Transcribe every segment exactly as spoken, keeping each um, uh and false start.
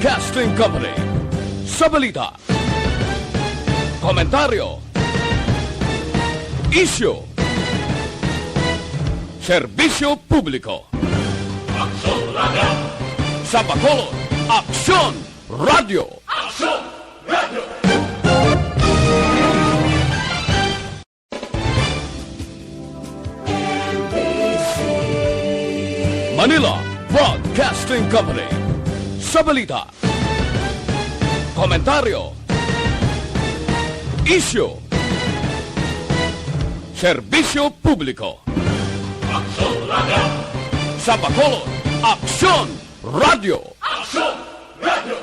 Broadcasting Company. Sa balita, komentaryo, isyu, serbisyo publiko. Aksyon Radio! Sa Bacolod, Aksyon Radio! Aksyon Radio! Manila Broadcasting Company. Sa balita, komentaryo, isyu, serbisyo publiko. Aksyon Radio! Sa Bacolod, Aksyon Radio! Aksyon Radio!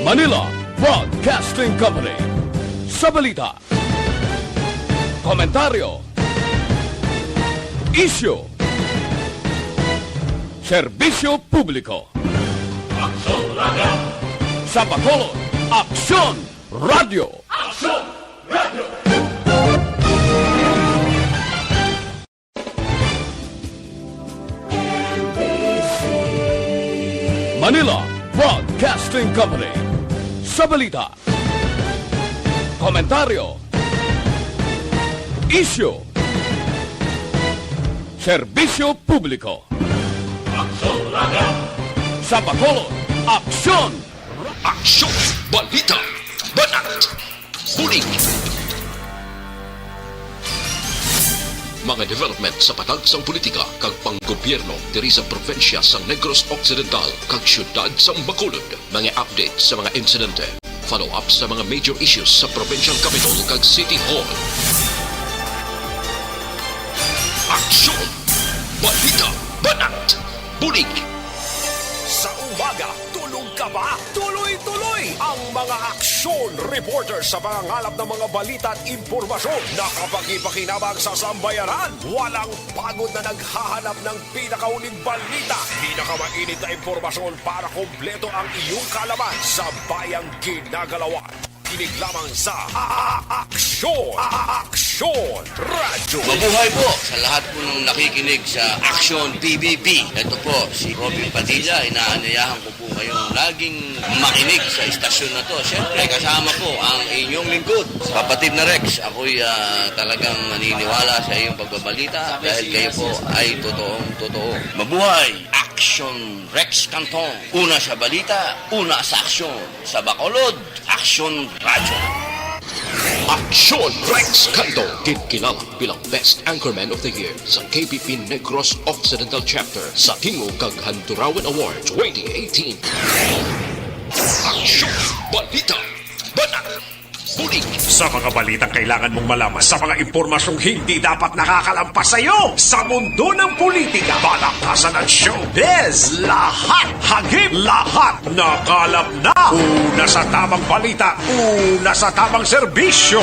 Manila Broadcasting Company. Sa balita, komentaryo, isyu, serbisyo publiko. Aksyon Radio! Sa Bacolod, Aksyon Radio! Aksyon Radio! Manila Broadcasting Company. Sa balita, komentaryo, isyu, serbisyo publiko. Aksyon Radio! Sa Bacolod, Aksyon! Aksyon! Balita! Banat! Bulig! Mga development sa patag sang politika kag panggobyerno diri sa probinsya sang Negros Occidental kag siyudad sang Bacolod. Mga update sa mga insidente, follow-up sa mga major issues sa provincial capitol kag city hall. Aksyon! Balita! Banat! Bulig! Sa umaga, tulog ka ba? Tuloy-tuloy ang mga aksyon reporter sa pangangalap ng mga balita at impormasyon na kapakipakinabang sa sambayanan. Walang pagod na naghahanap ng pinakahuling balita. Pinakamainit na impormasyon para kompleto ang iyong kaalaman sa bayang ginagalawan. Kinig lamang sa A-, A-, Aksyon! A-, A-, Aksyon Radyo! Mabuhay po sa lahat po ng nakikinig sa Aksyon P B P. Ito po si Robin Padilla. Inaanyayahan ko po kayong laging makinig sa istasyon na to. Siyempre, kasama po ang inyong lingkod, Kapatid na Rex. Ako'y, ah, talagang naniniwala sa iyong pagbabalita dahil kayo po ay totoong totoo. Mabuhay! Aksyon Rex Cantong. Una sa balita, una sa aksyon. Sa Bacolod, Aksyon Radyo. Aksyon Rex Cantong, ginkilala bilang Best Anchorman of the Year sa K B P Negros Occidental Chapter sa Tingog kag Handurawan Award twenty eighteen. Aksyon! Balita! Banat! Bulig! Sa mga balitang kailangan mong malaman, sa mga impormasyong hindi dapat nakakalampas sa iyo, sa mundo ng politika, balakasan at showbiz, lahat, hagip, lahat, nakalap na. Una sa tamang balita, una sa tamang serbisyo.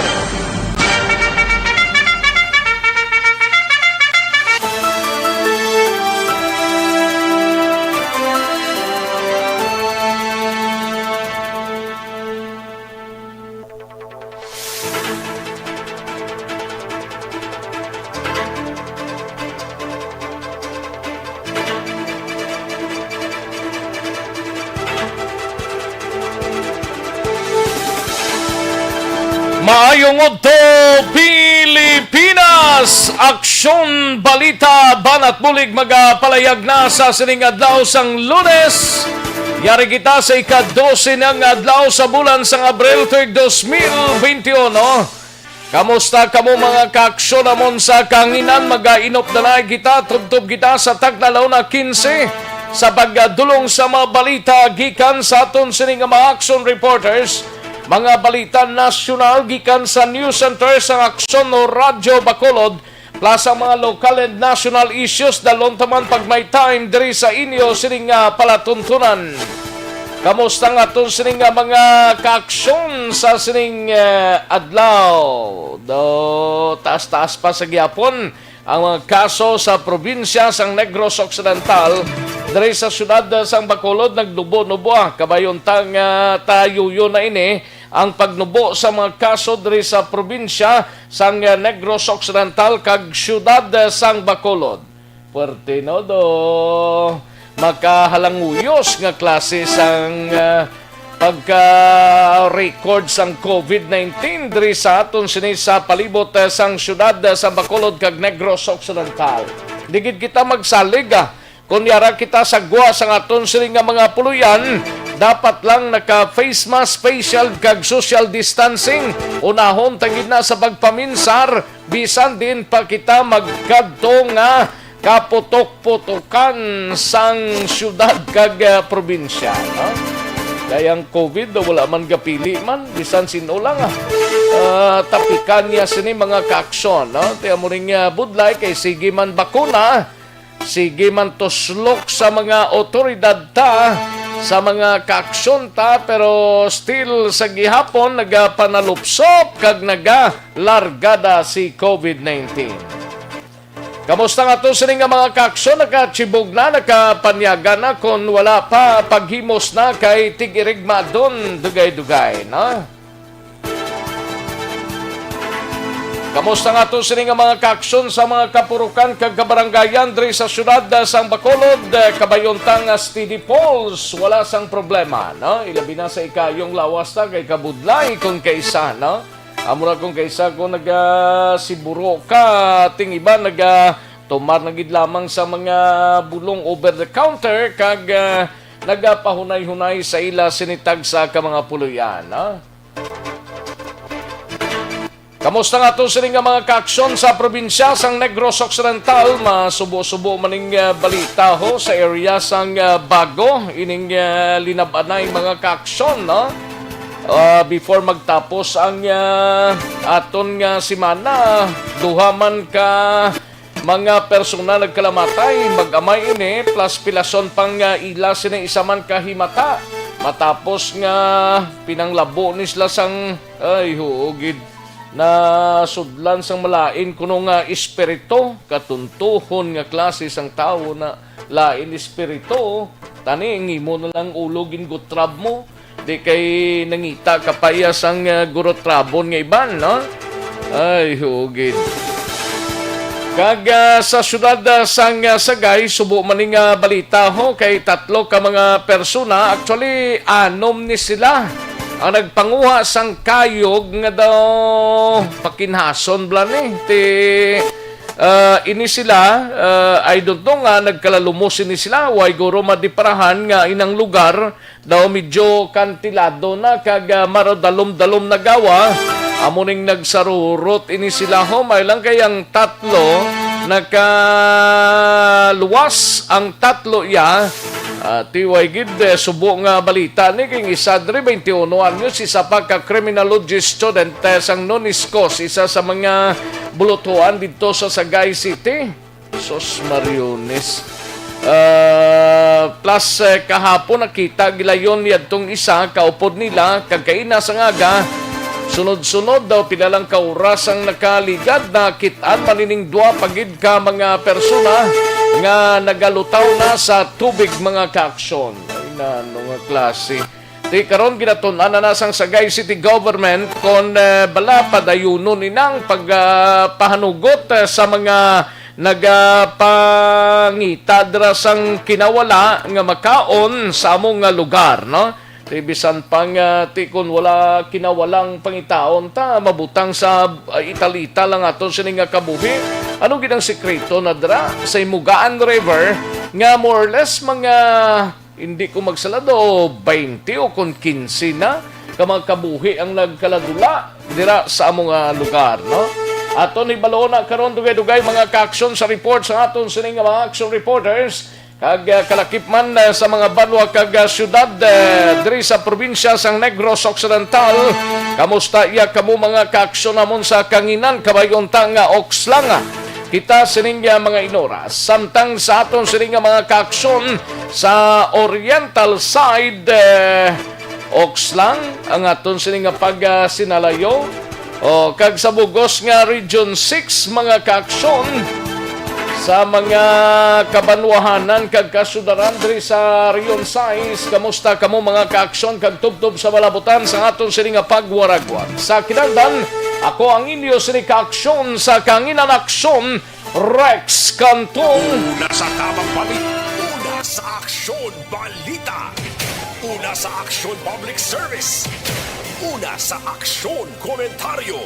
Maayong udto, Pilipinas! Aksyon, balita, banat bulig magapalayag na sa sining adlaw sang Lunes. Yari kita sa ika-dose na nga adlaw sa bulan sang Abril, tuig dos mil benti uno. Kamusta kamo, mga kaaksyon namon sa kahanginan? Magainop na lang kita, tubtob kita sa tagna, la una quince, sa pagdulong sa mga balita gikan sa aton sini nga mga aksyon reporters. Mga balita nasyonal gikan sa News Center sang Aksyon o Radyo Bacolod, plus ang mga local and national issues, dalhon ta man pag may time diri sa inyo sining, ah, palatuntunan. Kamusta ang aton sining, ah, mga kaaksyon sa sining, ah, adlaw? Do, taas-taas pa sa gihapon ang mga kaso sa probinsya sang Negros Occidental. Diri sa siyudad, ah, sang Bacolod, nagnubo-nubo, ah. Kabayon ta nga tayuyo na ini. ang pagnubo sa mga kaso diri sa probinsya sang, eh, Negros Occidental kag siyudad, eh, sang Bacolod. Puwerte, no, do makahalanguyos nga klase sang, eh, pagka-record sang covid nineteen diri sa aton sini sa palibot, eh, sang siyudad, eh, sa Bacolod kag Negros Occidental. Di gid kita magsalig, ah, Kon yara kita sa gwa sang aton sini nga mga puloy-an, dapat lang naka face mask, face shield, kag social distancing. Unahon ta gid na sa pagpaminsar, bisan diin pa kita magkadto nga kaputok-putokan sang siyudad kag, ah, probinsya, no? Kay ang covid, wala man gapili man, bisan sin-o lang, ah. Ah, tapikan niya sini mga kaaksyon, no? Ti amo ring, ah, budlay kay sige man bakuna, sige man tuslok sa mga awtoridad ta, sa mga kaaksyon ta, pero still sa gihapon nagapanalupsop kag nagalargada si covid nineteen. Kamusta nga to sini nga mga kaaksyon? Nakachibog na, nakapanyaga na, kon wala pa, paghimos na kay tig-irigma don dugay-dugay, no? Kamusta nga to sini nga mga kaaksyon sa mga kapurukan kag kabarangayan diri sa siyudad, ah, sang Bacolod? Eh, kabayon ta nga steady polls, wala sang problema, no? Ilabi na sa ikayong lawas ta kay kabudlay kon kaisa, no? Amo na kon kaisa kon nagasiburo ka, ting iban nagatumar na gid lamang sa mga bulong over the counter kag, ah, nagapahunay-hunay sa ila sini tagsa ka mga puloy-an, no? Kamusta nga to sini nga mga kaaksyon sa probinsya sang Negros Occidental? Masubo-subo man ning, ah, balita ho sa area sang, ah, Bago ining, ah, linab-anay mga kaaksyon, no? Ah, before magtapos ang, ah, aton nga semana, duha man ka mga personal nagkalamatay, mag-amay ini, plus pilason pang, ah, ila sini isa man ka himata. Matapos nga pinanglabo ni sila sang, ay, huo gid, nasudlan sang malain kuno nga espiritu, katuntuhon nga klase sang tawo na lain espiritu, tani ang imo na lang ulo gingutrab mo, di kay nangita ka pa iya sang, ah, gurutrabon nga iban, no? Ay, hugid. Kag, ah, sa siyudad, ah, sang, ah, Sagay, subo man ni nga balita ho, kay tatlo ka mga persona, actually, anom ni sila ang nagpanguha sang kayog nga daw pakinhason bala ni ti, ah, ini sila, ah, I don't know nga nagkalalumos ini sila, way guro madiparahan nga inang lugar daw medyo kantilado na kag, ah, maradalom-dalom na gawa. Amo ning nagsarurot ini sila ho, may lang kay ang tatlo nakaluwas, ang tatlo iya. Ah, ti way gid, eh, subo nga balita ni kay isa diri, twenty-one anyos, isa pa ka criminology student, eh, sang Noniscos, isa sa mga bulutuan didto sa Sagay City. Sus, Mariones. Ah, plus, eh, kahapon nakita gilayon yadtong isa kaupod nila kag kaina sang aga. Sunod-sunod daw pila lang ka oras ang nakaligad, nakit-an man ining duha pa gid ka mga persona nga nagalutaw na sa tubig, mga kaaksyon. Ay, nano nga klase. Ti karon ginatun-an na na sang Sagay City Government kon, eh, bala padayunon inang pag, ah, pahanugot, eh, sa mga nagapangita dira sang kinawala nga makaon sa amo nga lugar, no? Ti bisan pa nga ti kon wala kinawalang pangitaon ta, mabutang sa, ah, ital-ital ang aton sini nga kabuhi. Ano gid ang sikreto na dira sa Himugaan River nga more or less mga hindi ko magsala do, twenty o kon quince na ka mga kabuhi ang nagkaladula dira sa amo nga lugar, no? Aton hibaluon na karon dugay-dugay mga kaaksyon sa report sa aton sini nga mga action reporters kag, ah, kalakip man, ah, sa mga banwa kag, ah, syudad, eh, diri sa probinsya sang Negros Occidental. Kamusta iya kamo mga kaaksyon namon sa Kanginan, kabayon ta nga Oxlanga kita sining, ah, mga inoras. Samtang sa aton sini nga mga kaaksyon sa oriental side, eh, Oxlang ang aton sini nga pag, ah, sinalayo. O, kag sa bugos nga Region six, mga kaaksyon, Sa mga kabanwahanan kag kasudaran diri sa Region sais, kamusta kamo, mga kaaksyon, kag tubtob sa malabutan sa aton sini nga pagwaragwag? Sa kinahanglan, ako ang inyo sini kaaksyon sa Kahanginan Aksyon, Rex Cantong. Una sa tabang balik, una sa aksyon balita, una sa aksyon public service, una sa aksyon komentaryo,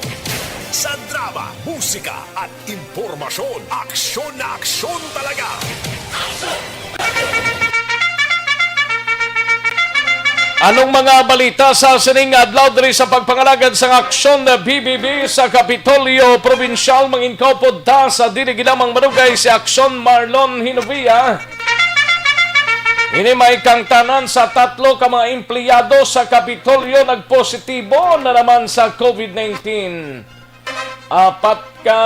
sa drama, musika, at impormasyon. Aksyon na aksyon talaga. Anong mga balita sa sining adlaw diri sa pagpangalagad sang Aksyon na B B B sa Kapitolyo Probinsyal? Manginkaupod ta sa dili ginamang madugay si Aksyon Marlon Hinovia. Ini may kangtanan sa tatlo ka mga empleyado sa Kapitolyo nagpositibo na naman sa covid nineteen. Apat ka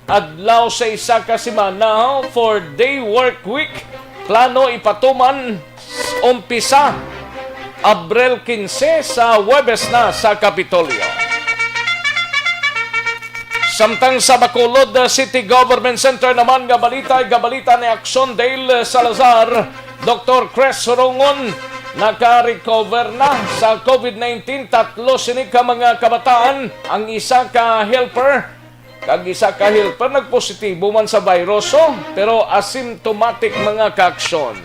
adlaw sa isa ka semana, oh, four-day work week. Plano ipatuman umpisa Abril quince, sa Huwebes na sa Kapitolyo. Samtang sa Bacolod, uh, City Government Center naman nga balita, gabalita ni Aksyon Dale Salazar, Doktor Chris Rongon, naka-recover na sa covid nineteen. Tatlo sini ka mga kabataan, ang isa ka helper, kag isa ka helper nagpositibo man sa virus, oh, pero asymptomatic, mga kaaksyon.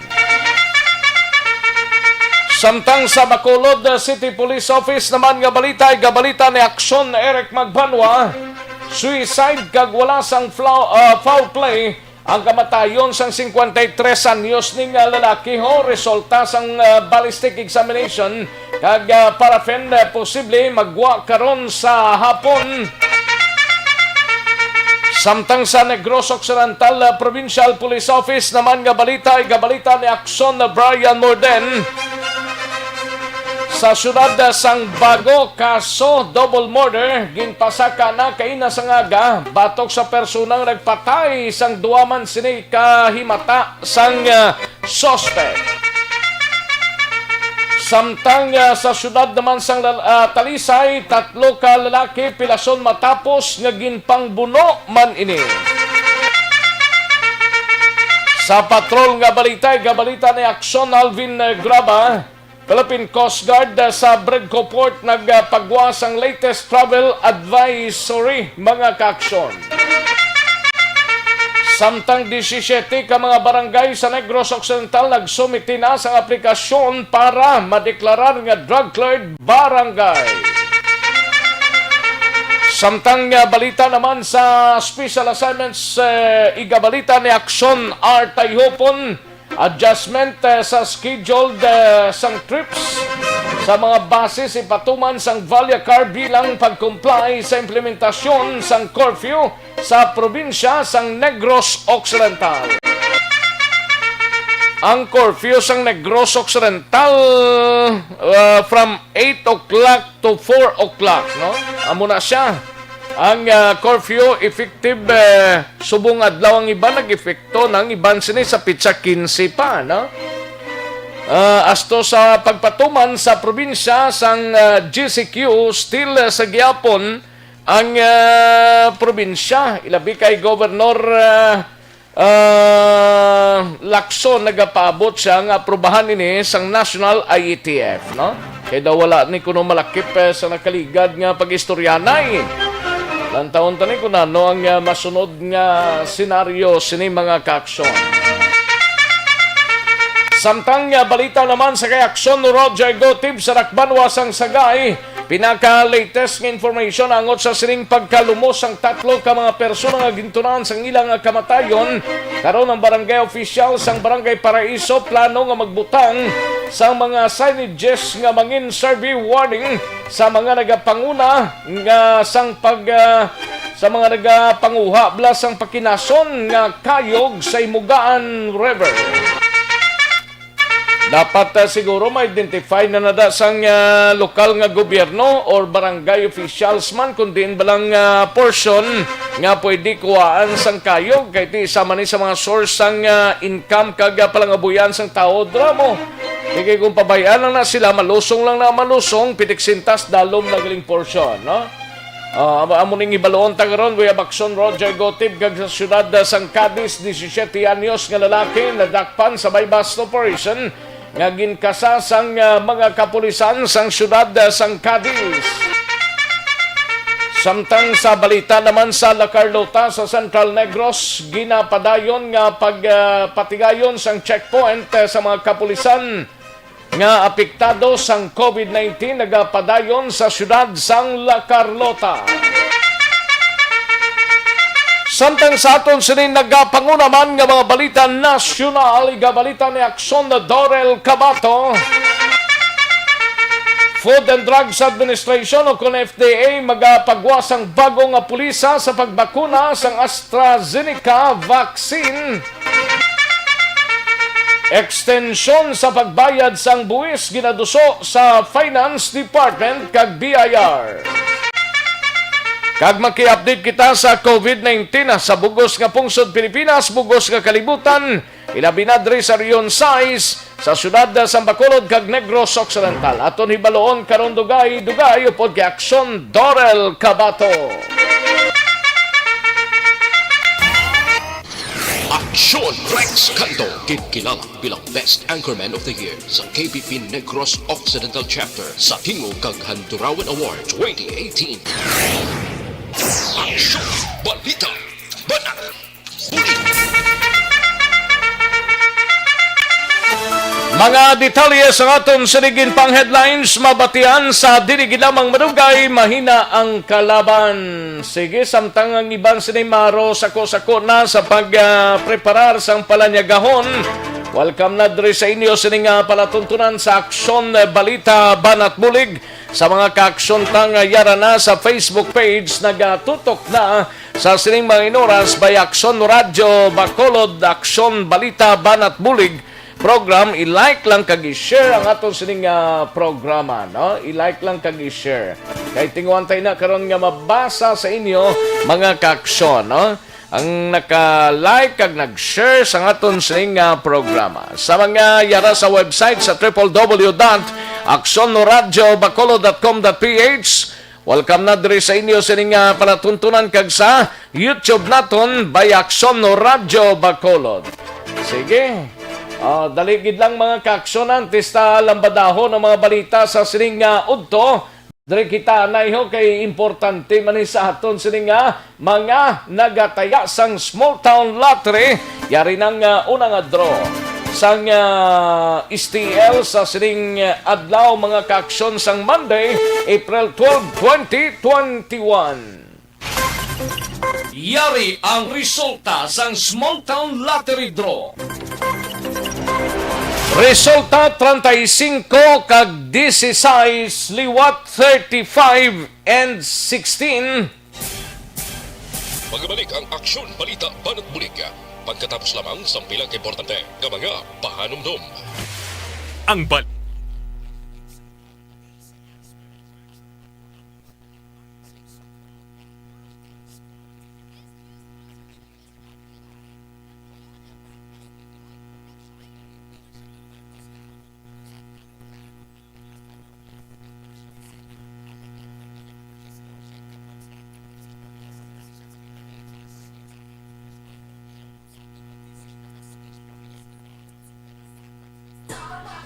Samtang sa Bacolod City Police Office naman nga balita, gabalita ni Aksyon Eric Magbanwa, suicide kag wala sang flaw-, ah, foul play ang kamatayon sang cincuenta y tres anyos ni nga lalaki, ho, resulta sang, ah, ballistic examination kag, ah, paraffin, ah, posible magwa karon sa hapon. Samtang sa Negros Occidental, ah, Provincial Police Office naman nga balita, igabalita ni Aksyon na Brian Morden. Sa siyudad, ah, sang Bago, kaso double murder, ginpasaka na kaina sang aga batok sa personang nagpatay sang duwa man sini ka himata sang, ah, suspect. Samtang, ah, sa siyudad naman sang lal-, ah, Talisay, tatlo ka lalaki pilason matapos nga ginpangbuno man ini. Sa patrol nga balita, gabalita ni Aksyon Alvin, ah, Graba, Philippine Coast Guard, ah, sa Bregco Port nagpagwa sang latest travel advisory, mga kaaksyon. Samtang disisiyete ka mga barangay sa Negros Occidental nagsumiti na sang aplikasyon para madeklarar nga drug-cleared barangay. Samtang, ah, balita naman sa special assignments, eh, igabalita ni Aksyon R Tayhupon, adjustment, eh, sa scheduled, eh, sang trips sa mga bases ipatuman sang Valyacar bilang pag-comply sa implementasyon sang curfew sa probinsya sang Negros Occidental. Ang curfew sang Negros Occidental, uh, from eight o'clock to four o'clock, no? Amo na siya. Ang, uh, curfew effective, eh, subong adlaw ang iban, nag-epekto na ang iban sini sa pitsa quince pa, no? Ah, asto sa pagpatuman sa probinsya sang, ah, G C Q, still, ah, sa gihapon ang, ah, probinsya, ilabi kay Governor, ah, ah, Lacson, nagapaabot siya nga aprubahan ini sang National I E T F, no? Kay daw wala ni kuno malakip, eh, sa nakaligad nga pag-istoryanay. Lantawon ta ni kung ano ang, ah, masunod nga senaryo sini, mga kaaksyon. Samtang, ah, balita naman sa kay Aksyon, Roger Gotib sa Dakbanwa sang Sagay, pinaka-latest nga information angot sa sining pagkalumos sang tatlo ka mga persona nga gintunan sang ila nga kamatayon. Karon ang barangay official sang Barangay Paraiso plano nga magbutang sang mga signages nga mangin survey warning sa mga nagapanguna nga sang pag, ah, sa mga nagapanguha bala sang pakinason nga kayog sa Imogaan River. Dapat, ah, siguro ma-identify na nada sang, ah, lokal nga gobyerno or barangay officials man kung diin balang, ah, portion nga pwede kuhaan sang kayog, kay ti isa man ni sa mga source sang, ah, income kag, ah, palangabuyan sang tawo, dira mo. Kay kung pabay-an lang na sila, malusong lang na malusong, pitik sintas, dalom na galing portion, no? Ah, amo, amo ning hibaluon ta karon, Kuya Bakson Roger Gotib, kag sa siyudad, ah, sang Cadiz, disisiete anyos nga lalaki nadakpan sa buy-bust operation nga ginkasa sang, ah, mga kapulisan sang siyudad, ah, sang Cadiz. Samtang sa balita naman sa La Carlota sa Central Negros, ginapadayon nga pag, ah, patigayon sang checkpoint, ah, sa mga kapulisan nga apektado sang covid nineteen nagapadayon sa siyudad sang La Carlota. Samtang sa aton sini nagapanguna man nga mga balita nasyonal, igabalita ni Aksyon Dorel Cabato. Food and Drugs Administration o kon F D A magapagwa sang bago nga pulisa sa pagbakuna sang AstraZeneca vaccine. Extensyon sa pagbayad sang buwis ginaduso sa Finance Department kag B I R. Kag maki-update kita sa covid nineteen sa bugos nga pungsod Pilipinas, bugos nga kalibutan, ilabi na diri sa Region sais, sa siyudad sang Bacolod kag Negros Occidental. Aton hibaluon karon dugay-dugay upod kay Aksyon Dorel Cabato. Aksyon Rex Canto, ginkilala bilang Best Anchorman of the Year sa K B P Negros Occidental Chapter sa Tingog kag Handurawan Award twenty eighteen. Aksyon! Balita! Banat! Bulig! Mga detalye sa aton sining pang headlines mabatian sa dili gid lamang madugay, mahina ang kalaban. Sige, samtang ang iban sini maro sako-sako na sa pag, ah, preparar sang palanyagahon. Welcome na diri sa inyo sini nga palatuntunan sa Aksyon, eh, Balita, Banat Bulig. Sa mga kaaksyon ta nga yara na sa Facebook page, nagatutok na sa sining mga inoras by Aksyon Radyo Bacolod, Aksyon Balita, Banat Bulig program, i-like lang kag i-share ang aton sining, ah, programa, no? I-like lang kag i-share. Kay tinguhan tayo na karon nga mabasa sa inyo, mga kaaksyon, no? Ang naka-like kag nag-share sa aton sining, ah, programa. Sa mga yara sa website sa triple W dot aksyon radyo bacolod dot com dot P H, welcome na diri sa inyo sining, ah, palatuntunan kag sa YouTube naton by Aksyon Radyo Bacolod. Sige. Ah, dali gid lang, mga kaaksyon, antes ta lambadahon ang mga balita sa sining, ah, udto. Diri kita anayho kay importante man ni sa aton sining, ah, mga nagataya sang small town lottery. Yari nang, ah, una nga draw sang, ah, S T L sa sining, ah, adlaw, mga kaaksyon, sang Monday, April twelve, twenty twenty-one. Yari ang resulta sang Small Town Lottery Draw. Resulta, treinta y cinco kag dieciséis, liwat thirty-five and sixteen. Magbalik ang Aksyon, Balita, Banat Bulig pagkatapos lamang sang pila ka importante nga mga pahanumdom. Ang bal-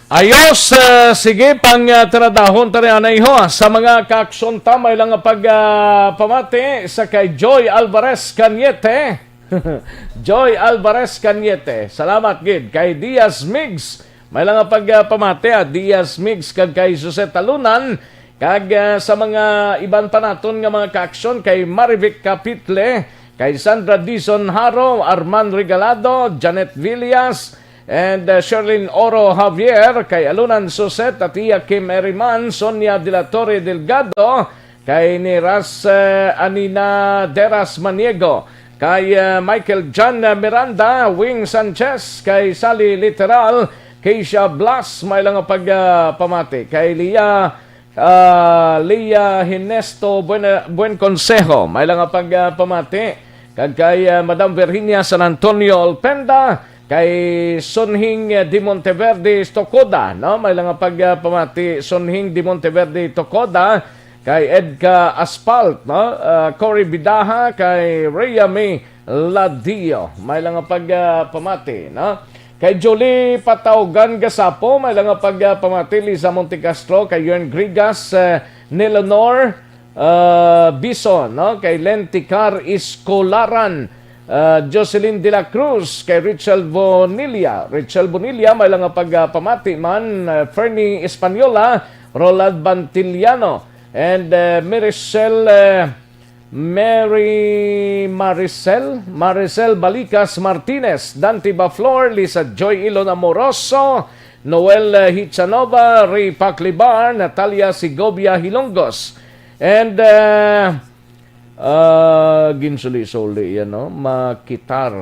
Ayos, ah, sige, pang, ah, tiradahon ta rin anay ho, ah, sa mga kaaksyon ta, may lang nga pag, ah, pamati sa kay Joy Alvarez Cañete. Joy Alvarez Cañete. Salamat gid kay Diaz Migs. May lang nga pag, ah, pamati, ah, Diaz Migs kag kay Jose Talunan. Kag, ah, sa mga iban pa naton nga mga kaaksyon, kay Marivic Capitle, kay Sandra Dizon Haro, Arman Regalado, Janet Villas, and, ah, Sherlyn Oro Javier, kay Alunan Suset, Tatia Kim Eriman, Sonia de la Torre Delgado, kay ni Ras, ah, Anina Deras Maniego, kay, ah, Michael John Miranda, Wing Sanchez, kay Sally Literal, Keisha Blas, may lang nga pag, ah, pamati, kay Lia Ah, Lia Hinesto Buen, Buen Consejo, may lang nga pag, ah, pamati. Kag kay, ah, Madam Virginia San Antonio Olpenda, kay Sunhing, ah, de Monteverde Tocoda, no? May lang nga pag, ah, pamati, Sunhing de Monteverde Tocoda, kay Edka Aspalt, no? Ah, Cory Bidaha, kay Rhea May Ladio. May lang nga pag, ah, pamati, no? Kay Julie Pataugan Gasapo, may lang nga pag, ah, pamati. Lisa Montecastro, kay Yern Grigas, eh, Nelonor, ah, Bison, no? Kay Len Ticar Iscolaran, ah, Jocelyn de la Cruz, kay Richel Bonilla. Richel Bonilla, may lang nga pag, ah, pamati man, ah, Fernie Española, Rolad Bantiliano, and, eh, Miricel, eh, Mary Maricel, Maricel Balicas Martinez, Dante Baflor, Lisa Joy Ilon Amoroso, Noel, eh, Hichanova, Ray Paclibar, Natalia Segovia Hilongos, and, eh, ah, ginsuli-suli yan, no? Makitar,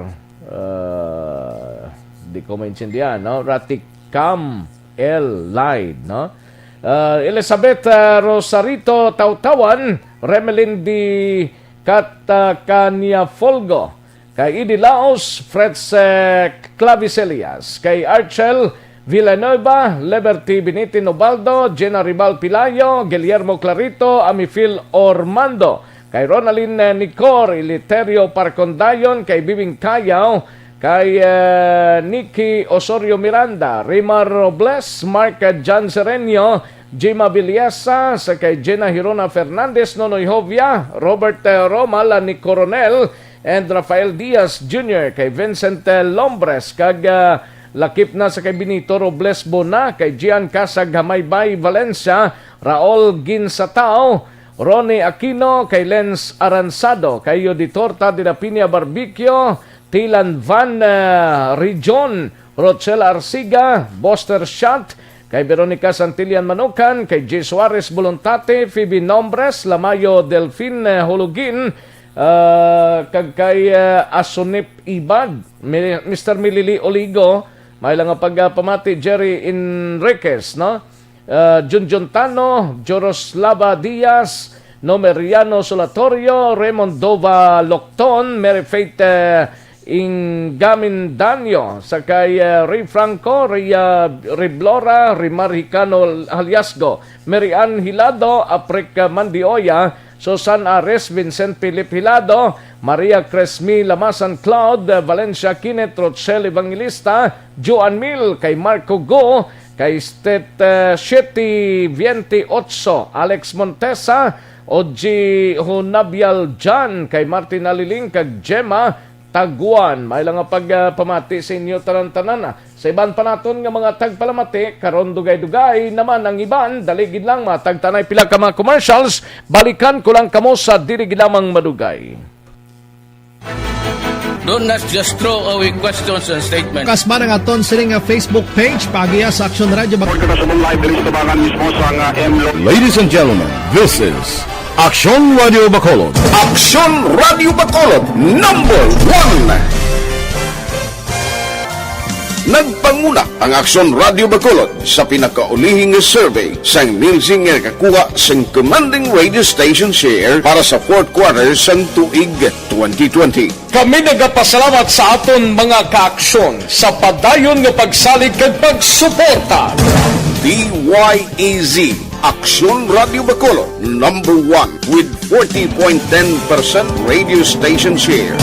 ah, di ko maintindihan, no? Ratikam L Laid, no? Ah, Elizabeth, ah, Rosarito Tautawan, Remelin di Catacaniafolgo, kay Idi Laos, Fritz, eh, Clavisellas, kay Archel Villanueva, Liberty Binitin Ubaldo, Gina Rival Pilayo, Guillermo Clarito, Amifil Ormando, kay Ronaldin, eh, Nicor, Eliterio Parcondayon, kay Bibing Cayaw, kay, eh, Nikki Osorio Miranda, Rimar Robles, Mark John Sereno, Jima Villesa, sa kay Gina Hirona Fernandez, Nonoy Jovia, Robert, eh, Roma, Lani Coronel, and Rafael Diaz Junior, kay Vincent, eh, Lombres, kag, ah, lakip na sa kay Benito Robles Bona, kay Gian Casag Hamaybay Valencia, Raul Ginsatao, Ronnie Aquino, kay Lens Aransado, kay Yoditorta de la Piña Barbiquio, Tilan Van, eh, Region, Rochelle Arsiga, Buster Shot, kay Veronica Santillan Manukan, kay Jay Suarez Voluntate, Phoebe Nombres, Lamayo Delfin, eh, Hulugin, ah, kag kay, eh, Asunip Ibad, Mi-, Mister Milili Oligo, may lang nga pagpamati, Jerry Enriquez, no? Ah, Junjun Tano, Joroslava Diaz, Nomeriano Solatorio, Raymond Dova Locton, Mary Faith, eh, Ingamin Danyo, sa kay, eh, Ray Franco, Ria Riblora, Rimar Hicano Haliasgo, Mary Ann Hilado, Aprek Mandioya, Susan Ares, Vincent Philip Hilado, Maria Cresmi Lamasan Cloud, Valencia Kenneth, Rochelle Evangelista, Joan Mil, kay Marco Go, kay Stet, eh, siete veinte ocho, Alex Montesa, Oji Hunabial John, kay Martin Aliling, kag Gemma Taguan. May lang nga pag, ah, pamati sa inyo tanan-tanan, ah. Sa iban pa naton nga mga tagpalamati, karon dugay-dugay naman ang iban. Dali gid lang, matagtanay pila ka mga commercials. Balikan ko lang kamo sa dili gid lamang madugay. Do not just throw away questions and statements. Kasman ang aton sini nga Facebook page, paagiya sa Aksyon Radio Bacolod. Report kita sa live diri sa Tabangan mismo sa nga M Lo- Ladies and gentlemen, this is Aksyon Radio Bacolod. Aksyon Radio Bacolod, number one. Nagpanguna ang Aksyon Radio Bacolod sa pinakaulihi nga survey sang Nielsen nga nakakuha sang commanding radio station share para sa fourth quarter sang tuig twenty twenty. Kami nagapasalamat sa aton mga kaaksyon sa padayon nga pagsalig kag pagsuporta. D Y E Z, Aksyon Radio Bacolod, number one with forty point ten percent radio station share.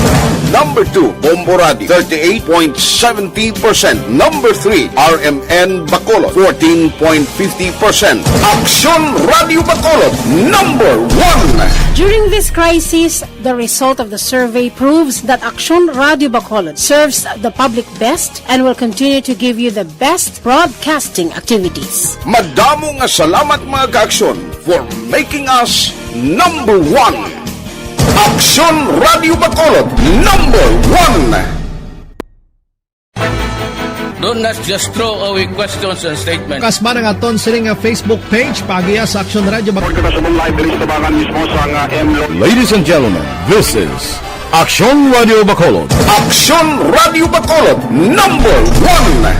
Number two, Bombo Radio, thirty-eight point seventy percent. Number three, R M N Bacolod, fourteen point fifty percent. Aksyon Radio Bacolod, number one. During this crisis, the result of the survey proves that Aksyon Radio Bacolod serves the public best and will continue to give you the best broadcasting activities. Madamo nga salamat, mga kaaksyon, for making us number one. Aksyon Radio Bacolod, number one. Do not just throw away questions and statements. Kasman ang aton sini nga Facebook page, paagiya sa Aksyon Radio Bacolod. Report kita sa live diri sa Tabangan mismo sa nga M Lo- Ladies and gentlemen, this is Aksyon Radio Bacolod. Aksyon Radio Bacolod, number one.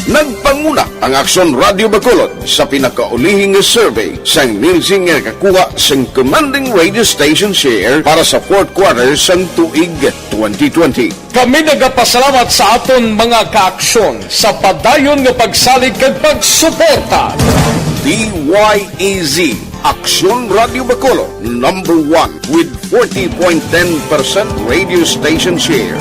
Nagpanguna ang Aksyon Radio Bacolod sa pinakaulihi nga survey sang Nielsen nga nakakuha sang commanding radio station share para sa fourth quarter sang tuig twenty twenty. Kami nagapasalamat sa aton mga kaaksyon sa padayon nga pagsalig kag pagsuporta. D D Y E Z, Aksyon Radio Bacolod, number one with forty point ten percent radio station share.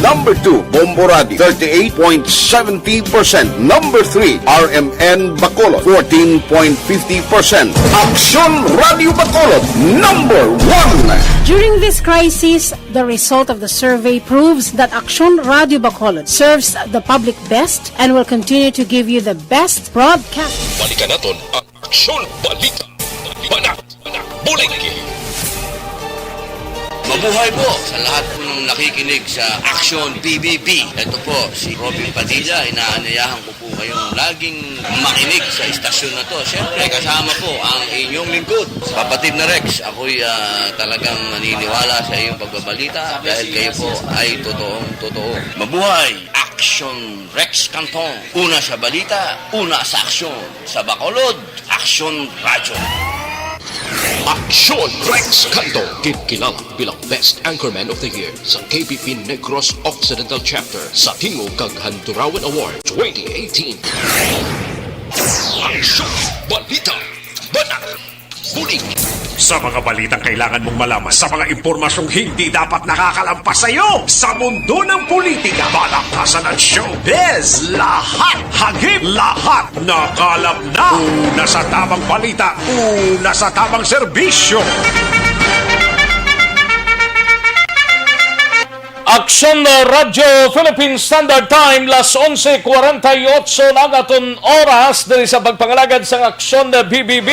Number two, Bombo Radio, thirty-eight point seventy percent. Number three, R M N Bacolod, fourteen point fifty percent. Aksyon Radio Bacolod, number one. During this crisis, the result of the survey proves that Aksyon Radio Bacolod serves the public best and will continue to give you the best broadcast. Balikan naton ang Aksyon Balita. Balita. Bulig. Mabuhay po sa lahat po ng nakikinig sa Action P B B. Ito po si Robin Padilla. Inaanyayahan ko po kayong laging makinig sa istasyon na to. Siyempre, kasama po ang inyong lingkod, kapatid na Rex. Ako'y ah, talagang naniniwala sa iyong pagbabalita dahil kayo po ay totoong totoo. Mabuhay! Action Rex Canton. Una sa balita, una sa aksyon. Sa Bacolod, Aksyon Radyo. Aksyon Rex Canto, ginkilala bilang Best Anchorman of the Year sa K B P Negros Occidental Chapter sa Tingog kag Handurawan Award twenty eighteen. Aksyon Balita, Banat, Bulig. Sa mga balitang kailangan mong malaman, sa mga impormasyong hindi dapat nakakalampas sa iyo, sa mundo ng politika, balaktasan at showbiz, lahat hagip, lahat nakalap na. Una sa tamang balita, una sa tamang serbisyo. Aksyon Radyo Philippine Standard Time, las onse cuarenta y ocho na ang aton oras diri sa pagpangalagad sang Aksyon B B B.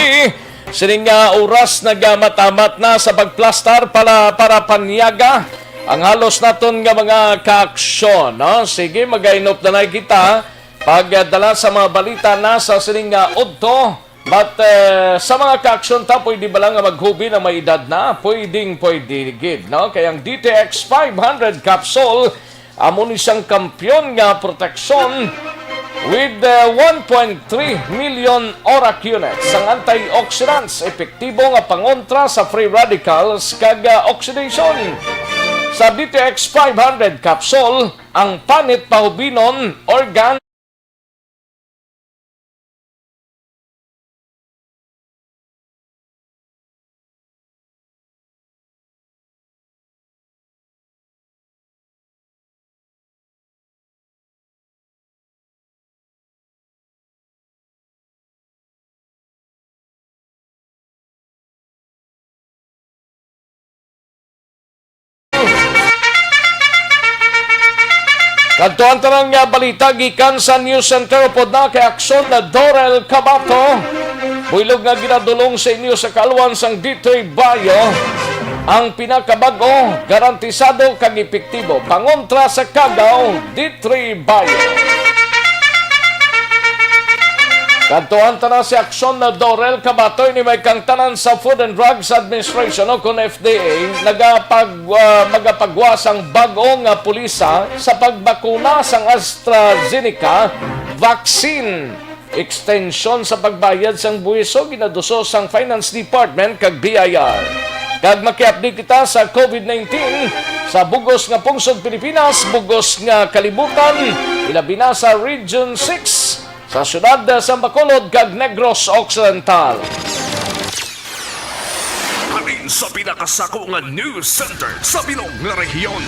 Sining nga oras nagamatamat na sa pagplastar para, para panyaga ang halos naton nga mga kaaksyon, no? Sige, magainop na na kita pagdala sa mga balita na sa sining nga udto. But eh, sa mga kaaksyon ta, pwede ba lang nga maghubi na may edad na? Pwedeng pwede gid, no? Kay ang D T X five hundred capsule amo ni siyang kampiyon nga proteksyon with eh, one point three million ORAC units. Ang antioxidants epektibo nga pangontra sa free radicals kag ah, oxidation. Sa D T X five hundred capsule, ang panit pahubinon organ Kadto ang tanan nga balita gikan sa News Center upod na kay Aksyon na Dorel Cabato. Buylog nga ginadulong sa inyo sa kaalwan sang D three Bio. Ang pinakabag-o, garantisado kag epektibo pangontra sa kagaw, D three Bio. Kadtuan ta na si Aksyon na Dorel Cabato, ini may kangtanan sa Food and Drugs Administration o kon F D A, nagapag, ah, magapagwa sang bag-o nga pulisa sa pagbakuna sang AstraZeneca vaccine. Extension sa pagbayad sang buwiso ginaduso sang Finance Department kag B I R. Kag maki-update kita sa COVID nineteen sa bugos nga pungsod Pilipinas, bugos nga kalibutan, ilabi na sa Region six, sa siyudad sang Bacolod kag Negros Occidental. Halin sa pinakasako nga news center sa bilog nga rehiyon.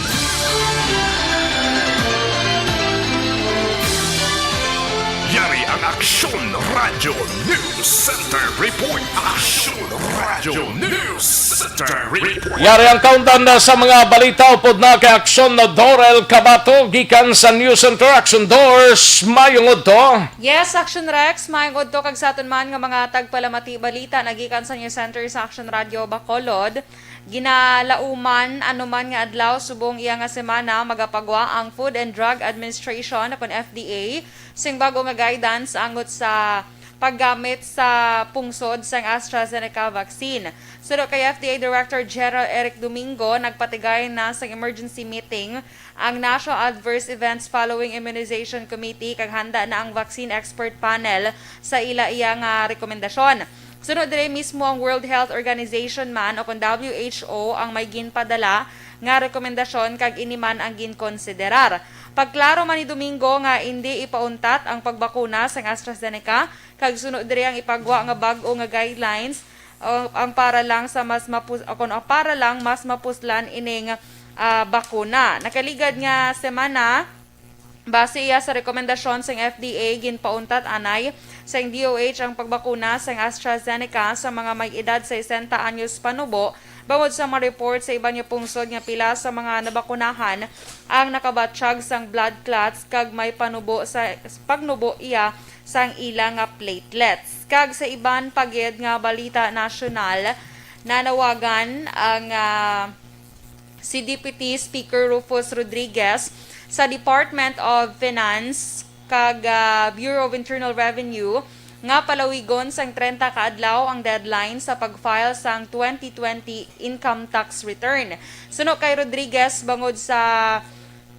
Yari ang Aksyon Radyo News Center Report. Aksyon Radyo News Center Report. Yari ang kaundan na sa mga balita upod na kay Aksyon na Dorel Cabato gikan sa News Center. Aksyon Dors, mayong udto. Yes, Action Rex, maayong udto kag sa aton man nga mga tagpalamati balita nagikan sa News Center sa Action Radio Bacolod. Ginalauman anuman nga adlaw subong iya nga semana magapagwa ang Food and Drug Administration o kon F D A sing bag-o nga guidance angot sa paggamit sa pungsod sang AstraZeneca vaccine. Suno kay F D A Director General Eric Domingo, nagpatigay na sang emergency meeting ang National Adverse Events Following Immunization Committee kag handa na ang Vaccine Expert Panel sa ila iya nga rekomendasyon. Suno diri mismo ang World Health Organization man o kon W H O ang may ginpadala nga rekomendasyon kag ini man ang ginkonsiderar. Pagklaro man ni Domingo nga indi ipauntat ang pagbakuna sang AstraZeneca Kag suno diri ang ipagwa nga bag-o nga guidelines, o ang para lang sa mas mapus-, o kuno para lang mas mapuslan ining, ah, bakuna. Nakaligad nga semana, base iya sa rekomendasyon sang F D A, ginpauntat anay sang D O H ang pagbakuna sang AstraZeneca sa mga may edad sesenta anyos panubo, bangod sa mga report sa iban nga pungsod nga pila sa mga nabakunahan ang nakabatyag sang blood clots kag may panubo sa pagnubo iya sang ila nga platelets. Kag sa iban pa gid nga balita nasyonal, nanawagan ang, ah, si Deputy Speaker Rufus Rodriguez sa Department of Finance kag, ah, Bureau of Internal Revenue nga palawigon sang trenta ka adlaw ang deadline sa pag-file sang twenty twenty income tax return. Suno kay Rodriguez, bangod sa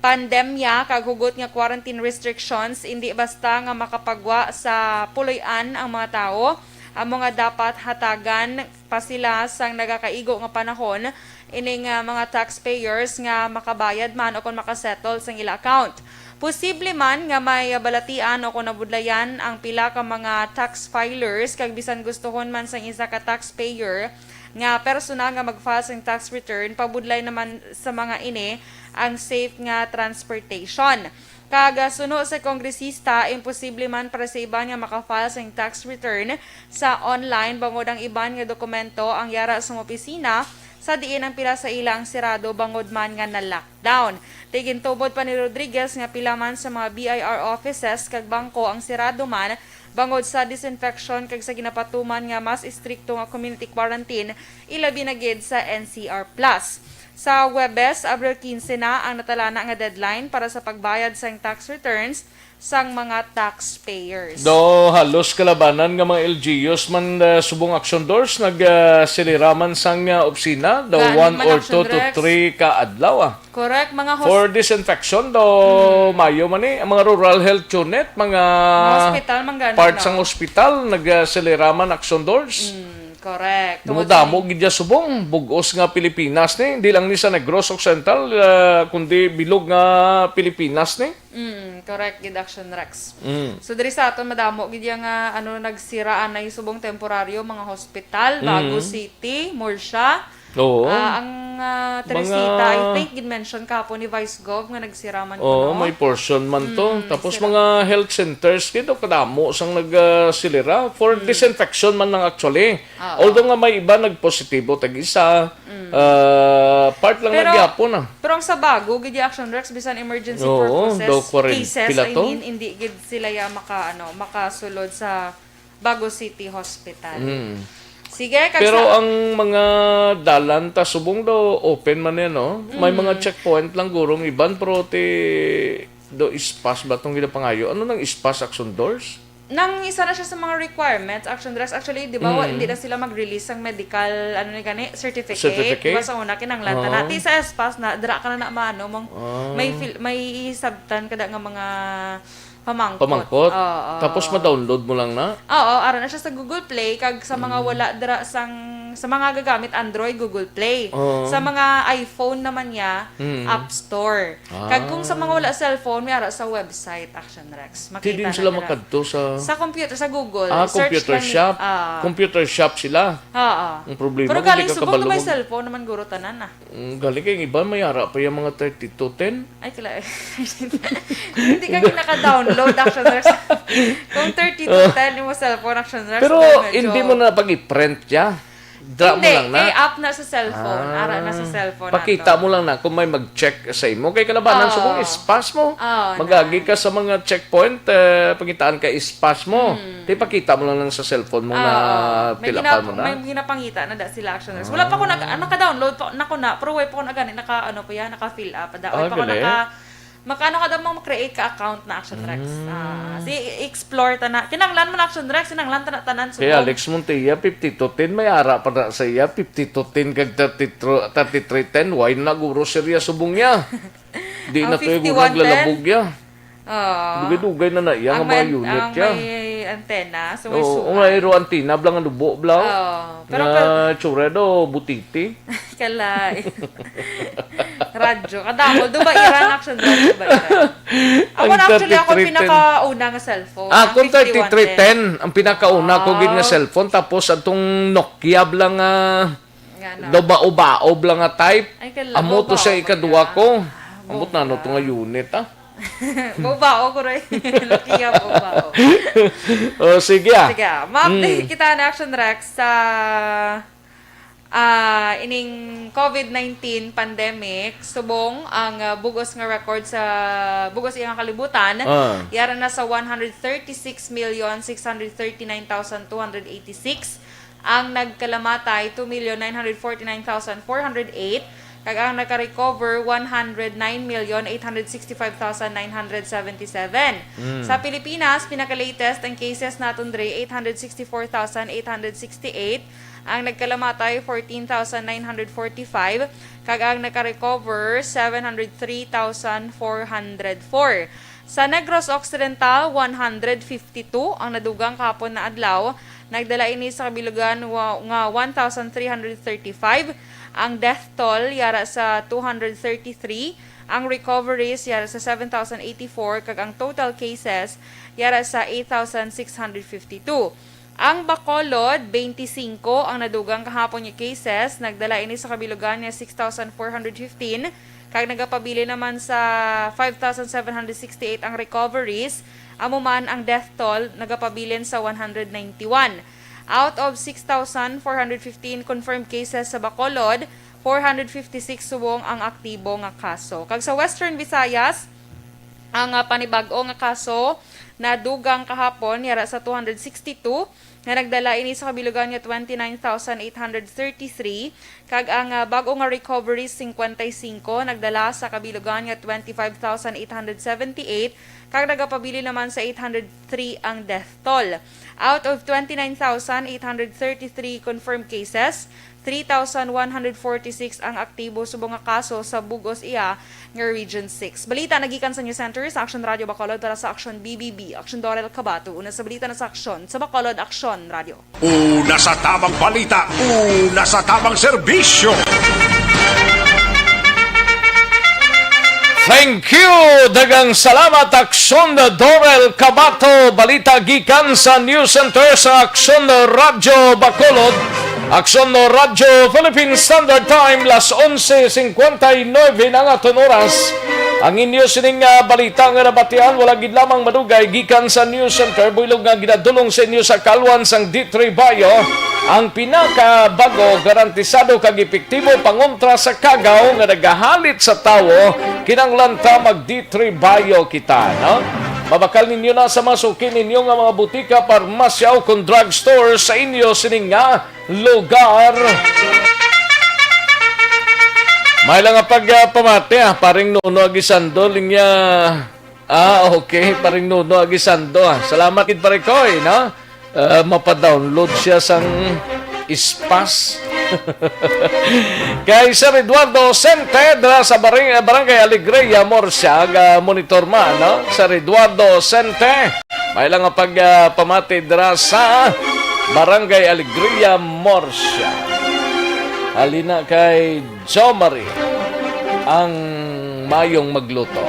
pandemya kag hugot nga quarantine restrictions, indi basta nga makapagwa sa puloy-an ang mga tawo. Amo nga dapat hatagan pa sila sang nagakaigo nga panahon ining, ah, mga taxpayers nga makabayad man o kon makasettle sang ila account. Posible man nga may balatian o kon nabudlayan ang pila ka mga tax filers, kag bisan gustuhon man sang isa ka taxpayer nga personal nga mag-file sang tax return, pabudlay naman sa mga ini ang safe nga transportation. Kag, ah, suno sa kongresista, imposible man para sa iban nga maka-file sang tax return sa online, bangod ang iban nga dokumento ang yara sa mga opisina, sa diin ang pila sa ila ang sirado bangod man nga na-lockdown. Ti gintubod pa ni Rodriguez nga pila man sa mga B I R offices kag bangko ang sirado man bangod sa disinfection kag sa ginapatuman nga mas istrikto nga community quarantine, ilabi na gid sa N C R plus. Sa Huwebes, Abril quince na ang natalana nga deadline para sa pagbayad sang tax returns sang mga taxpayers. Do, halos kalabanan nga mga L G Us man, ah, subong Action Doors, nag, ah, siliraman sang, ah, opisina, do Gani one man, or Action two to Rex. Three ka adlaw, ah. Correct, mga hos- For disinfection, do Hmm. mayo man ni, ang mga rural health unit, mga Mga hospital, man gani, part no? Sang hospital, nag, ah, siliraman Action Doors. Hmm, correct. Tungod Dumudamo sa gid ya subong, bug-os nga Pilipinas ni, di lang ni sa Negros Occidental, ah, kundi bilog nga Pilipinas ni. Mm, correct gid, Action Rex. Mm. So, diri sa aton, madamo gid yang, ah, ano, nagsira anay subong temporaryo, mga hospital, Bago Mm. City, Murcia. Oo. Ah, ang, ah, Teresita, Mga I think, gid-mention kahapon ni Vice Gov nga nagsira man Oo, kuno. May portion man to. Mm, Tapos nagsira. Mga health centers, gid, kadamo sang nag, ah, silira. For Mm. disinfection man lang, actually. Oo. Although nga may iba nagpositibo, tag-isa, Mm. ah, part lang Pero, na gyapon, ah. Pero ang sa Bago gid ya, Action Rex, bisan emergency Oo, purposes, daw kwarenta cases, pila I to? Mean, hindi gid sila ya maka, ano, makasulod sa Bago City Hospital. Mm. Sige, kag Pero sa ang mga dalan ta subong daw open man yan, no? May mga Mm. checkpoint lang gurong iban, pero ti do ispas ba tong ginapangayo? Ano nang ispas, Action Doors? Nang isa na siya sa mga requirements, Action Doors. Actually, di ba, wa-, Mm. hindi na sila mag-release ng medical, ano ni gani, certificate. Certificate? Di ba, sa una, kinanglan ta na. Oo. Ti sa espas na, dira ka na na maano, mong Ah. may fil-, may isabtan ka da nga mga pamangkot. Pamangkot? Oo. Tapos ma-download mo lang na? Oo, ara na siya sa Google Play, kag sa mga Mm. wala dira sang, sa mga gagamit Android, Google Play. Oo. Sa mga iPhone naman niya, Mm. App Store. Kag kung sa mga Ah. wala cellphone, may ara sa website, Action Rex. Ti Makita din na sila nila. Makadto sa Sa computer, sa Google. Ah, Search computer lang ni-, shop. Ah. Computer shop sila. Oo. Ang problema, Pero kung galing di ka subong na may kabalo mo. Cellphone naman, guro, tanan, ah. Mm, galing kay iba, may ara pa yung mga thirty-two ten. Ay, kila-, hindi ka naka-download, Action Rex. Kung thirty-two ten yung cellphone, Action Rex, Pero medyo hindi mo na pag-i-print siya. Dra mo Hindi, lang na. Kay app na sa cellphone. Ah. Ara na sa cellphone Pakita nato. Mo lang na kung may mag-check sa imo. Kay kalabanan sa Oo. Kung ispas mo. Oo, Magagi na. Ka sa mga checkpoint, eh, pangitaan ka ispas mo. Hmm. Di pakita mo lang, lang sa cellphone mo Oo. Na May fill upan gina-, mo na. May ginapangita na da sila, Action Rex. Wala pa ko nag-, Ah. naka-download pa, nako na, pero way pa ko na gani, naka, ano pa yan, naka-fill up. Da, way Ah, pa ko gali. Naka, Makano ka daw mo create ka account na Action Rex? Mm. Ah, si explore ta na. Kinanglan mo na Action Rex, kinanglan ta na tanan subong. Kay Alex Montilla, fifty-two ten, may ara pa na sa iya, fifty-two ten kag thirty-three, thirty-three ten, why na guro seriya subong niya? Di Ang na to yung fifty-one ten? Gurang lalabog niya. Oo. Dugay-dugay na na iya, Ang ang mga may, unit ang niya. May, Antena, so may Oo, suway. Nga iro antenna, bla nga lubo, bla. Oo, pero nga ka- tsura do, butiti. Kalay. Radyo. Kadamo, do ba iran action radyo ba iran? Ako Ang na, actually, ako thirty-three ten. Pinakauna nga cellphone, Ah, ang kung fifty-one ten. Thirty-three ten, ang pinakauna ko gid nga Wow. Cellphone, tapos atong Nokia bla nga Nga na. Daw bao-bao lang nga type. Ay, kala, Amo to bao-bao siya ba ikaduha niya? Ko. Ambot na, ano to nga Bongga. Unit, ah? Bao-bao ko rin. Nokia, bao-bao. Oh, sige, ah. Sige, ah. Ma-update Mm. kita na, Action Rex, sa, ah, ining covid nineteen pandemic. Subong ang, ah, bugos nga record sa bugos iyang kalibutan, Ah. yara na sa one hundred thirty-six million six hundred thirty-nine thousand two hundred eighty-six. Ang nagkalamatay, two million nine hundred forty-nine thousand four hundred eight, kag ang naka-recover, one hundred nine million eight hundred sixty-five thousand nine hundred seventy-seven. Mm. Sa Pilipinas, pinaka-latest ang cases naton diri, eight hundred sixty-four thousand eight hundred sixty-eight. Ang nagkalamatay, fourteen thousand nine hundred forty-five, kag ang naka-recover, seven hundred three thousand four hundred four. Sa Negros Occidental, one hundred fifty-two ang nadugang kahapon na adlaw. Nagdala ini sa kabilugan wa-, nga one thousand three hundred thirty-five. Ang death toll yara sa two hundred thirty-three. Ang recoveries yara sa seven thousand eighty-four, kag ang total cases yara sa eight thousand six hundred fifty-two. Ang Bacolod, twenty-five ang nadugang kahapon nga cases, nagdala ini sa kabilugan nga six thousand four hundred fifteen, kag nagapabilin naman sa five thousand seven hundred sixty-eight ang recoveries, amo man ang death toll nagapabilin sa one hundred ninety-one. Out of six thousand four hundred fifteen confirmed cases sa Bacolod, four hundred fifty-six subong ang aktibo nga kaso. Kag sa Western Visayas, ang, ah, panibag-o nga kaso nadugang kahapon yara sa two hundred sixty-two, nga nagdala ini sa kabilugan nga twenty-nine thousand eight hundred thirty-three, kag ang, ah, bag-o nga recoveries, cincuenta y cinco, nagdala sa kabilugan nga twenty-five thousand eight hundred seventy-eight, kag nagapabilin naman sa eight hundred three ang death toll. Out of twenty-nine thousand eight hundred thirty-three confirmed cases, three thousand one hundred forty-six ang aktibo subong nga kaso sa bug-os iya nga Region six. Balita nagikan sa News Center sa Action Radio Bacolod para sa Action B B B. Action Dorel Cabato. Una sa balita na sa Action sa Bacolod, Action Radio. Una sa tamang balita, una sa tamang serbisyo. Thank you! Daghang salamat, Action Dorel Cabato. Balita gikan sa News Center sa Action Radio Bacolod. Action Radio Philippine Standard Time, las onse cincuenta y nueve na nga aton oras. Ang inyo sining, ah, balita nga nabatian, wala gid lamang madugay gikan sa News Center. Buylog nga ginadulong sa inyo sa kalwan sang D three Bio, ang pinakabag-o, garantisado kag epektibo pangontra sa kagaw nga nagahalit sa tawo, kinahanglan ta mag D three Bio kita, no? Mabakal ninyo na sa mga suki ninyo nga mga butika, parmasya o kon drugstore sa inyo sining nga lugar. May lang nga pag, ah, pamati, ah, paring Nuno Aguisando, linya. Ah, okay, paring Nuno Aguisando, ah. Salamat gid, pare Koy, no? Ah, mapa-download siya sang spas. Kay Sir Eduardo Sente, dira sa Barang-, Barangay Alegria, Murcia, ga monitor man, no? Sir Eduardo Sente. May lang nga pag, ah, pamati dira sa Barangay Alegria, Murcia. Halina kay Jomari ang mayong magluto.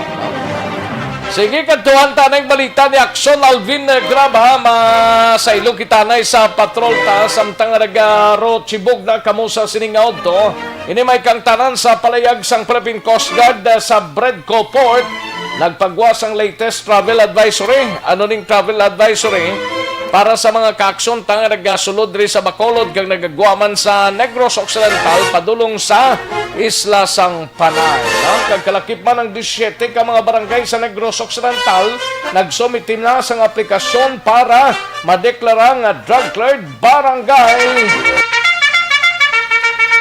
Sige, kadtuhan ta na ang balita ni Action Alvin Graba. Masaylo kita na sa patrol ta, samtang nagaro chibog na kamo sa sining nga udto. Ini may kangtanan sa palayag sang Philippine Coast Guard, ah, sa Bredco Port. Nagpagwa sang latest travel advisory. Ano ning travel advisory? Para sa mga kaaksyon ta nga nagasulod diri sa Bacolod kag nagagwa man sa Negros Occidental padulong sa Isla sang Panay, no? Kag kalakip man ang disisiete ka mga barangay sa Negros Occidental, nagsumiti na sang aplikasyon para madeklara nga drug-cleared barangay.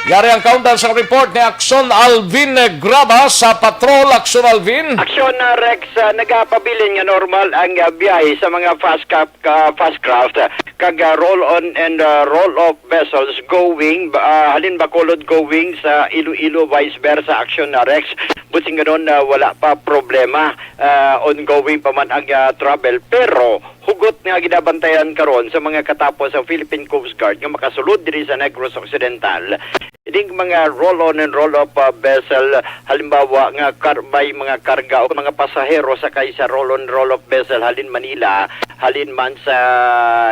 Yari ang kaundan sa report ni Aksyon Alvin Graba sa Patrol. Aksyon Alvin. Aksyon, ah, Rex, ah, nagapabilin nga normal ang, ah, biyahe sa mga fast cap-, ah, fast craft, ah, kag, ah, roll on and, ah, roll off vessels going, ah, halin Bacolod going sa Iloilo, vice versa. Aksyon, ah, Rex, buting ganon, ah, wala pa problema, ah, ongoing pa man ang, ah, travel, pero hugot nga ginabantayan karon sa mga katapo sa Philippine Coast Guard nga makasulod diri sa Negros Occidental. Ining mga roll-on and roll-off, ah, vessel, halimbawa nga kar-, may mga karga o mga pasahero sakay sa roll-on, roll-off vessel halin Manila, halin man sa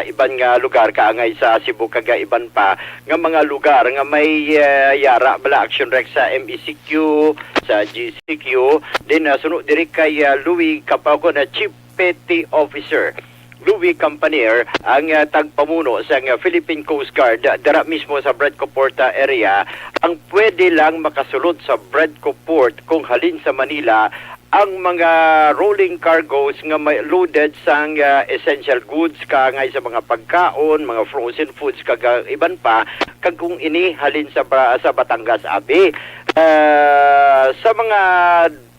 iban nga lugar, kaangay sa Cebu kag iban pa nga mga lugar nga may, ah, yara bala, Action Rex, sa M E C Q, sa G C Q, then, ah, suno diri kay, ah, Louis Capauco na Chief Petty Officer. Louis Campanier ang, ah, tagpamuno sang, ah, Philippine Coast Guard, ah, dira mismo sa Bredco Port, ah, area, ang pwede lang makasulod sa Bredco Port kung halin sa Manila ang mga rolling cargos nga may loaded sang, ah, essential goods, kaangay sa mga pagkaon, mga frozen foods, kag, ah, iban pa, kag kung ini halin sa Ba-, sa Batangas, abi. Ah, sa mga,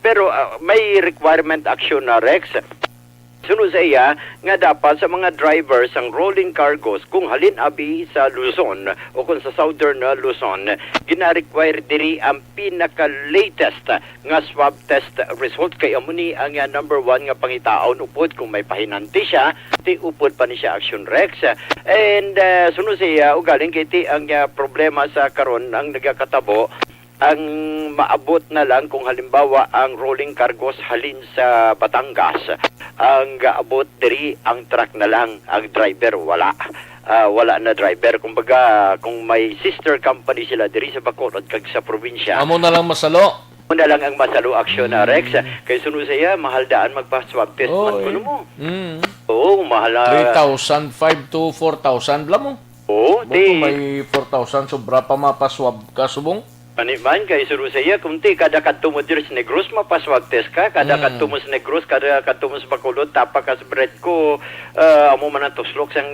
pero, ah, may requirement, Action, ah, Rex. Suno sa iya nga dapat sa mga driver sang rolling cargos kung halin abi sa Luzon o kung sa Southern, uh, Luzon, gina-require diri ang pinaka-latest nga swab test result, kay amo ni ang, uh, number one nga pangitaon upod kung may pahinanti siya, ti upod pa ni siya, Action Rex. And, uh, suno sa iya, ugaling kay ti ang, uh, problema sa karon ang nagakatabo, ang maabot na lang kung halimbawa ang rolling cargos halin sa Batangas, ang gaabot diri ang truck na lang, ang driver wala. Ah, wala na driver. Kumbaga, kung may sister company sila diri sa Bacolod kag sa probinsya, amo na lang masalo. Amo na lang ang masalo, Action, ah, Rex. Mm. Kay suno sa iya, mahal daan magpa-swab test man. Oy. Kuno mo. Mm. Oo, mahal na. Three thousand, five to four thousand lang mo. Oo, Mo di kung may four thousand, sobra pa mapaswab ka subong? Ani man, kay suno sa iya, kung ti, kada kadto mo diri sa Negros, mapaswab test ka. Kada Mm. kadto mo sa Negros, kada kadto mo sa Bacolod, tapa ka sa Bredco, ah, amo man ang tuslok sang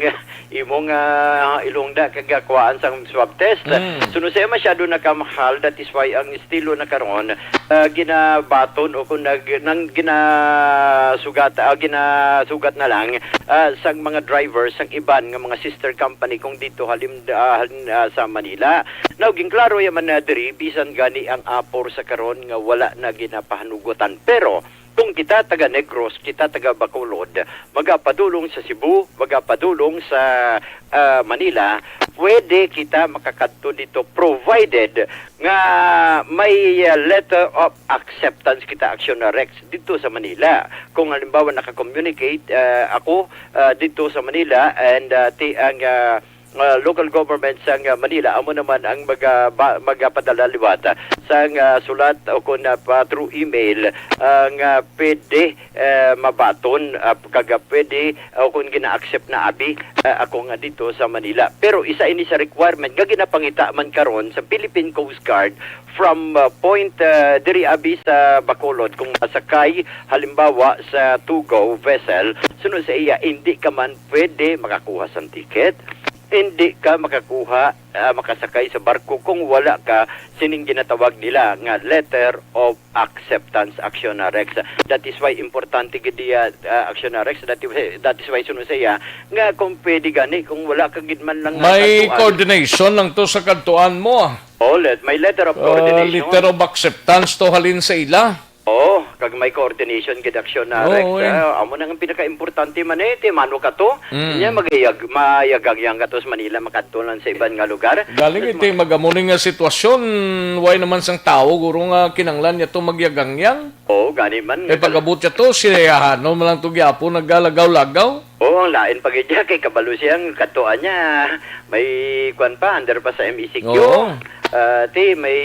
imong, ah, ilongda kag kuhaan sang swab test. Mm. Suno sa iya, masyado na kamahal, that is why ang estilo na karon, ah, ginabaton o kung nag-, nang ginasugat, ah, ginasugat na lang, ah, sang mga driver sang iban nga mga sister company kung dito halim-, ah, halin, ah, sa Manila. Now, ginklaro ya man na diri, bisan gani ang apor sa karon nga wala na ginapahanugutan. Pero kung kita taga Negros, kita taga Bacolod, magapadulong sa Cebu, magapadulong sa, ah, Manila, pwede kita makakadto dito provided nga may, ah, letter of acceptance kita, Action Rex, dito sa Manila. Kung halimbawa naka-communicate, ah, ako, ah, dito sa Manila and, ah, ti ang, ah, ah, local government sang, ah, Manila, amo naman ang maga-, ba-, magapadala liwat, ah, sang, ah, sulat o kun, ah, pa through email, ah, nga pwede, eh, mabaton, ah, kag, ah, pwede, ah, o kun gina-accept na abi, ah, ako nga dito sa Manila. Pero isa ini sa requirement nga ginapangita man karon sa Philippine Coast Guard from, ah, point, ah, diri abi sa Bacolod, kung masakay halimbawa sa Tugo vessel, suno sa iya, hindi ka man pwede makakuha sang ticket. Hindi ka makakuha, ah, makasakay sa barko kung wala ka sining ginatawag nila nga letter of acceptance, Action Rex. That is why importante gid iya, ah, Action Rex. That is, that is why suno sa iya nga kung pwede gani, kung wala ka gid man lang May nakadtuan. Coordination lang to sa kadtuan mo, ah. Oh, let, may letter of Ah, coordination. Letter of acceptance to halin sa ila. Oo, kag may coordination gid, Action, ah, Oo, Rex, eh. Ah, amo na ang pinakaimportante man, eh, ti mano ka to. Mm. Nya, magayag-, mayagangyang ka to sa Manila, makadto lang sa iban nga lugar. Galing Mas iti ma- mag-amo ni nga sitwasyon, way naman sang tawo, guro nga kinanglan niya to magyagangyang. Oo, gani man. Eh, pag-abot niya to, siya, ano, man lang to gyapon, naggalagaw-lagaw. Oo, ang lain pa gid niya, kay kabalo siya ang kadtuan niya. May kwan pa, under pa sa M E C Q. Oo. Ah, ti, may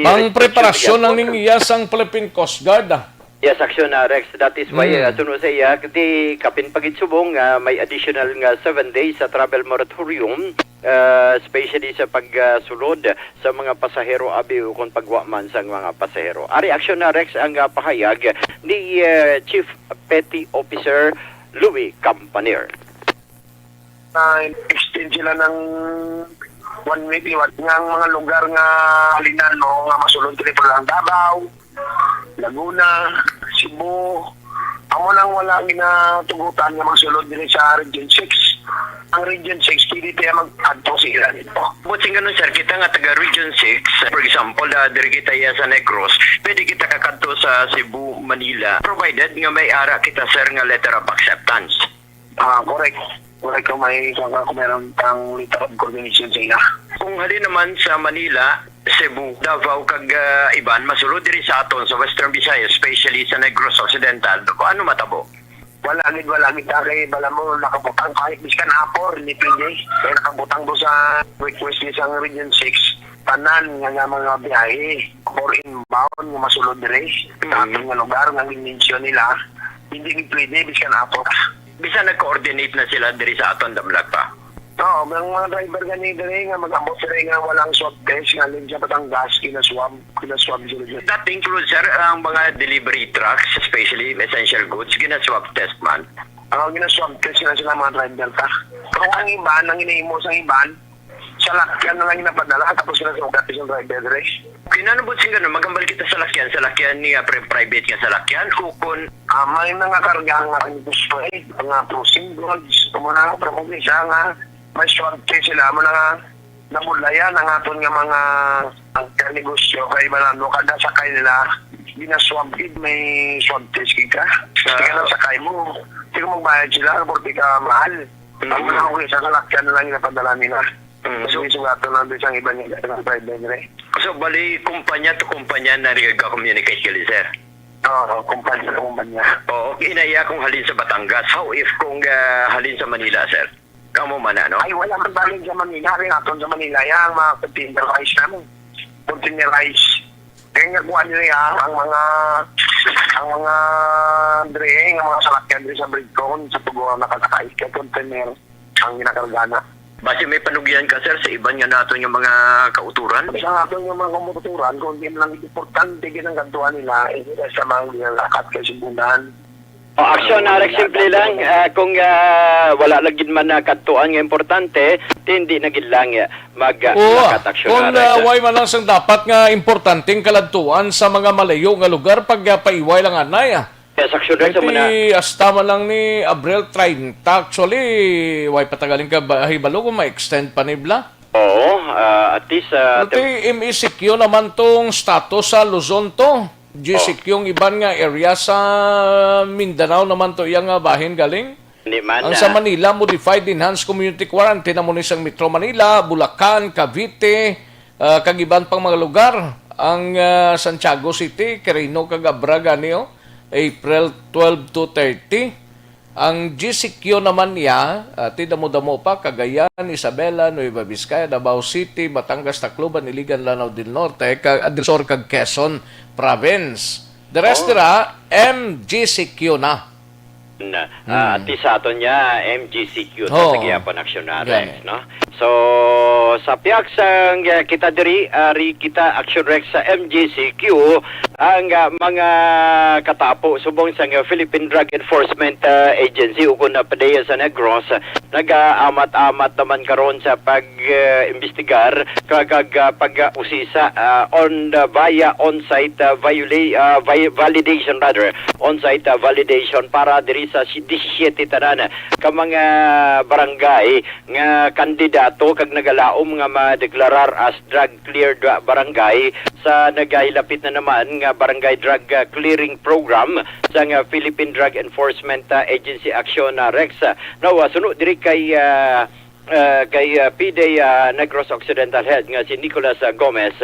Pang restriction preparasyon gid ang ako. Ning iya sang Philippine Coast Guard, ah. Yes, Action, ah, Rex. That is why, Mm. ah, suno sa iya, ti kapin pa gid subong, ah, may additional nga seven days sa travel moratorium, ah, especially sa pagsulod sa mga pasahero, abi, o kung pagwa man sa mga pasahero. Ari, Action, ah, Rex, ang, ah, pahayag ni, ah, Chief Petty Officer Louis Campanier. Na extend sila ng One week liwat nga ang mga lugar nga halinan mo nga masulod kini pa lang Davao, Laguna, Cebu, amo nang wala ginatugutan nga magsulod diri sa Region six. Ang Region six, pwede pa mag-adto sa ila dito. But sing ganun, sir, kita nga taga Region six, for example, da, diri kita iya sa Negros, pwede kita kakadto sa Cebu, Manila, provided nga may ara kita, sir, nga letter of acceptance. Ah, correct. Correct, kung may, kung, kung meron tang letter of coordination sa ila. Kung halin naman sa Manila, Cebu, Davao, kag, ah, iban, masulod diri sa aton sa Western Visayas, especially sa Negros Occidental, ano matabo? Wala gid, wala gid ta kay bala mo nakabutang kahit biskan apor ni P J. Kay nakabutang mo sa request ni sang Region six, tanan nga, nga mga biyahe or inbound nga masulod diri sa Mm. aton nga lugar nga ginmensyon nila, hindi gid pwede biskan apor. Bisan nag-coordinate na sila diri sa aton, damlag pa. Oo, ang mga driver gani diri nga mag-abot diri nga walang swab test nga halin sa Batangas, ginaswab, ginaswab sila diri. That includes, sir, ang mga delivery trucks, especially essential goods, ginaswab test man. Oo, ginaswab test na sila mga driver ta. Pero ang iban, ang ginahimo sa iban, salakyan na lang ginapadala, tapos sila sugat sa driver diri. Kinanubot sing ganun, maghambal kita salakyan, salakyan ni, ah, pri-, private nga salakyan, o kun Ah, may mga karga nga ang gusto eh, mga frozen goods, amo na, pero kung isa nga, may swerte sila, amo na nga, nabudlayan ang aton nga mga, ang negosyo, kay malano, kada sakay nila, ginaswab gid, may swab test gid ka. Ah. Sige na sakay mo, sige magbayad sila, porque ka mahal. Ang Mm. mga kung isa, salakyan na lang yung napadala nila. Mm. Kasi So, may sugaton lang doon sa iba niya, sa driver nila eh. So, bali, kumpanya to kumpanya na rin communicate gali, sir? Oo, kumpanya to kumpanya. Oo, inaya kung halin sa Batangas. How if kung, ah, halin sa Manila, sir? Kamo man, ano? Ay, wala man galing sa Manila. Rin aton sa Manila, yan, ang mga containerized namin. Containerized. Kaya nga, kuha nila, ah, ang mga, ang mga dre, ang mga salakyan dre sa Bridcon, sa Tuguan, nakasakay, kay container ang ginakarga na. Basi may panugyan ka, sir, sa iban nga naton nga mga kauturan? Sa aton nga mga kauturan, kung di lang importante, ginanggadtuan nila, eh, sa mga ginalakat kay Sibunan. O, aksyon, ah, Rex, simple lang. Ah, kung, ah, wala lang gid man na kadtuan nga importante, hindi na gid lang, ah, mag, ah, Oo, lakat aksyon, kung, ah, Rex, ah, ah. Way man lang sang dapat nga importanteng kaladtuan sa mga malayo nga lugar, pag, ah, paiway lang anay, ah. Yes, aksyon, Rex, Kay amo na. Ti, hasta man lang ni Abril treinta, actually, way pa ta galing ka ba-, hibalo kung ma-extend pa ni bla. Oo, ah, at least, ah, Pero tem- ti M E C Q naman tong status sa Luzon to. G C Q Oh. ang iban nga area sa Mindanao naman to iya nga bahin galing. Hindi man, Ang sa ah. Manila, modified enhanced community quarantine amo ni sang Metro Manila, Bulacan, Cavite, ah, kag iban pang mga lugar. Ang, ah, Santiago City, Quirino kag Abra gani, oh, April twelve to thirty. Ang G C Q naman niya, ah, ti damo-damo pa, Cagayan, Isabela, Nueva Vizcaya, Davao City, Batangas, Tacloban, Iligan, Lanao del Norte, kag, ah, del Sur, kag Quezon Province. The rest Oh. dira, M G C Q na. Na, Hmm. ah, at least sa aton niya, M G C Q ta Oo. sa gihapon aksyon na, Gani. Rex, no? So, sa pihak sang, ah, kita diri, ari kita, Action Rex, sa M G C Q, ang, ah, mga katapo subong sang, ah, Philippine Drug Enforcement, ah, Agency, ukon na PDEA sa Negros, ah, nag-aamat-amat naman karon sa pag, ah, imbestigar, kag, kag, ah, pag, ah, usisa, ah, on the via on-site, ah, viola-, ah, vi-, validation rather, on-site, ah, validation para diri sa si-, disisiete tanan ka mga barangay nga kandidato kag nagalaom nga madeklarar as drug cleared, ah, barangay sa nagahilapit na naman nga barangay drug, ah, clearing program sang, ah, Philippine Drug Enforcement, ah, Agency Action, ah, Rex. Ah, now, ah, suno diri kay, ah, ah, kay, ah, PDEA, ah, Negros Occidental Head nga si Nicolas, ah, Gomez,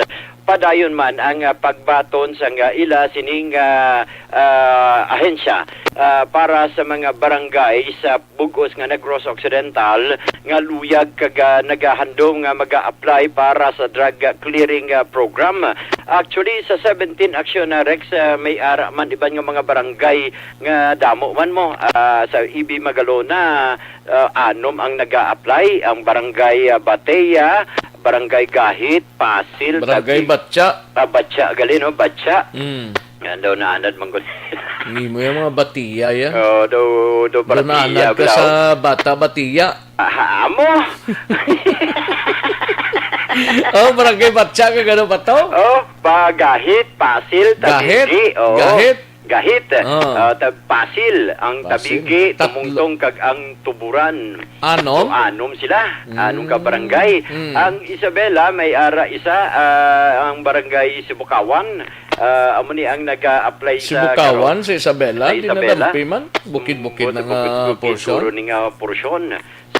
padayon man ang, ah, pagbaton sang, ah, ila sining, ah, ah, ahensya, ah, para sa mga barangay sa bug-os nga Negros Occidental nga luyag kag, ah, nagahandom nga maga-apply para sa drug, ah, clearing, ah, program. Actually, sa seventeen aksyon na, Rex, ah, may ara man iban nga mga barangay nga damo man mo, ah, sa EB Magalona, ah, anom ang naga-apply, ang Barangay, ah, Batea, Barangay Gahit, Pasil, Barangay Taguig. Batya. Ah, Batya, gali, no? Batya. Mm. Yan daw, naanad man gud. Hindi mo yung mga Batia, ya. Oh, do, do, Doon Bartia, naanad ka bro. Sa Bata Batia. Ah, amo. Oh, Barangay Batya ka, gano ba to? Oh, pa Gahit, Pasil, Gahit? Tabigi, oo. Gahit? Gahit, Ah. ah, ta-, Pasil, ang Pasil. Tabigi, Tatlo. Tumungtong, kag ang Tuburan. Anom? So, anom sila. Anom ka Mm. barangay. Mm. Ang Isabela, may ara isa, ah, ang Barangay Sibukawan. Ah, amo ni ang nag-a-apply sa Sibukawan, karon. Sa Isabela, Sa di na Isabela. Dampi man. Bukid-bukid Mm, na nga bukid-bukid portion. Siguro ni nga portion.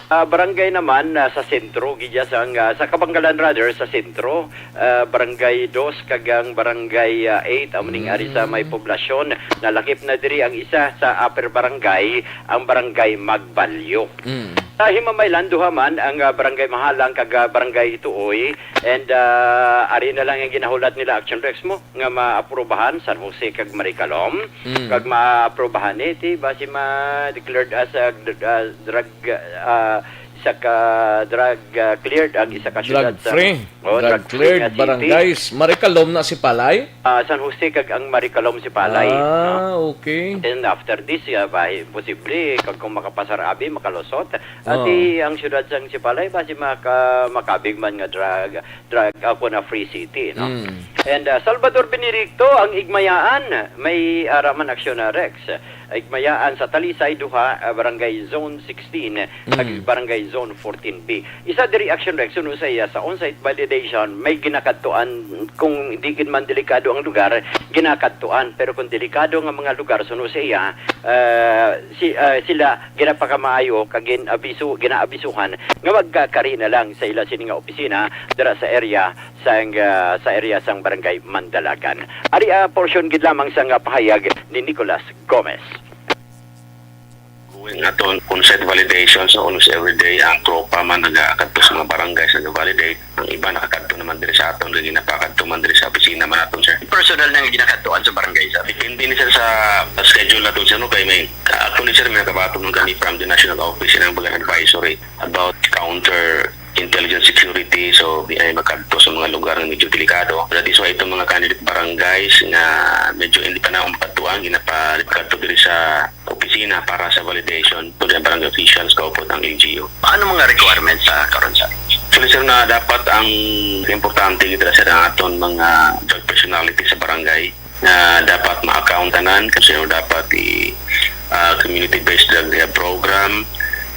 Ah, barangay naman, ah, sa sentro, gidya sa, nga, sa Kabangalan, rather, sa sentro, ah, Barangay Dos kag ang Barangay, ah, Eight, amo ning ari sa may Mm. poblasyon. Nalakip na diri ang isa sa upper barangay, ang Barangay Magbalyo. Mm. Sa Himamaylan, duha man ang, ah, Barangay Mahalang kag, ah, Barangay Tuoy. And, ah, ari na lang ang ginahulat nila, Action Rex, mo nga maaprubahan, San Jose kag Maricalom. Mm. Kag maaprubahan ni, ti, basi ma-declared as a, ah, drug, ah, isa ka drug, ah, cleared ang isa ka Drug syudad sa, free. Oh, Drug drug free cleared nga city. Barangays. Maricalom na Sipalay? Ah, San Jose kag ang Maricalom Sipalay, Ah, no? Okay. Then after this, ah, ba, posible, kag kung makapasar abi, makalusot. Ati Oh. ang syudad sang Sipalay, basi maka-, makabig man nga drug, drug, ako na free city, no? Mm. And, ah, Salvador Benedicto, ang Igmayaan, may ara man aksyon na, Rex. Igmayaan sa Talisay, duha, ah, Barangay Zone sixteen, kag Mm. Barangay Zone fourteen B. Isa diri aksyon, Rex, suno sa iya sa on-site validation, may ginakadtuan, kung di gid man delikado ang lugar, ginakadtuan. Pero kung delikado nga mga lugar, suno sa iya, ah, si, ah, sila ginapakamaayo kag gin-abiso-, ginaabisuhan nga magkakari na lang sa ila sini nga opisina dira sa area sang, ah, sa area sang Barangay Mandalagan. Ari, ah, portion gid lamang sang, ah, pahayag ni Nicolas Gomez. Going aton on-site validation, so almost every day ang tropa man nagakadto sa mga barangay sa nag-validate. Ang iba nakakadto naman diri sa aton, kay ginapakadto man diri sa opisina man aton, sir. Personal na nga ginakadtuan sa barangay, sir. Depende ni, sir, sa, sa schedule naton, sir, no? Kay may, actually, sir, may nakabaton man kami from the national office, ilang bagang advisory about counter intelligence security, so di ay makadto sa mga lugar nga medyo delikado. That is why itong mga candidate barangays nga medyo hindi pa na makadtuan, ginapa-, makadto diri sa opisina para sa validation to the barangay officials, kaupod ang L G U. Ano mga requirements sa karon, sir? Actually, sir, na dapat ang importante gid, sir, ang aton mga drug personality sa barangay nga dapat ma-account tanan kung sino dapat i, ah, community-based drug rehab program,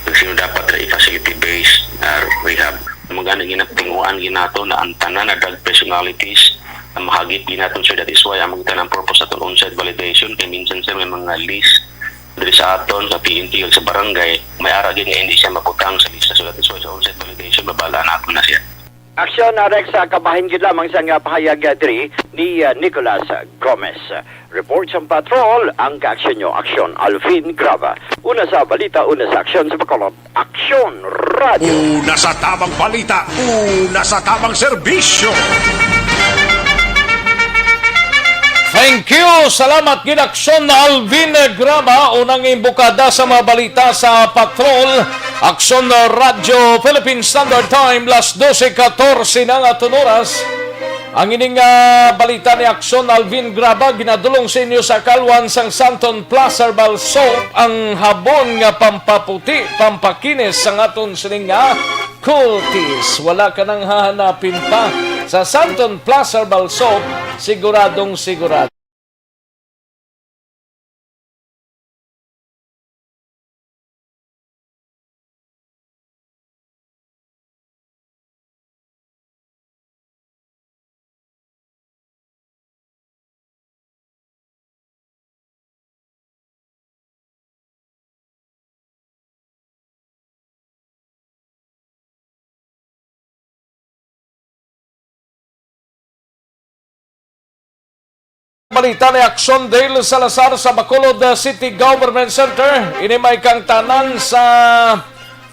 kung sino dapat ra i-facility-based, ah, rehab. Mga gani ginatinguan gid nato na ang tanan na drug personalities na mahagit gid naton, sir. That is why ang mga tanang purpose aton on-site validation kay minsan, sir, may mga list diri sa aton sa P N P o sa barangay, may ara gid nga hindi siya mabutang sa lista. So that is why sa on-site validation, babala nato na siya. Aksyon, ah, Rex, ah, kabahin gid lamang sa nga pahayag, ah, diri ni, ah, Nicolas Gomez. Report sa Patrol, ang kaaksyon nyo, Aksyon Alvin Graba. Una sa balita, una sa aksyon sa Bacolod, Aksyon Radio. Una sa tamang balita, una sa tamang serbisyo. Thank you. Salamat gid, Aksyon Alvin Graba. Unang imbukada sa mga balita sa Patrol. Aksyon Radyo Philippine Standard Time, las dose katorse na nga aton oras. Ang ining, ah, balita ni Aksyon Alvin Graba, ginadulong sa inyo sa kalwan sang Santon Plus Herbal Soap, ang habon nga pampaputi, pampakinis sang aton sining nga kutis. Wala ka nang hahanapin pa. Sa Santon Plus Herbal Soap, siguradong sigurado. Balita ni Aksyon Dale Salazar sa Bacolod, uh, City Government Center. Ini may kangtanan sa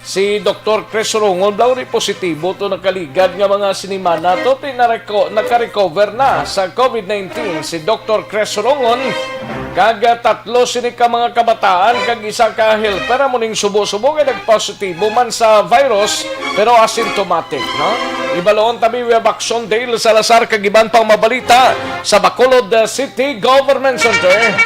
si Doktor Chris Rongon. Daw ni positibo to nakaligad nga mga sinimana to. Pinareko-, nakarecover na sa COVID nineteen si Doktor Chris Rongon. Kag, uh, tatlo sini ka mga kabataan kag isa ka helper amo ning subo-subo nga nagpositibo man sa virus, pero asymptomatic, no? Ibaloon ta mi, we have Aksyon Dale Salazar kag iban pang mabalita sa Bacolod, uh, City Government Center.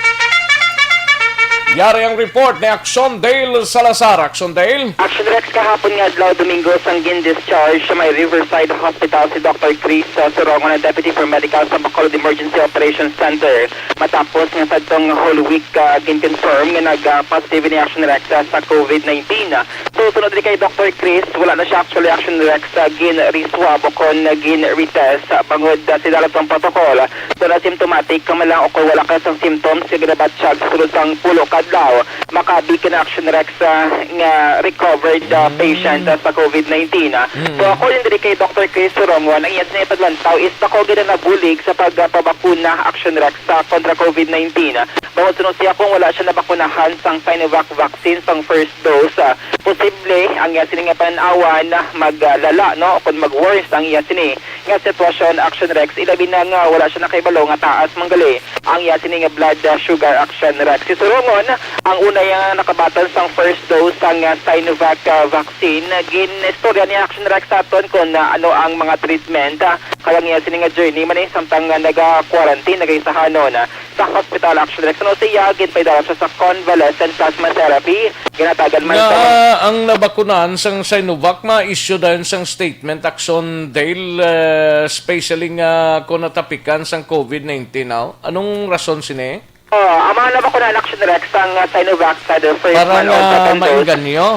Yari ang report ni Action Dale Salazar. Action Dale? Action Rex, kahapon nga adlaw, Domingo, sang gin-discharge sa may Riverside Hospital si Doctor Chris, uh, Surongon, ang Deputy for Medical sa Bacolod Emergency Operations Center. Matapos nga sadtong Holy Week, uh, gin-confirm nga nag, uh, positive ni Action Rex, uh, sa COVID nineteen. So, sunod diri kay Doctor Chris, wala na siya actually, Action Rex, uh, gin-reswab o kon gin-retest, uh, bangod, uh, sa dalot sang protocol. Kon asymptomatic ka man lang o kon wala ka sang symptoms nga ginabatyag sa sulod sang pulo ka adlaw, makabig ka na, Action Rex, ah, nga recovered, ah, Mm. patient, ah, sa COVID nineteen, ah. Mm. So, according diri kay Doctor Chris Surongon, ang iya sini paglantaw is bako gid ang nabulig sa pagpabakuna, Action Rex, sa kontra COVID nineteen, ah. Bangod suno siya, kung wala siya nabakunahan sang Sinovac vaccine sang first dose, ah, posible ang iya sini nga panan-awan, ah, maglala, no, o kon mag-worse ang iya sini nga sitwasyon, Action Rex, ilabi na nga wala siya nakahibalo nga taas man gali ang iya sini nga blood, ah, sugar, Action Rex. Si Surongon, ang una niya nga nakabaton sang first dose sang, ah, Sinovac, ah, vaccine. Gin-istorya ni Action Rex sa aton kung, ah, ano ang mga treatment, ah, kag ang iya sini nga journey man ni samtang, ah, naga-quarantine, nagaisahanon, ah, sa hospital, Action Rex. Ano siya, ginpaidalan siya sa convalescent plasma therapy. Ginatagan man Nga, sa mga ah, ang nabakunahan sang Sinovac ma-issue dayon sang statement, Action Dale, eh, especially nga kung natapikan sang COVID nineteen, aw? Anong rason sini? Oh, ang mga nabakunahan, Action Rex, sang, ah, Sinovac sa the first Para man o nga second dose. Mainganyo.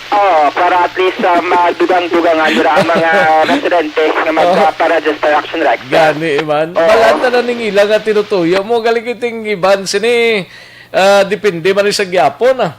Oh, para at least, ah, madugang-dugangan nila ang mga residente nga Oo. magpa-register, Action Rex. Gani man. Oo. Balaan ta na ning ila nga tinutuyo mo. Galing kiting iban sini, ah, depende man ni sa gyapon, ah.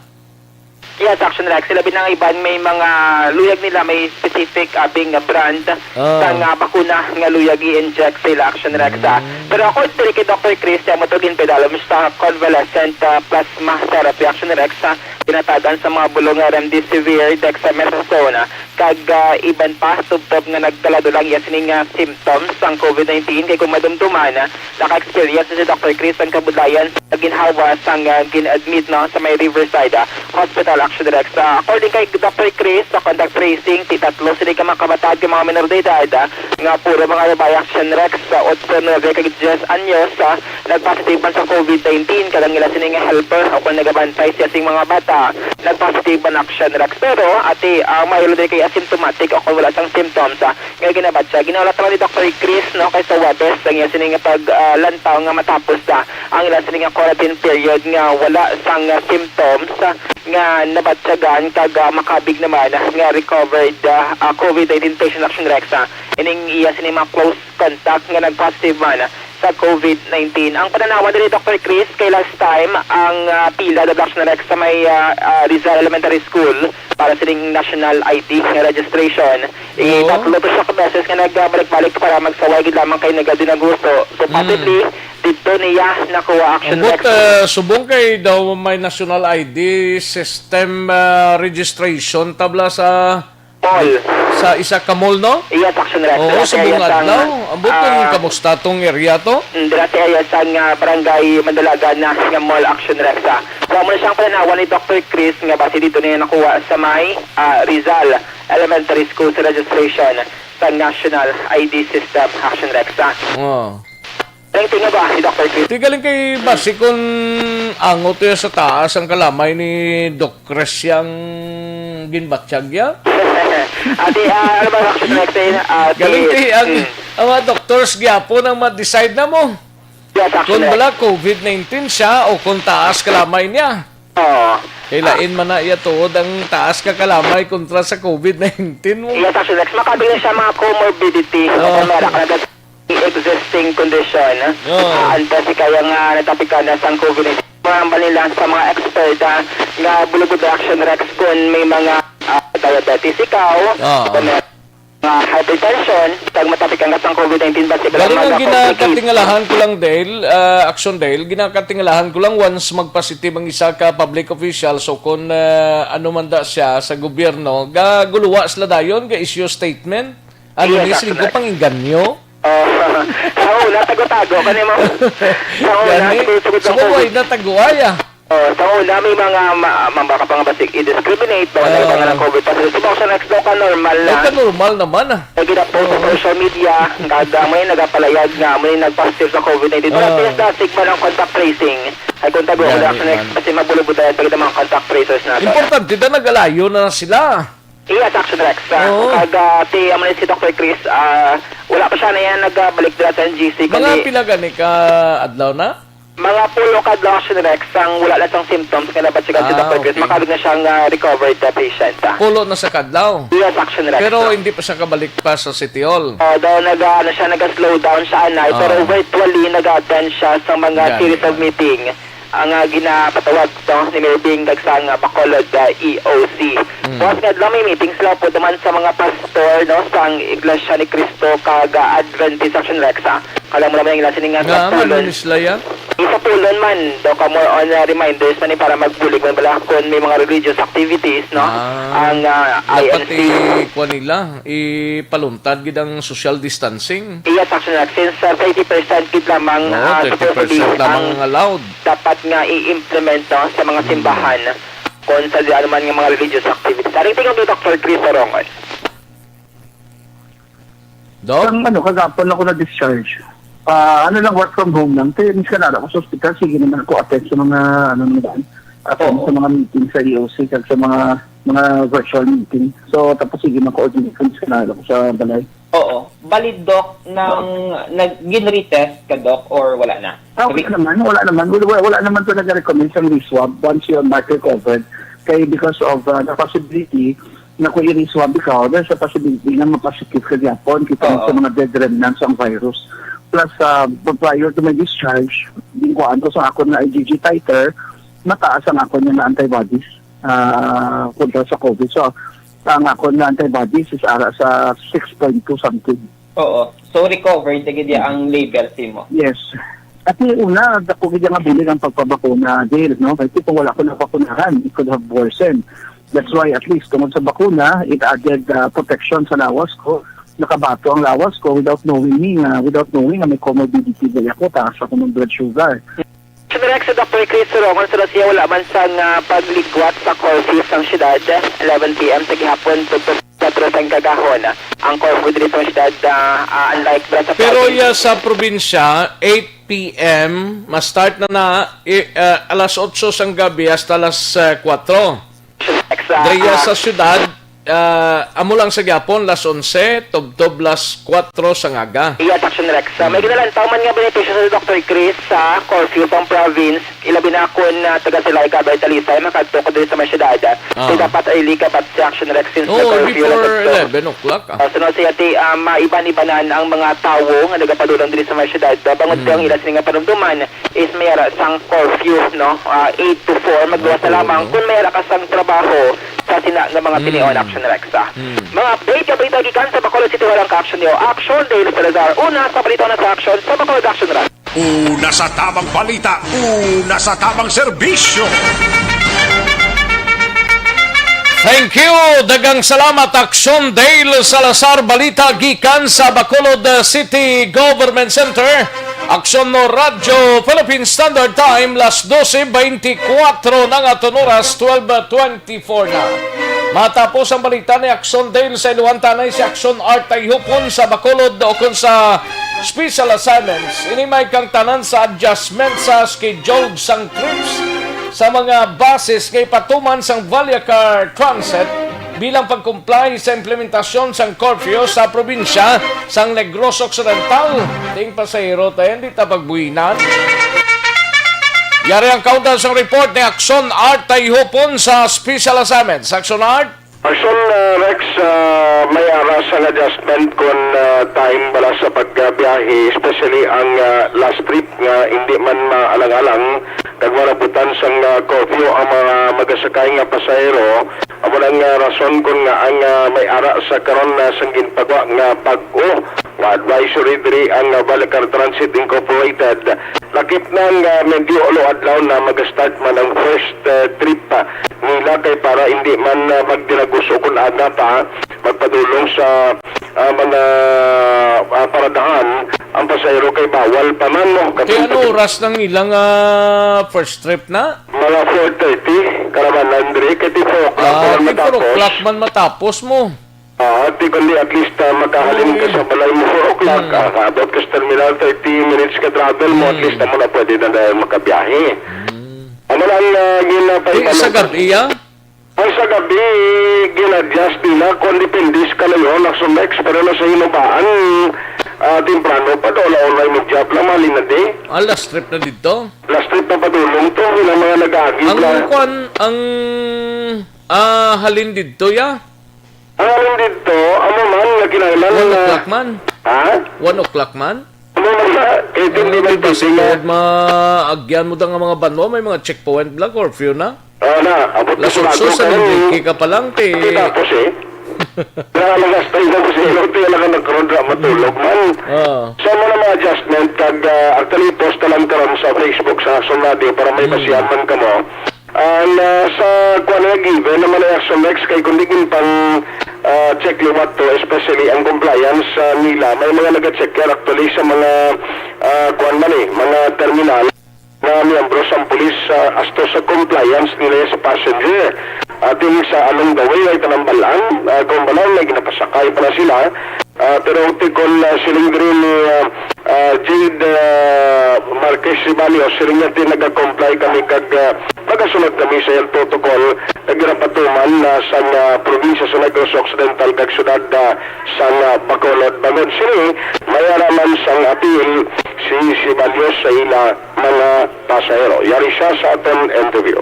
Yes, Action Rex. Sila binang iban may mga luyag nila, may specific, ah, bing brand Ah. sa nga bakuna nga luyag i-inject sila, Action Rex, ah. Mm. Pero ako, diri kay Doctor Chris, siya mo to ginpadalom sa convalescent, ah, plasma therapy, Action Rex, ah, ginatagan sa mga bulong nga remdesivir, dexamethasone, ah, kag, ah, iban pa, tubtob nga nagkaladulang iya sini nga symptoms sang COVID nineteen. Kay kung madumduman, ah, naka-experience si Doctor Chris ang kabudlayan sa ginhawa sang, ah, gin-admit, no, sa may Riverside, ah, Hospital, Action Rex. Ah, according kay Doctor Chris, sa contact tracing, ti tatlo sini ka mga kabataan nga mga minor de edad, ah, nga puro mga babayi, Action Rex, sa otso, nuebe, kag diyes anyos, ah, nagpositive man sa COVID nineteen, kag ang ila sini nga helper o kung nagabantay siya sing mga bata, nagpositive man, Action Rex. Pero, ati, ang mahilo diri kay asymptomatic o kung wala sang symptoms, ah, nga ginabatyag. Ginahulat naman ni Doctor Chris, no, kay sa Huwebes, ang iya sini nga pag, ah, lantaw nga matapos na ang ila sini nga quarantine period nga wala sang, ah, symptoms, ah, nga nabatyagan kag, ah, makabig naman nga recovered, ah, ah, COVID nineteen patient, Action Rex, ah, ining iya sini mga close contact nga nag-positive man sa COVID nineteen. Ang pananawan diri, Doctor Chris, kay last time ang, ah, pila, Doctor Action Rex, sa may, ah, ah, Rizal Elementary School para sining national I D nga registration. Eh, Oo. tatlo to siya ka beses nga nagbalik-balik para magsaway gid lamang kay nagadinaguso. So, Mm. possibly, dito niya nakuha, Action Ambot, Rex. Ah, subong kay daw may national I D system, ah, registration tabla sa Mall. Sa isa ka mall, no? Yes, Action Rex. Oo, Dira sa siya bungad sang, na. Ambot kung ah, kamusta tong area to? Mm, dira sa iya sang, ah, barangay Mandalagan na nga mall, Action Rex, ah. So, amo na siyang pananawan ni Doctor Chris nga basi dito niya nakuha sa may, ah, Rizal Elementary School sa registration sa National I D System, Action Rex, ah. Oo. Ang tingin ba ni Doctor Chris? Ti galing kay basi kun angot ya sa taas ang kalamay ni Doc Chris yang ginbatyag ya. Ati, ah, ano ba, Action Rex, eh? Ah, Galing ti, ti ang, mm. ang mga doctors gyapon ang ma-decide na mo. Yes, Action Kung Rex. bala COVID nineteen siya o kung taas kalamay niya. Oo. Kay lain man na iya tuod ang taas ka kalamay kontra sa COVID nineteen mo. Yes, Action Rex. Makabili siya mga comorbidity. Oo. Kung meron ka na existing condition, Oo. ah, antes ikaw nga natapikan na sang COVID nineteen. Mahambal nila sa mga expert, ah, nga bulubod, Action Rex, kung may mga, ah, diabetes ikaw, Oo. kung may mga hypertension, kag matapikan ka sang COVID nineteen, basi ba Galing lang ang magka-complicate? ginakatingalahan ko lang, Dale, ah, Action Dale, ginakatingalahan ko lang once magpositive ang isa ka public official, so kung, ah, ano man da siya sa gobyerno, gaguluwa sila dayon, ga-issue statement. Ano Yes, ni, Action siling ko, Rex. pang-inganyo? Oh, sa una, tago-tago ka nimo. Sa una, Gani, sugod-sugod sa sumubay COVID. na taguay, ah. Oh, sa una, may mga ma-, ma-, baka pa nga ba sig-, i-discriminate, baka Oo. nagpangalan COVID positive. Sa Action Rex, daw ka normal na. Daw ka normal naman, ah. Lagi na po sa Oo. social media, kag, ah, may nagapalayag nga, may nag-positive sa COVID nineteen. Pero Oo. at least, ah, sigma ng contact tracing. Ay, kung tago, Gani Action Rex, man. kasi mabulog-butay ang mga contact tracers nato. Importante na nagalayo na sila. Yes, Action Rex. Ah, Oo. kag, ah, ti, amo ni si Doctor Chris, ah, wala pa siya na yan nagbalik dira sa N G C, Mga kundi pila gani ka adlaw na? Mga pulo ka adlaw, Action Rex, ang wala na sang symptoms nga nabatsigan si Ah, Doctor Chris. okay. Makabig na siyang, ah, recovered na patient, ah. Pulo na sa kadlaw. Yes, Action Rex. Pero hindi pa siya kabalik pa sa City Hall. Oh, daw nag, ah, ano siya, nag-slow down siya, anay, pero Ah. virtually nag-attend siya sa mga Yan, series of yan. meeting. Ang, ah, ginapatawag to ni Mayor Bing kag sang, ah, Bacolod, ah, E O C. Mm. Buwas nga adlaw may meeting sila po naman sa mga pastor, no, sang Iglesia ni Cristo kag, ah, Adventist Action Rex, ah. Kalang mo naman ang ilang sining nga Nga, sa Pulon. Ano ni sila yan? Sa Pulon man, daw ka more on, ah, reminders man ni para magbulig man bala kung may mga religious activities, no? Ah, Ang, ah, dapat I N C. i-, kuwan nila, ipaluntad gid ang social distancing. Yes, Action Rex. Since, ah, thirty percent gid lamang, Oo, ah, thirty percent supposedly lamang ang ang allowed. dapat nga i-implement, no, sa mga Mm. simbahan kung sa di ano man nga mga religious activities. Aring tingog ni Doctor Chris Orongon. Doc? Ang ano, kagapon ako na-discharge. Ah, ano lang, work from home lang. Kaya minsan na ako sa ospital, sige naman ako attend sa mga, ano naman, attend Oo. sa mga meeting sa E O C, kag sa mga, mga virtual meeting. So, tapos sige, mag-coordinate ko, minsan na ako sa balay. Oo. Valid, Doc, nang nag-, gin-retest ka, Doc, or wala na? Ah, wala Re- naman, wala naman. Wala, wala, wala naman talaga recommend ang re-swab once you are mark recovered. Kaya because of, uh, the possibility na kung i-re-swab ikaw, there's a possibility na ma-positive ka gyapon, kita mo Oo. sa mga dead remnants ang virus. Plus, uh, prior to my discharge, din ko anto sa akon na I G G titer, mataas ang akon nga antibodies, ah, kontra sa COVID. So, ang akon nga antibodies is ara sa six point two something. Oo. So, recovered na gid ang level simo. Yes. At yung una, dako gid nga bulig ang pagpabakuna, Dale, no? Kasi kung wala ko nabakunahan, it could have worsened. That's why, at least, tungod sa bakuna, it added, uh, protection sa lawas ko. Nakabato ang lawas ko without knowing me, nga, without knowing nga may comorbidity ba ako, taas ako ng blood sugar. Sir Rex, si Doctor Chris Surongon, sir, siya wala man sang, ah, pagligwat sa curfew sang syudad, eleven P M sa gihapon tubtob sa kwatro sang kagahon. Ang curfew diri sa syudad, ah, ah, unlike ba sa Pero province. Iya sa probinsya, eight P M, ma-start na na, i-, ah, alas otso sang gabi hasta alas, ah, kwatro. Sa, Daya ah, sa syudad, ah, amo lang sa gyapon, las onse, tubtob las kwatro sa ngaga. Yes, Action Rex. Ah, may Mm. ginalantaw man nga benepisyo sa Doctor Chris sa curfew sang province, ilabi na kun, ah, taga Silay ka, Talisay, makadto ko diri sa may syudad. Ah. So, dapat early ka, but si Action Rex, since Oo, nag-curfew na before sa eleven o'clock, ah. Ah, sunod siya, ti, ah, maiban-ibanan ang mga tawo nga nagapadulong diri sa may syudad. Ah, bangod Mm. sa ang ila sini nga panumduman, is may ara sang curfew, no? Ah, eight to four, magluwas na Opo, lamang no? kung may ara ka sang trabaho sa sina nga mga Mm. tinion, Action Rex, ah. Mm. Mga update nga balita gikan sa Bacolod City, walang ka-action niyo. Action, Dale Salazar. Una sa balita, una sa action sa Bacolod Action Rex. Una sa tamang balita, una sa tamang serbisyo. Thank you. Daghang salamat, Action Dale Salazar. Balita gikan sa Bacolod, uh, City Government Center. Aksyon no Radyo Philippine Standard Time, las doce veinticuatro na nga aton oras, twelve twenty-four na. Matapos ang balita ni Aksyon Dale sa Iluantanay, si Aksyon Art Tayhupon sa Bacolod o kung sa special assignments. Ini may kang tanan sa adjustment sa schedule sang trips sa mga buses nga ipatuman sang Vallecar Transit bilang pagkumpay sa implementasyon sang curfew sa probinsya sang Negros Occidental. Ting pasahero tayo, hindi ta pagbuhinan. Yari ang kaundan sang report ni Action Art Tayhupon sa special assignment. Action Art. Action, uh, Rex, uh, may ara sang adjustment kon, uh, time bala sa pagbiyahe, especially ang, uh, last trip nga hindi man maalang-alang kag marabutan sang, uh, curfew ang mga magasakay nga pasahero. Amo na nga rason kon ngaa ang, ah, may ara sa karon na sang ginpagwa nga bag-o nga advisory diri ang, ah, Vallecar Transit Incorporated. Lakip na nga medyo ulo adlaw na mag-start man ang first, ah, trip, ah, nila kay para hindi man, ah, magdiragos o kun aga pa magpadulong sa, ah, mga, ah, paradahan. ang pasahero kay bawal pa man, no? Kay ano oras nang ilang, ah, first trip na? Mga four thirty, karaman, Andre, kay ti four o'clock Ah, man ti four matapos. O'clock man matapos mo. Ah, ti kundi at least, ah, makahalin ka sa balay mo four o'clock, Mm. ah, kaabot ka sa terminal, thirty minutes ka travel mo, at Mm. least amo na pwede na dahil makabiyahe. Mm. Amo na ang, ah, ginapaibanan. Di, sa gabi, ah? Ang sa gabi, gin-adjust nila kung depende sa kalayo, Action Lex, pero na sa Hinubaan, ah, temprano pa daw, ala una imedya pa lang, mali na di. Ah, last trip na dito? Last trip na padulong to, yun ang mga nag-aagi Ang lang. Kwan, ang, ah, halin dito, ya? Ang halin dito, amo man, nga kinahanglan One na o'clock man? Ha? One o'clock man? Ano man na, kay hindi Ano, man di ba, pwede nga. Sunod, maagyan mo da nga mga banwa, may mga checkpoint bla, curfew na. Ah, na, abot na Las sa otso bago sa ka rin. Nindiki ka pa lang, ti. Hindi tapos eh. Kaya lang hasta yung tapos eh, hindi lang ka nagkaroon na matulog man. Ah. So, ano na mga adjustment, kag, ah, actually, post na lang karon sa Facebook sa Action Radio para may Hmm. basihan man kamo. Ang, ah, sa kuwan nga given naman ang Action Lex kay kundi gin pang, ah, check liwat to, especially ang compliance, ah, nila. May mga nag-check yan actually sa mga, ah, kuwan man eh, mga terminal na miyembro sang pulis, ah, asto sa compliance nila sa passenger. Atin sa along the way ay tanang balaan, ah, kung balaan may ginapasakay pa na sila. Ah, pero tikon, ah, siling diri ni, ah, ah, Jade, ah, Marquez Ceballos, siling niya, "Ti nagakomply kami kag, ah, magasunod kami sa health protocol nga ginapatuman, ah, sang, ah, probinsya sa Negros Occidental kag siyudad, ah, sang, ah, Bacolod." Bangod sini, may ara man sang apil si Ceballos sa ila mga pasahero. Yari siya sa aton interview.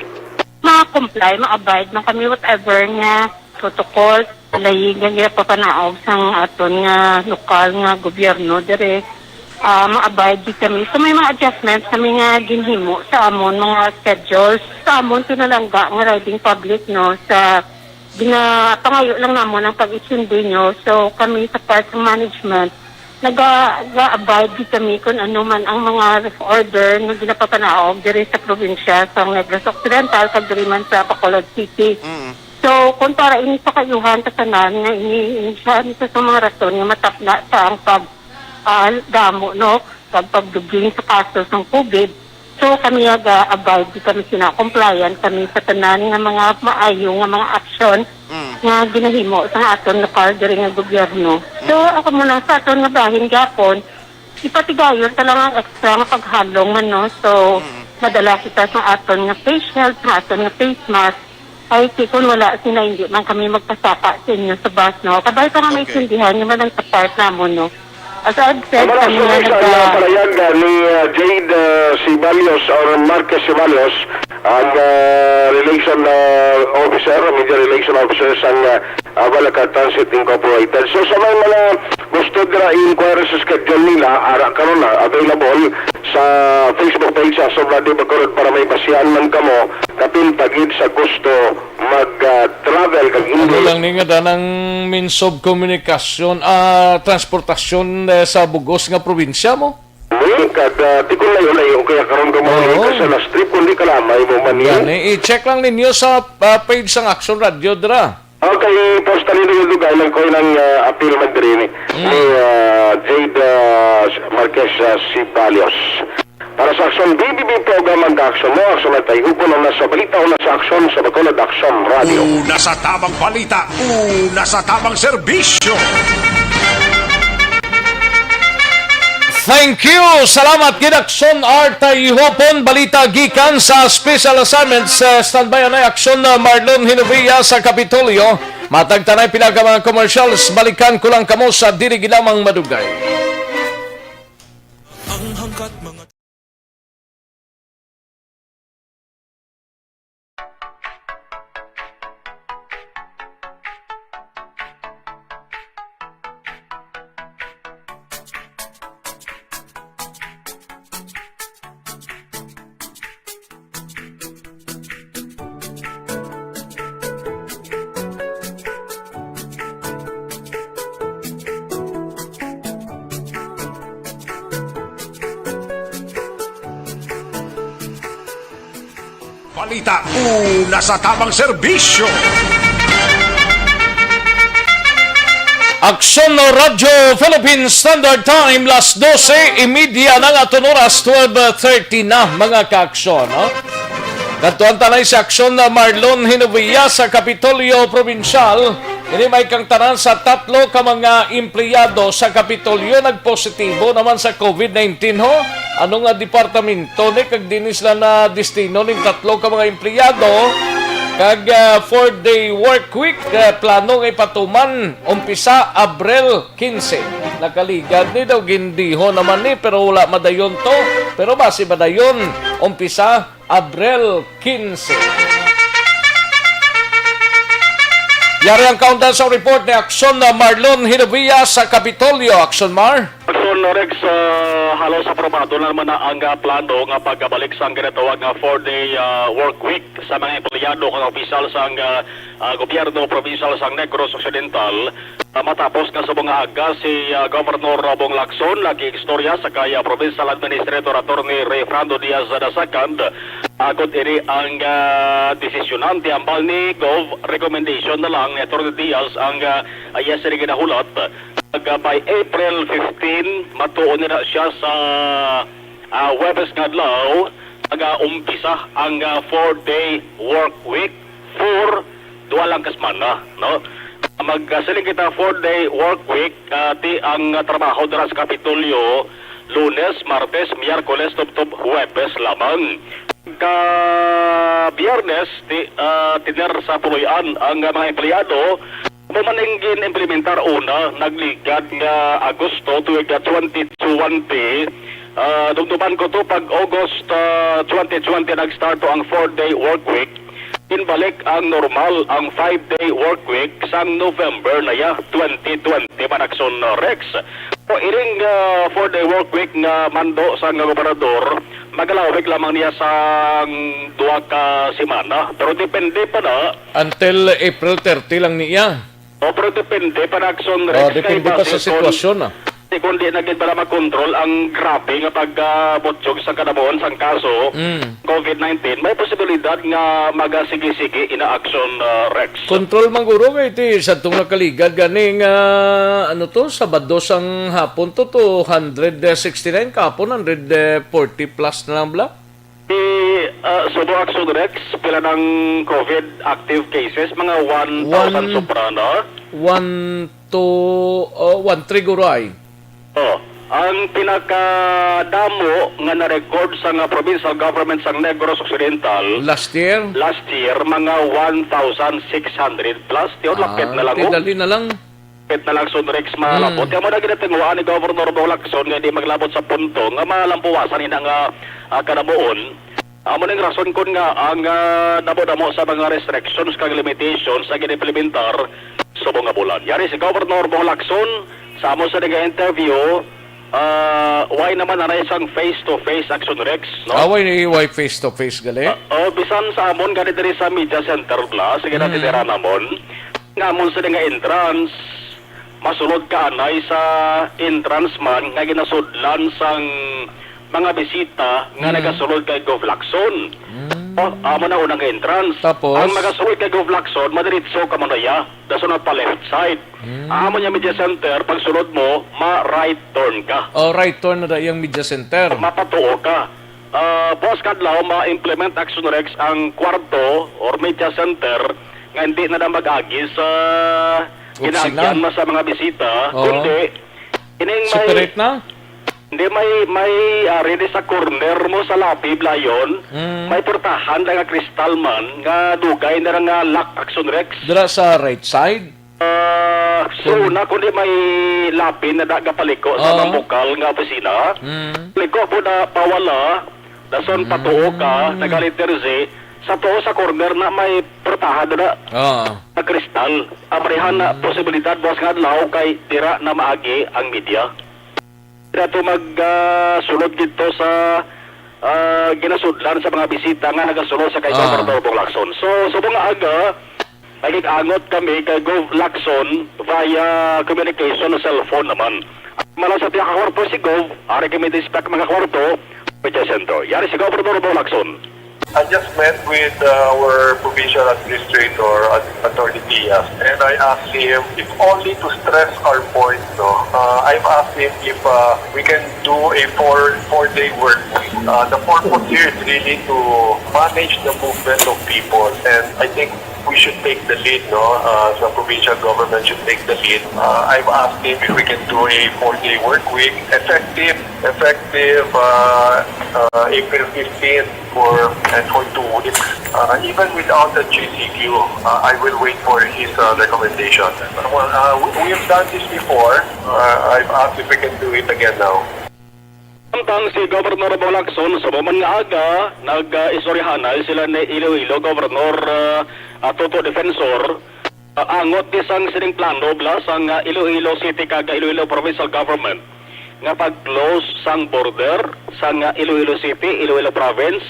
Ma-comply, ma-abide man kami whatever nga protocol, layi nga ginapapanaog sang aton nga lokal nga gobyerno diri. Ah, ma-abide gid kami. So, may mga adjustments kami nga ginhimo sa amon mga schedules, sa amon pinalangga nga riding public, no, sa ginapangayo lang namon ang pag-intindi nyo. So, kami sa part ng management, naga-, ga-abide gid kami kung ano man ang mga order nga ginapapanaog diri sa probinsya sa Negros Occidental kag diri man sa Bacolod City. Mm. So, kung para ini sa kaayuhan ta tanan nga ini, ini siya, ini sa mga rason nga matapna sa ang pag, ah, damo, no? Pag, pagdugling sa kaso sang COVID. So, kami aga-abide gid kami sina, compliant kami sa tanan nga mga maayo nga mga aksyon Mm. nga ginahimo sa aton lokal diri nga gobyerno. So, Mm. ako muna sa aton nga bahin gyapon, ipatigayon ta lang ang extra nga paghalong man, no? So, Mm. madala kita sa aton nga face shield, sa aton nga face mask. Ay, ti, kung wala sila, hindi man kami magpasaka sa inyo sa bus, no? Kabay pa nga may Okay. tindihan, yung man ang sa part namon, no? As I've said, Ang mga kami nga susunod sa naga- mga palayag, ah, ni, ah, Jade, ah, Ceballos or Marquez Ceballos, ang, ah, relation, ah, officer, media relation officer sang, ah, ah, Balaka Transit Incorporated. So, sa may mga gusto dira i-inquire sa schedule nila, ara karon na available sa Facebook page sa Action Radio Bacolod para may basihan man kamo, kapin pa gid sa gusto mag, ah, travel kag Ano hindi. lang ni nga danang means of communication, ah, transportasyon, eh, sa bugos nga probinsya mo? Ni, kada, di ko layo-layo, kaya karon ka Oo. Sa last trip, kundi kalamay mo man ni. Gani, i-check lang ninyo sa, ah, page sang Action Radio dira. Okay, posta ni Rio Dugay lang ko ng, ah, apil man diri ni, Mm. ni, ah, Jade, ah, Marquez, ah, Ceballos. Para sa Action, B B B program ang ka-action mo, action na tayo, hupon na sa balita, una sa aksyon, sa Bacolod Action Radio. Una sa tamang balita, una sa tamang serbisyo. Thank you. Salamat gid, Action Art Tayhupon. Balita gikan sa special assignment sa standby anay Action, uh, Marlon Hinovia sa Kapitolyo. Matag tanay pila ka mga commercials, balikan ko lang kamo sa dili gid lamang madugay. Ang hangkat mga Balita, una sa tamang serbisyo. Aksyon Radyo Philippine Standard Time, las dose y media na nga aton oras, twelve thirty na, mga ka-aksyon, no? Kadtuan ta na si Aksyon na Marlon Hinovia sa Kapitolyo Probinsyal. Ini may kang tanan sa tatlo ka mga empleyado sa Kapitolyo nagpositibo naman sa covid nineteen, ho. Ano nga departamento ni, kag diin sila na destino ning tatlo ka mga empleyado? Kag, ah, four-day work week, ah, plano nga ipatuman umpisa Abril quince. Nakaligad ni daw, gindiho naman ni, pero wala madayon to. Pero basi madayon, umpisa Abril quince. Yari ang kaundan sa report ni Aksyon na Marlon Hinovia sa Kapitolyo. Aksyon, Mar. Aksyon, Rex, ah, halos aprobado na naman na ang, ah, plano nga pagkabalik sang ginatawag nga four-day, ah, work week sa mga empleyado kag opisyal sang, ah, ah, gobyerno provincial sang Negros Occidental. Ah, matapos nga subong nga aga si, ah, Governor Bong Lacson nag-istorya sa kay, ah, Provincial Administrator Attorney Rayfrando Diaz the second, agod ini ang, ah, desisyonan. Ti ambal ni Gov, recommendation na lang ni Attorney Diaz ang, ah, ah, iya sini ginahulat. Ag, ah, by April fifteen, matuon nila siya sa, ah, Huwebes nga adlaw, mag-umpisa ang, ah, four-day work week. Four, duha lang ka semana, no? Magsiling kita four-day work week, ah, ti ang, ah, trabaho dira sa Kapitolyo, Lunes, Martes, Miyerkules, tubtob Huwebes lamang. Ka Biyernes, ti, ah, tiner sa puloy-an ang, ah, mga empleyado. Amo man ang gin-implementar una, nagligad nga Agosto tuig, ah, twenty twenty. Ah, dumduman ko to, pag August, ah, twenty twenty nag-start to ang four-day work week. Ginbalik ang normal, ang five-day work week sang November na ya, twenty twenty, Manakson Rex. O iring, ah, four-day work week nga mando sang gobernador, magalawig lamang niya sang duha ka semana. Pero depende pa na. Until April thirty lang niya. O, pero depende pa na, Aksyon, Rex, Oh, kay depende pa base sa kon, sitwasyon, ah. Kung di na gid pala makontrol ang grabe nga pag, ah, butyog sa kadamuon sang kaso, Mm. covid nineteen, may posibilidad nga magasigi-sigi ina, Aksyon, ah, Rex. Control man guro kay ti sa tong nakaligad gani nga, ano to, Sabado sang hapon to, two hundred sixty-nine, kahapon hundred forty plus na lang bala. Ti, ah, Subo, Aksyon, Rex, pila nang covid active cases? Mga one thousand One, sobra na. One to, oh, one three guro ay. Oh, ang pinakadamo nga na-record sa nga provincial government sang Negros Occidental Last year? last year, mga one thousand six hundred plus. Ti, oh, lapit Ah, na lang, ti oh. dali na lang. Pit na lang, Son Rex, malabot. Mm. Kaya mo na ginatinguhaan ni Governor Bong Lacson nga hindi maglabot sa punto nga malampuwasan ina nga, ah, kanamuon. Amo ning rason kon nga ang, ah, damo-damo sa mga restrictions kag limitations sa ginimplementar subong nga bulan. Yari si Governor Bong Lacson sa amo sa nga interview, ah, why naman anay sang face-to-face, Aksyon, Rex, no? Ah, why, why face-to-face gali? Ah, oh, bisan sa amon gani diri sa media center bla, sige na Mm. titira namon. Nga amon sila nga entrance, masulod ka anay sa entrance man nga ginasudlan sang mga bisita nga Mm. nagasulod kay Gov Lacson. Mm. Oh, amo na unang entrance. Tapos? Ang magasulod kay Gov Lacson, madiretso ka man iya. Daso na pa left side. Mm. Amo niya media center, pag sulod mo, ma-right turn ka. Oh, right turn na da iyang media center. Mapatuo ka. Ah, buwas kadlaw, ma-implement, Aksyon, Rex, ang kwarto or media center nga hindi na na mag-agi sa Opisina? ginaagyan na sa mga bisita, Oo. kundi ining may Separate na? Hindi, may, may, ah, ready sa corner mo sa labi, Blayon. Mm. May portahan na nga kristal man nga dugay na nga lock, Aksyon, Rex. Dira sa right side? Ah, so Kun- na, kundi may lapin na da-, gapaliko sa Oo. mambukal nga opisina. Mm. Liko po na pawala, dason Mm. patuo ka, nagalit diri si, sa tuo sa corner na may portahan na da-, Oo. na kristal. Amarihan na Mm. posibilidad buwas nga adlaw kay dira na maagi ang media. Dira to mag, ah, sulod gid to sa, ah, ginasudlan sa mga bisita nga nagasulod sa kay Ah. Governor Bong Lacson. So, subong nga aga, nagig-angot kami kay Gov Lacson via communication, cellphone naman. Mala sa piyakakwarto si Gov, ari kami dispatch mga kwarto, media center. Yari si Governor Bong Lacson. I just met with, uh, our provincial administrator, At-, Attorney Diaz, and I asked him if only to stress our point, no? Uh, I've asked him if, uh, we can do a four, four-day work week. Uh, the purpose here is really to manage the movement of people, and I think we should take the lead, no? Uh, the provincial government should take the lead. Uh, I've asked him if we can do a four-day work week, effective, effective, uh, uh, April fifteenth for, and for two weeks. Uh, even without the G C Q, uh, I will wait for his, uh, recommendation. Well, uh, we, we have done this before. Uh, I've asked if we can do it again now. Samtang si Governor Bong Lacson, sa human nga aga, nag-istoryahanay sila ni Iloilo Governor, ah, ah, Toto Defensor, ah, angot ni sang sining plano bala sang, ah, Iloilo City kag Iloilo Provincial Government nga pag-close sang border sang, ah, Iloilo City, Iloilo Province,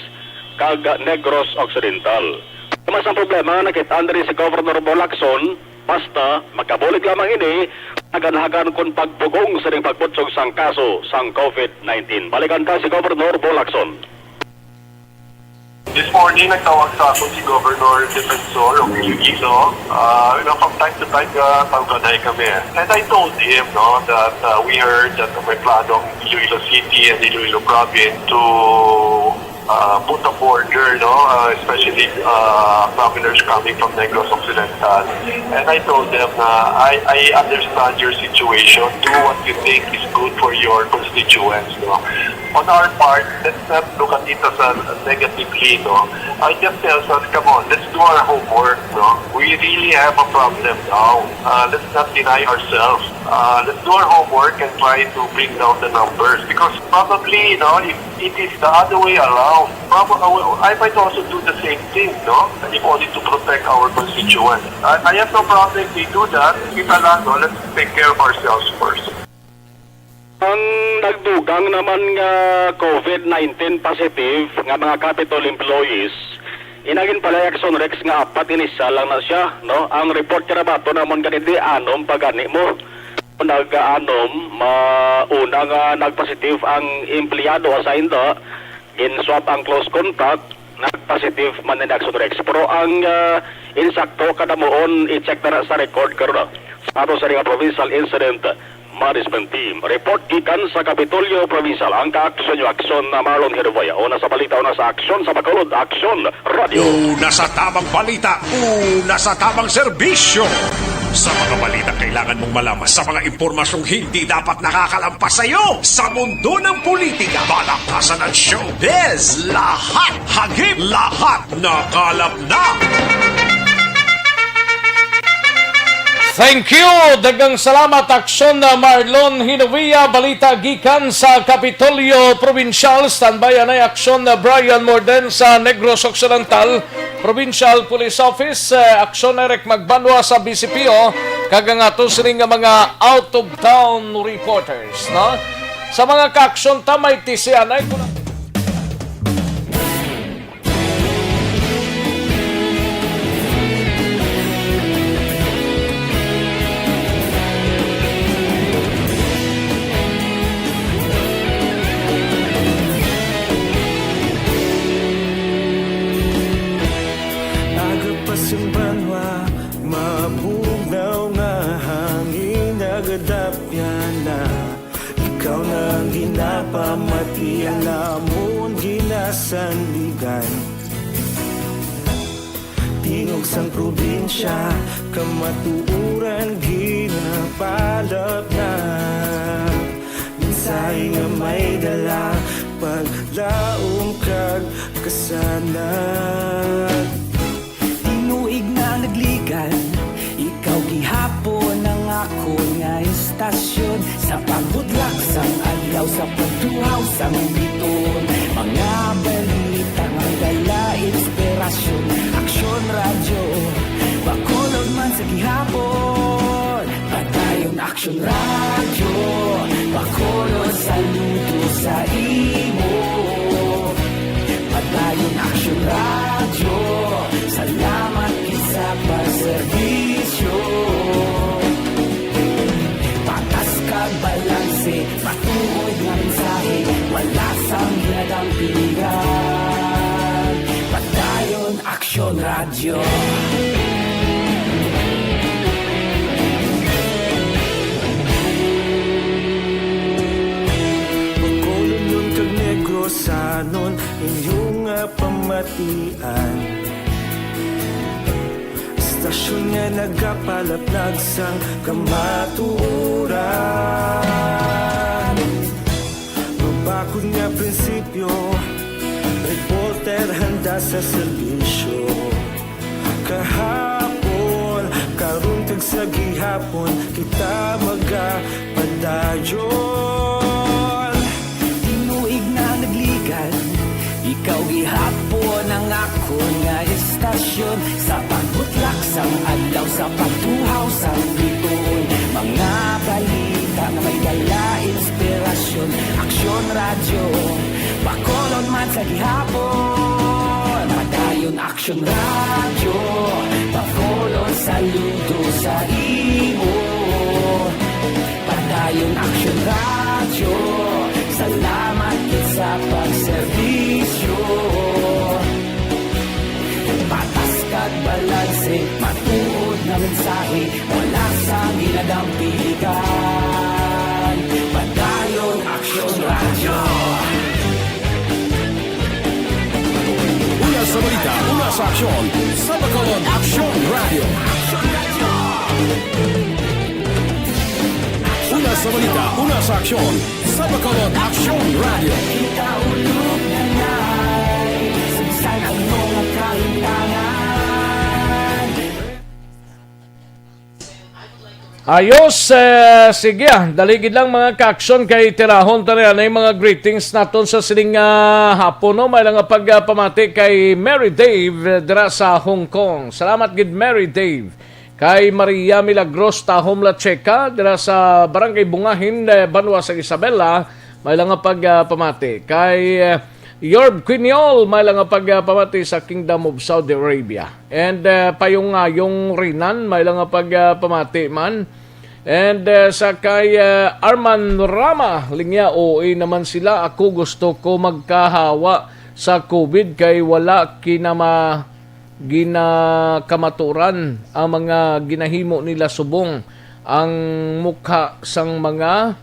kag Negros Occidental. Sama sang problema nga nakit-an diri si Governor Bong Lacson, basta makabulig lamang ini, hagan-hagan kon pagpugong sining pagbutsog sang kaso sang COVID nineteen. Balikan ta si Governor Bong Lacson. This morning, nagtawag sa ako si Governor Defensor of Iloilo. Ah, you know, from time to time, ah, tawganay kami. And I told him, no, that, ah, we heard that may plano ang Iloilo City and Iloilo Province to, ah, put a border, no, ah, especially, ah, travelers coming from Negros Occidental. And I told them na, "I, I understand your situation. Do what you think is good for your constituents," no? On our part, let's not look at it as a negatively, no? I just tell us, "Come on, let's do our homework, no? We really have a problem now. Uh, let's not deny ourselves. Uh, let's do our homework and try to bring down the numbers." Because probably, you know, if it is the other way around, probably I might also do the same thing, no? If only to protect our constituents. I, I have no problem if they do that. Kita lang, no? Let's take care of ourselves first. Ang nagdugang naman nga COVID nineteen positive nga mga Capitol employees, ina ginpalay Action Rex nga apat, inisyal lang na siya, no? Ang report kinabaton namon gani di anom pa gani mo. Nag-anom, ma-, una nga nag-positive ang empleyado assigned, ah, gin-swab ang close contact, nag-positive man ni Action Rex. Pero ang, ah, insakto kadamuon, i-check na na sa record karon, ah, sa ato sa nga Provincial Incident Management Team. Report gikan sa Kapitolyo Provincial, ang kaaksyon nyo, aksyon na Marlon Herboya. Una sa balita, una sa aksyon, sa Bacolod, Aksyon Radio. Una sa tamang balita, una sa tamang serbisyo. Sa mga balita kailangan mong malaman, sa mga impormasyong hindi dapat nakakalampas sa iyo, sa mundo ng politika, balakasan at showbiz, lahat hagip, lahat nakalap na. Thank you! Daghang salamat, Aksyon na Marlon Hinovia. Balita gikan sa Kapitolyo Provincial. Standby anay, Aksyon na Brian Morden sa Negros Occidental Provincial Police Office. Eh, Aksyon Eric Magbanwa sa B C P O. Kag ang ato sining nga mga out-of-town reporters, no? Sa mga kaaksyon ta, may tisianay ko na. Aga pa sang banwa, mabugnaw nga hangin, nagadapyan na. Ikaw na ang ginapamati, ang amon ginasandigan. Tingog sang probinsya, kamatuoran ginapalapnap. Mensahe nga may dala, paglaom kag kasanag. Tinuig na nagligan, ikaw gihapon ang akon nga istasyon. Sa pagbutlak sang adlaw, sa pagtuhaw sang biton, mga balita nga dala inspirasyon. Aksyon Radyo, Bacolod man sa gihapon. Padayon Aksyon Radyo, Bacolod, saludo sa imo. Padayon Aksyon Radyo, salamat gid sa pagserbisyo. Patas kag balanse, matuod nga mensahe, wala sang ginadampigan. Radyo. Bacolodon kag Negrosanon, inyo nga pamatian. Istasyon nga nagapalaplag sang kamatuoran. Mabakod nga prinsipyo, reporter handa sa serbisyo. Kahapon, karon kag sa gihapon, kita magapadayon. Tinuig na nagligad, ikaw gihapon ang akon nga istasyon. Sa pagbutlak sang adlaw, sa pagtuhaw sang bituon, mga balita nga may dala inspirasyon. Aksyon Radyo, Bacolod man sa gihapon. Padayon Aksyon Radyo, Bacolod saludo sa imo. Padayon Aksyon Radyo, salamat gid sa pagserbisyo. Patas kag balanse, matuod nga mensahe, wala sang ginadampiligan. Padayon Aksyon Radyo. Una sa balita, una sa aksyon, sa Bacolod Aksyon Radyo. Una sa balita, una sa aksyon, sa Bacolod Aksyon Radyo. Kita ulog na nai, sa bisan ano nga kahimtangan. Ayos, eh, sige, ah, dali gid lang, mga ka-aksyon, kay tirahon ta na ang mga greetings naton sa sining, ah, hapon, no? May lang nga pag, ah, pamati kay Mary Dave, eh, dira sa Hong Kong. Salamat gid, Mary Dave. Kay Maria Milagros Tahom Lacheca, dira sa Barangay Bungahin, eh, Banwa sa Isabela, may lang nga pag, ah, pamati. Kay, eh, Yorb Quiniol, may lang nga pag, ah, pamati sa Kingdom of Saudi Arabia. And, ah, Payong Ngayong Rinan, may lang nga pag, ah, pamati man. And, ah, sa kay, ah, Arman Rama, linya, "O A naman sila. Ako gusto ko magkahawa sa COVID kay wala kinama-, ginakamaturan ang mga ginahimo nila subong ang mukha sang mga,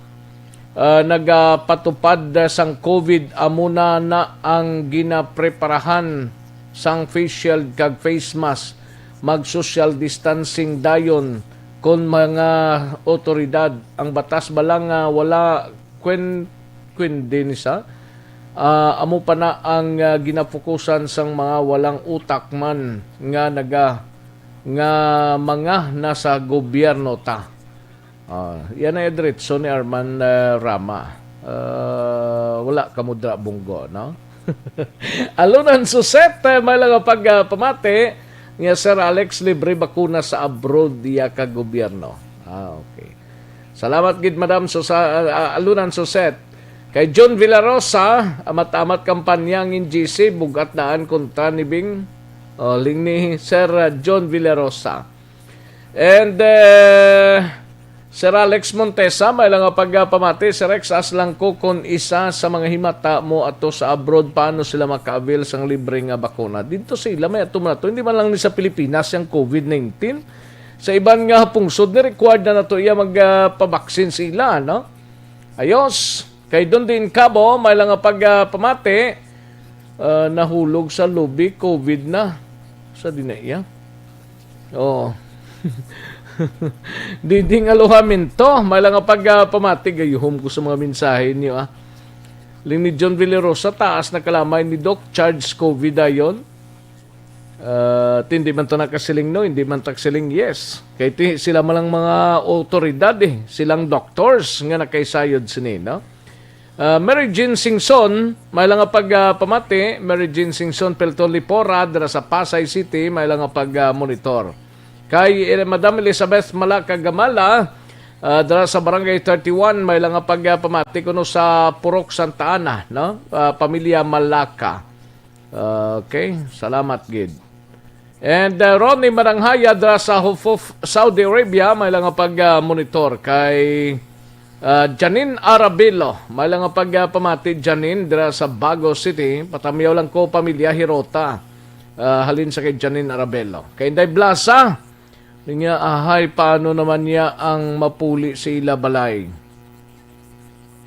ah, nagapatupad sang COVID. Amo na na ang ginapreparahan sang face shield kag face mask. Mag-social distancing dayon kon mga otoridad. Ang batas bala nga wala kwen-, kwen din sa, ah, amo pa na ang, ah, ginapukusan sang mga walang utak man nga naga-, nga mga nasa gobyerno ta." Ah, yan ay diretso ni Arman, ah, Rama. Ah, wala ka mudra, Bunggo, no? Alunan Suset, eh, may lang pag, ah, pamati nga Sir Alex, libre bakuna sa abroad, iya ka gobyerno. Ah, okay. Salamat gid, Madam Susa-, ah, ah, Alunan Suset. Kay John Villarosa, amat-amat kampanya ang N G C, bugat daan kontra ni Bing. Oh, ling ni Sir, ah, John Villarosa. And, eh, Sir Alex Montesa, may lang nga pagpamati, "Sir Rex, ask lang ko kon isa sa mga himata mo ato sa abroad, paano sila maka-avail sang libre nga bakuna?" Dito sa ila, may ato man ato. Hindi man lang ni sa Pilipinas yung COVID nineteen. Sa iban nga pungsod, ni required na nato iya mag, ah, pabaksin sa ila, no? Ayos. Kay Dundin Cabo, may lang nga pagpamati, ah, nahulog sa lobby, COVID na. Sa di na iya? Oo. Diding Alojamiento, may lang nga pagpamati, gayuhom ko sa mga mensahe niyo, ah. Ling ni John Villarosa, taas na kalamay ni Doc, charge COVID dayon. Ah, ti hindi man ta nakasiling no, hindi man ta kasiling yes. Kay ti, sila man lang mga otoridad eh, silang doctors nga nakaisayod sini, no? Ah, Mary Jean Singson, may lang nga pag, ah, pamati. Mary Jean Singson Pelton Lipora, dira sa Pasay City, may lang nga pag, ah, monitor. Kay, eh, Madam Elizabeth Malaka Gamala, ah, dira sa Barangay thirty-one, may lang nga pag, ah, pamati kuno sa Purok Santa Ana, no? Ah, pamilya Malaka. Okay, salamat gid. And, uh, Ronnie Maranghaya dira sa Hufuf, Saudi Arabia, may lang nga pag, uh, monitor kay, uh, Janine Arabilo. May lang nga pag, uh, pamati, Janine, dira sa Bago City. Patamiyaw lang ko, pamilya Hirota. Ah, halin sa kay Janine Arabelo. Kay Inday Blasa, niya, ahay, paano naman niya ang mapuli sa ila balay?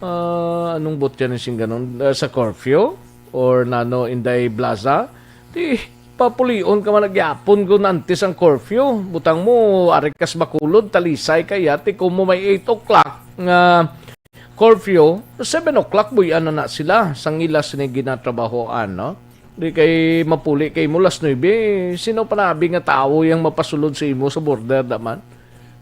Ah, anong bot yan sing ganon? Ah, sa curfew? Or nano, Inday Blasa? Di, papulion ka man nagyapon kung antes ang curfew. Butang mo, ari kas Bacolod, Talisay kaya, ti kung mo may eight o'clock nga curfew, seven o'clock buy-an na na sila sang ila sini ginatrabahoan, no? Di kay mapuli kay mo las nuebe, sino pa nabi nga tawo yang mapasulod sa imo sa border naman?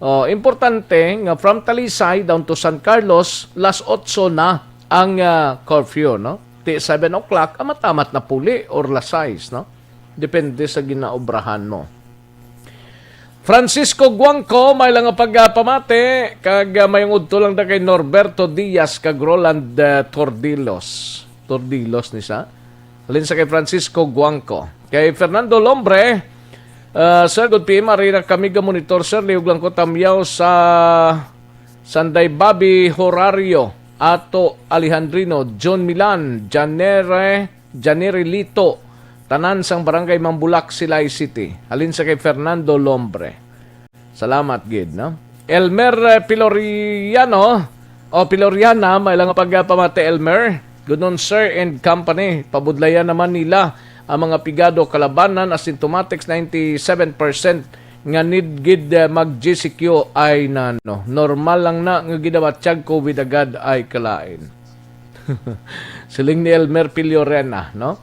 Oh, importante nga from Talisay down to San Carlos, las otso na ang ah, curfew, no? Ti seven o'clock, amat-amat na puli or las sais, no? Depende sa ginaobrahan mo. Francisco Guangco, may lang nga pagpamati, kag ah, may udto lang da kay Norberto Diaz kag Roland ah, Tordilos. Tordilos ni sa? Halin sa kay Francisco Guangco. Kay Fernando Lombre, ah, Sir, good P M, ari na kami ga monitor, sir. Liog lang ko tamyaw sa Sanday Bobby Horario, Ato Alejandrino, John Milan, Janere, Janere Lito, tanan sang Barangay Mambulak, Silay City. Halin sa kay Fernando Lombre. Salamat gid, no? Elmer eh, Piloriano, o Piloriana, may lang pagpamati, Elmer. Good noon, sir and company. Pabudlayan naman nila ang mga pigado kalabanan, asymptomatics ninety-seven percent nga need gid eh, mag G C Q I na, no. Normal lang na nga gidabatyag COVID agad ay kalain. Siling ni Elmer Piliorena, no?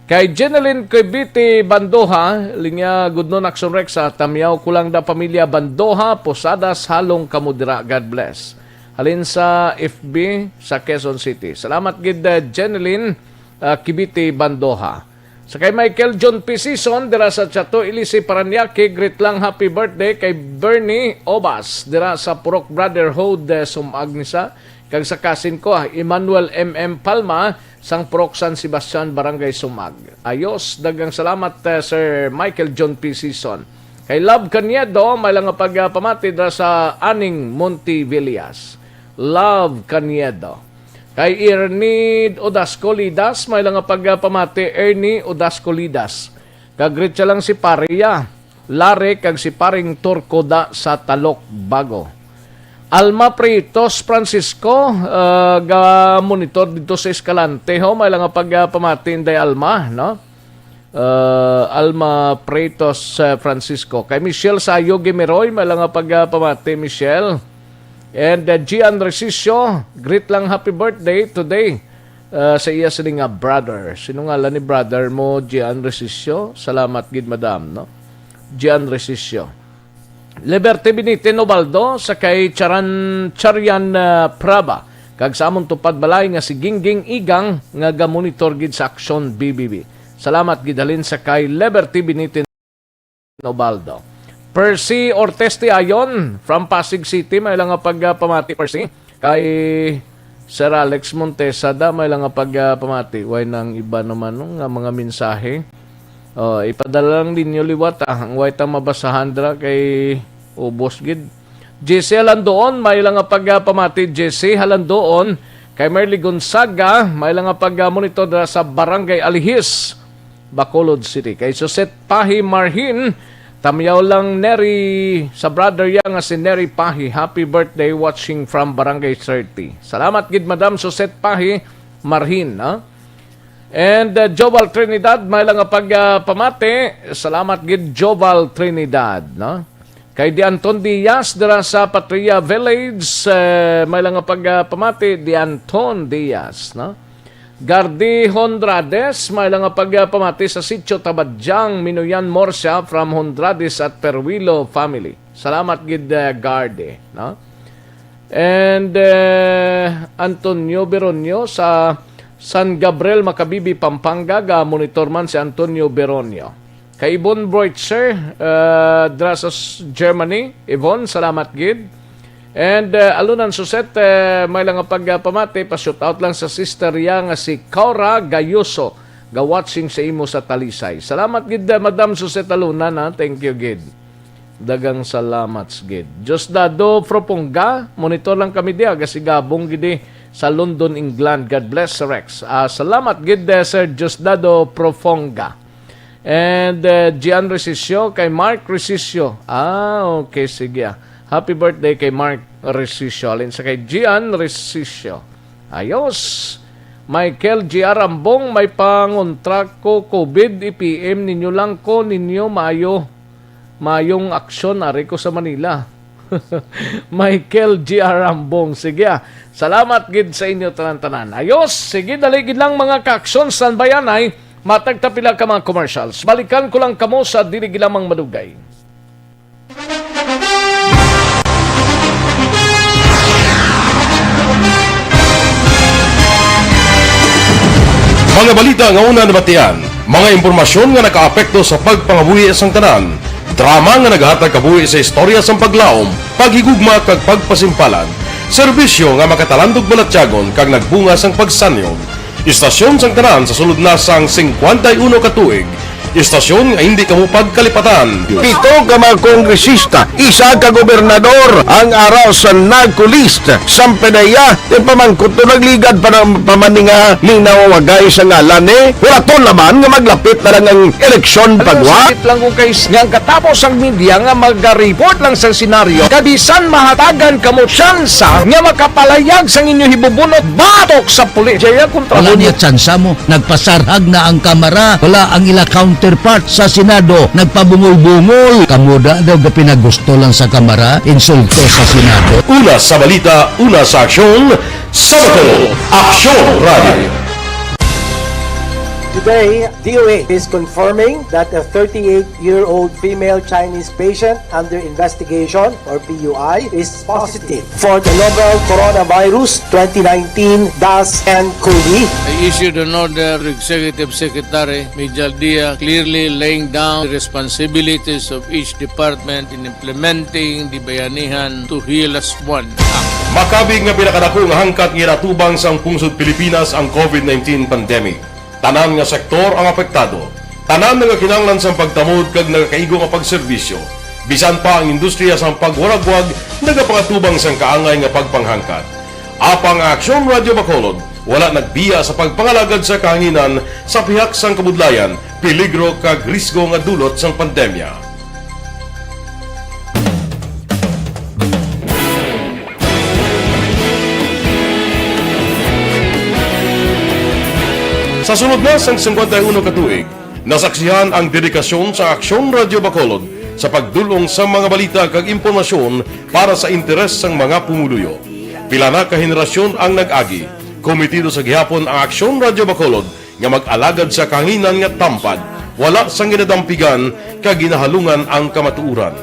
Kay Jeneline Coybiti Bandoha, linya, good noon, Action Rex, sa tamyaw ko lang da pamilya Bandoha, Posadas, halong kamo dira. God bless. Halin sa F B sa Quezon City. Salamat gid, uh, Jeneline, uh, Kibiti Bandoha. Sa kay Michael John P. Season, dira sa Chato Ilisi, Parañaque, greet lang, happy birthday kay Bernie Obas, dira sa Purok Brotherhood, eh, Sumag ni sa. Kag sa kasin ko, ah, Emmanuel M M Palma, sang Purok San Sebastian, Barangay Sumag. Ayos, daghang salamat, eh, Sir Michael John P. Season. Kay Love Caniedo, may lang nga pagpamati dira sa Aning Montivillas. Love Caniedo. Kay Ernie Odasco Lidas, may lang nga pagpamati, Ernie Odasco Lidas. Kag greet siya lang si Paria Lare kag si Paring Turco da sa Talok Bago. Alma Pritos Francisco, ah, ga monitor dito sa Escalante, ho, may lang nga pagpamati, Inday Alma, no? Ah, Alma Pritos, ah, Francisco. Kay Michelle Sayo Gimiroy, may lang nga pagpamati, Michelle. And, uh, Gian Resicio, greet lang, happy birthday today, uh, sa iya sini nga brother. Sino ngalan ni brother mo, Gian Resicio? Salamat gid, madam, no? Gian Resicio. Liberty Binitin Obaldo, sa kay Charan, Charian, uh, Praba, kag sa amon tupad balay nga si Gingging Igang nga gamonitor gid sa Aksyon B B B. Salamat gid halin sa kay Liberty Binitin Obaldo. Percy Orteste Ayon from Pasig City, may lang nga pagpamati, Percy. Kay Sir Alex Montesa da, may lang nga pagpamati. Way nang iba naman, no, nga mga mensahe. Oh, ipadala lang ninyo liwat, ah. Ang way ta mabasahan dira kay ubos gid. J C Halandoon, may lang nga pagpamati, J C Halandoon, kay Merly Gonzaga, may lang nga pagmonitor dira sa Barangay Alihis, Bacolod City. Kay Suset Pahi Marhin, tamyaw lang Neri sa brother ya nga si Neri Pahi. Happy birthday, watching from Barangay thirty. Salamat gid, Madam Suset Pahi Marhin, ha? And, uh, Joval Trinidad, may lang nga pagpamati. Salamat gid, Joval Trinidad, no? Kay Di Anton Diaz dira sa Patria Village, eh, may lang nga pagpamati, Di Anton Diaz, no? Gardi Hondrades, may lang nga pagpamati sa Sitio Tabadjang, Minuyan, Morsia, from Hondrades at Perwilo family. Salamat gid, eh, Gardi, no? And, eh, Antonio Beronio sa San Gabriel, Macabibi, Pampanga, ga monitor man si Antonio Beronio. Kay Yvonne Breutzer, eh, dra sa s-, Germany. Yvonne, salamat gid. And, eh, Alunan Suset, eh, may lang nga pagpamati, pa-shout out lang sa sister ya nga si Kaura Gayoso, ga-watching sa imo sa Talisay. Salamat gid, eh, Madam Suset Alunan, ha. Thank you gid. Dagang salamat gid. Diosdado Proponga, monitor lang kami diya, gasigabong gid sa London, England. God bless, Rex. Ah, salamat gid, eh, Sir Diosdado Proponga. And, uh, Gian Resisio kay Mark Resisio. Ah, okay, sige, ah. Happy birthday kay Mark Resisio. Alin sa kay Gian Resisio. Ayos. Michael G R Ambong, may pangontra ko, covid, i-P M ninyo lang ko, ninyo maayo. Mayong aksyon, ari ko sa Manila. Michael G R Ambong. Sige, ah. Salamat gid sa inyo tanan-tanan. Ayos, sige, dali gid lang, mga kaaksyon, standby anay. Matag ta pila ka mga commercials. Balikan ko lang kamo sa dili gid lamang madugay. Mga balita nga una nabatian, mga impormasyon nga nakaapekto sa pagpangabuhi sang tanan, drama nga naghatag kabuhi sa istorya sang paglaom, paghigugma kag pagpasimpalan, serbisyo nga makatalandog balatyagon kag nagbunga sang pagsanyog. Istasyon sang tanan sa sulod na sang singkwenta y uno ka tuig, istasyon nga indi kamo pagkalipatan. Pito ka mga kongresista, isa ka gobernador ang ara sa NAGCO list. Sang P D E A, ti pamangkot to nagligad pa na, pa man ni nga ning nawawagay sa ngalan ni. Wala to laman nga maglapit na lang ang eleksyon pagwa. Sakit lang kung kay s-, nga ang katapos ang media nga maga-report lang sa senaryo, kabisan mahatagan kamo tsansa nga makapalayag sang inyo hibubunot batok sa pulis. Jaya kontra Wala mo. Niya tsansa mo. Nagpasarhag na ang Kamara. Wala ang ila counterpart sa Senado. Nagpabungol-bungol. Kamo da daw gapinagusto lang sa Kamara. Insulto sa Senado. Una sa balita, una sa aksyon, sa Bacolod, Aksyon Radio. Today, D O H is confirming that a thirty-eight-year-old female Chinese patient under investigation, or P U I, is positive for the novel Coronavirus twenty nineteen dash N COVID. I issued an order to Executive Secretary Mijal Dia, clearly laying down the responsibilities of each department in implementing the Bayanihan to Heal Us One Act. Makabig nga pinakadako nga hangkat nga ginatubang sang pungsod Pilipinas ang COVID nineteen pandemic. Tanan nga sektor ang apektado. Tanan nga kinahanglan sang pagtamod kag nagakaigo nga pagserbisyo. Bisan pa ang industriya sang pagwaragwag nagapangatubang sang kaangay nga pagpanghangkat. Apang ang Aksyon Radyo Bacolod wala nagbiya sa pagpangalagad sa kahanginan sa pihak sang kabudlayan, peligro kag risgo nga dulot sang pandemya. Sa sulod na sang singkwenta y uno ka tuig, nasaksihan ang dedikasyon sa Aksyon Radyo Bacolod sa pagdul-ong sa mga balita kag impormasyon para sa interes sang mga pumuluyo. Pila na ka henerasyon ang nag-agi, komitido sa gihapon ang Aksyon Radyo Bacolod nga mag-alagad sa kahanginan nga tampad, wala sang ginadampigan kag ginahalungan ang kamatuoran.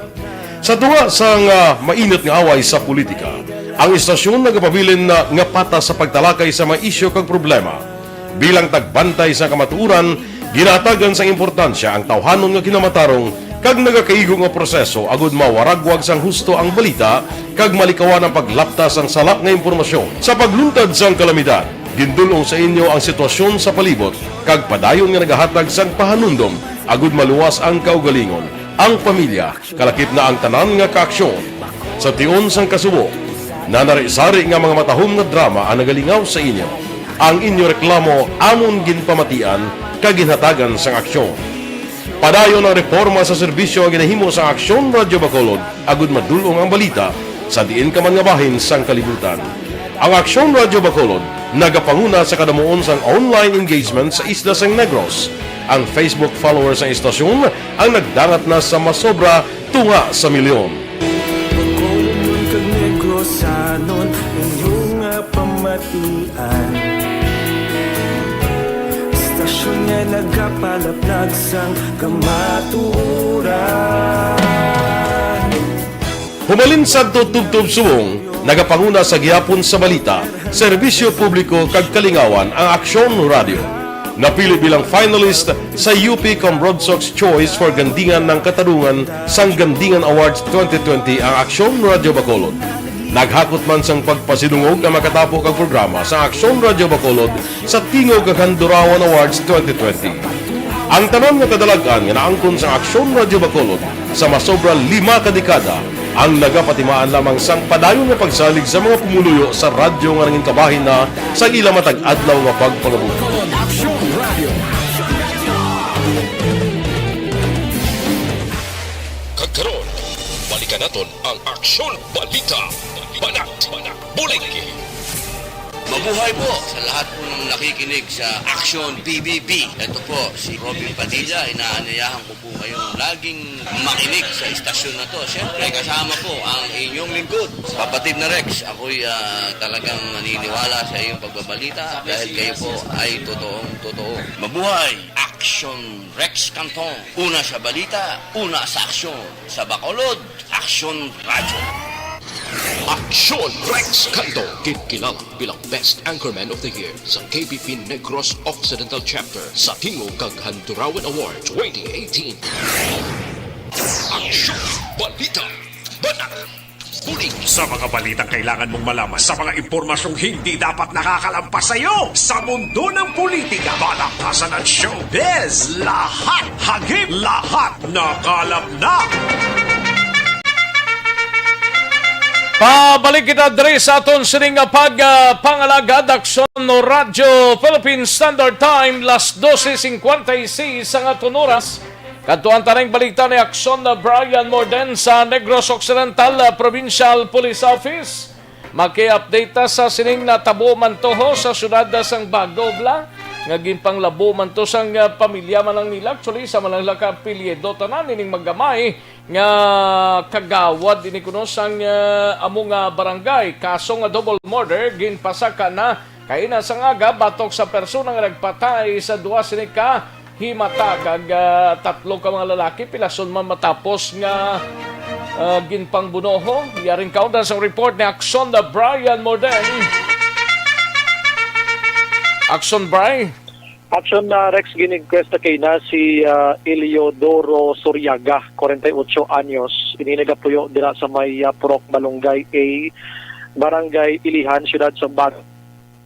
Sa tunga sang, ah, mainit nga away sa politika, ang istasyon nagapabilin na nga patas sa pagtalakay sa mga isyu kag problema. Bilang tagbantay sa kamatuoran, ginahatagan sang importansya ang tawhanon nga kinamatarong kag nagakaigo nga proseso agud mawaragwag sang husto ang balita kag malikawan ang paglapta sang sala nga impormasyon. Sa pagluntad sang kalamidad, gindul-ong sa inyo ang sitwasyon sa palibot kag padayon nga nagahatag sang pahanumdom agud maluwas ang kaugalingon, ang pamilya, kalakip na ang tanan nga kaaksyon. Sa tion sang kasubo, nanari-sari nga mga matahom nga drama ang nagalingaw sa inyo. Ang inyo reklamo amon ginpamatian kag ginhatagan sang aksyon. Padayon ang reporma sa serbisyo nga ginahimo sang Aksyon Radyo Bacolod agud madul-ong ang balita sa diin ka man nga bahin sang kalibutan. Ang Aksyon Radyo Bacolod nagapanguna sa kadamuon sang online engagement sa isla sang Negros. Ang Facebook followers sang istasyon ang nagdangat na sa masobra tunga sa milyon. Bacolodnon kag Negrosanon, inyo nga pamatian. Istasyon nga nagapalaplag sang kamatuoran. Humalin sadto tubtob subong, nagapanguna sa gihapon sa balita, serbisyo publiko kag kalingawan ang Aksyon Radyo. Napili bilang finalist sa U P Comrade Sox Choice for Gandingan ng Katarungan sang Gandingan Awards twenty twenty ang Aksyon Radyo Bacolod. Naghakot man sang pagpasidungog ang makatapo kag programa sa Aksyon Radyo Bacolod sa Tingog kag Handurawan Awards twenty twenty. Ang tanan nga kadalag-an nga naangkon sang Aksyon Radyo Bacolod sa masobra lima ka dekada ang nagapatimaan lamang sang padayon nga pagsalig sa mga pumuluyo sa radyo nga nangin kabahin na sang ila matag adlaw nga pagpangabuhi. Aksyon Radyo. Kanaton ang Aksyon Balita. Banat, bulig. Mabuhay po sa lahat po ng nakikinig sa Aksyon B B B. Ito po si Robin Padilla. Inaanyayahan ko po kayong laging makinig sa istasyon na to. Siyempre, kasama po ang inyong lingkod, Kapatid na Rex. Ako'y ah, talagang naniniwala sa iyong pagbabalita dahil kayo po ay totoong totoo. Mabuhay! Aksyon Rex Canton. Una sa balita, una sa aksyon. Sa Bacolod, Aksyon Radyo. Aksyon Rex Canton, kinkilala bilang Best Anchorman of the Year sa K B P Negros Occidental Chapter sa Tingog kag Handurawan Award twenty eighteen. Aksyon Balita. Banat. Bulig. Sa mga balitang kailangan mong malaman, sa mga impormasyong hindi dapat nakakalampas sa iyo, sa mundo ng politika, balaktasan at showbiz, lahat hagip, lahat nakalap na. Pabalik kita diri sa aton sining nga pag, ah, pangalagad, Aksyon Radyo Philippine Standard Time, las dose cincuenta y seis ang aton oras. Kadtuan ta ning balita ni Aksyon Brian Morden sa Negros Occidental, ah, Provincial Police Office. Maki-update ta sa sining natabo man to ho sa siyudad sang Bago, bla, nga ginpanglabo man to sang, ah, pamilya man lang nila. Actually, sama lang sila ka apelyido tanan ining maggamay nga kagawad ini kuno sang, ah, amo nga barangay. Kaso nga double murder ginpasaka na kaina sang aga batok sa persona nga nagpatay sa duha sini ka himata kag, ah, tatlo ka mga lalaki pilason man matapos nga, ah, ginpangbunoho. Yaring kaundan sang report ni Aksyon na Brian Morden. Aksyon, Bri. Aksyon na Rex, gin-inquest na kay na si, ah, Eliodoro Soriaga, forty-eight anyos. Ini nagapuyo dira sa may, ah, Purok Balunggay A, Barangay Ilihan, Siyudad sa Bago.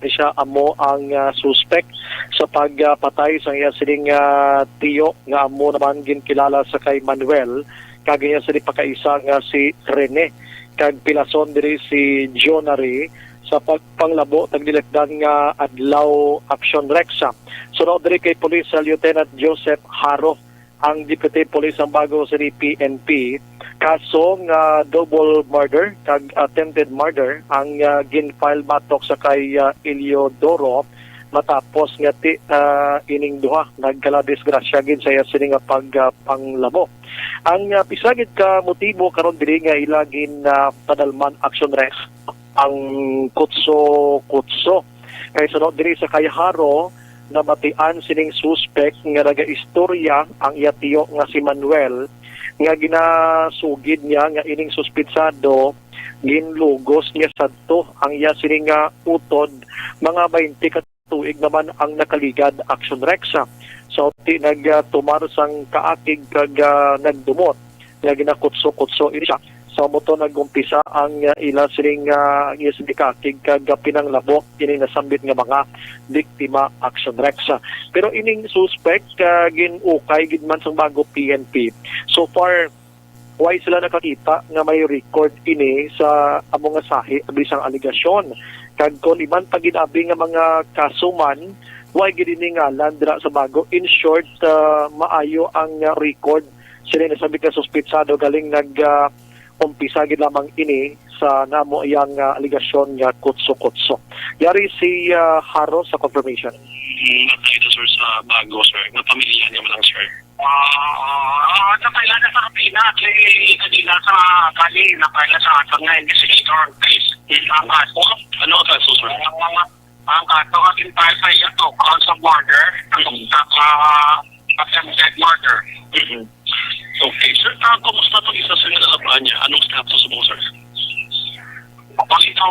Ni siya amo ang, ah, suspek sa pagpatay sang iya sining, ah, tiyo nga amo naman ginkilala sa kay Manuel, kag iya sini pakaisa nga si Rene, kag pilason diri si Jonary sa pagpanglabo tagdilikdan nga adlaw. Aksyon Rex. Suno diri kay Police Lieutenant Joseph Haro, ang Deputy Police sang Bago City P N P, kaso nga double murder kag attempted murder ang, ah, gin-file batok sa kay, ah, Eliodoro matapos nga ti, ah, ining duha nagkala disgrasya gid sa iya sini nga pag, ah, panglabo. Ang, ah, pisa gid ka motibo karon diri nga ila gin, ah, padalman, Aksyon Rex, ang kutso-kutso. Kay suno diri sa kay Haro, namatian sining suspek nga nagaistorya ang iya tiyo nga si Manuel nga ginasugid niya nga ining suspitsado ginlugos niya sadto ang iya sini nga utod. Mga twenty ka tuig naman ang nakaligad, Aksyon Rex. Sa uti nagtumar sang kaakig kag, ah, nagdumot nga ginakutso-kutso ini siya. Sa amo to nag-umpisa ang, ah, ila sining, ah, ang iya sini kaakig kag, ah, pinanglabo kini nasambit nga mga biktima, Aksyon Rex. Pero ining suspek, ah, gin-ukay gid man sang Bago P N P. So far, way sila nakakita nga may record ini sa amo nga sahi abi sang alegasyon. Kag kon iban pa gid abi nga mga kaso man, way gid ini ngalan dira sa Bago. In short, ah, maayo ang, ah, record. Sila nasambit nga suspitsado galing nag, ah, umpisa gid lamang ini sa namo iyang, ah, alegasyon nga kutso-kutso. Yari si, ah, Haro sa confirmation. Mm, matay to, sir, sa Bago, sir. Nga pamilya niya man lang, sir. Ah, ah, sa kailan na sa Pilipinas, eh, kanina sa kali, na kailan sa aton nga investigator, please. Ang kaso, ano ang kaso, sir? Ang mga, ang kaso nga ginpahal sa iya to, count sa murder, ang Mm. sa, ah, attempted murder. Mm-hmm. Okay, sir, ah, kumusta to isa sa nalabaan niya? Anong status mo, sir? Pag ito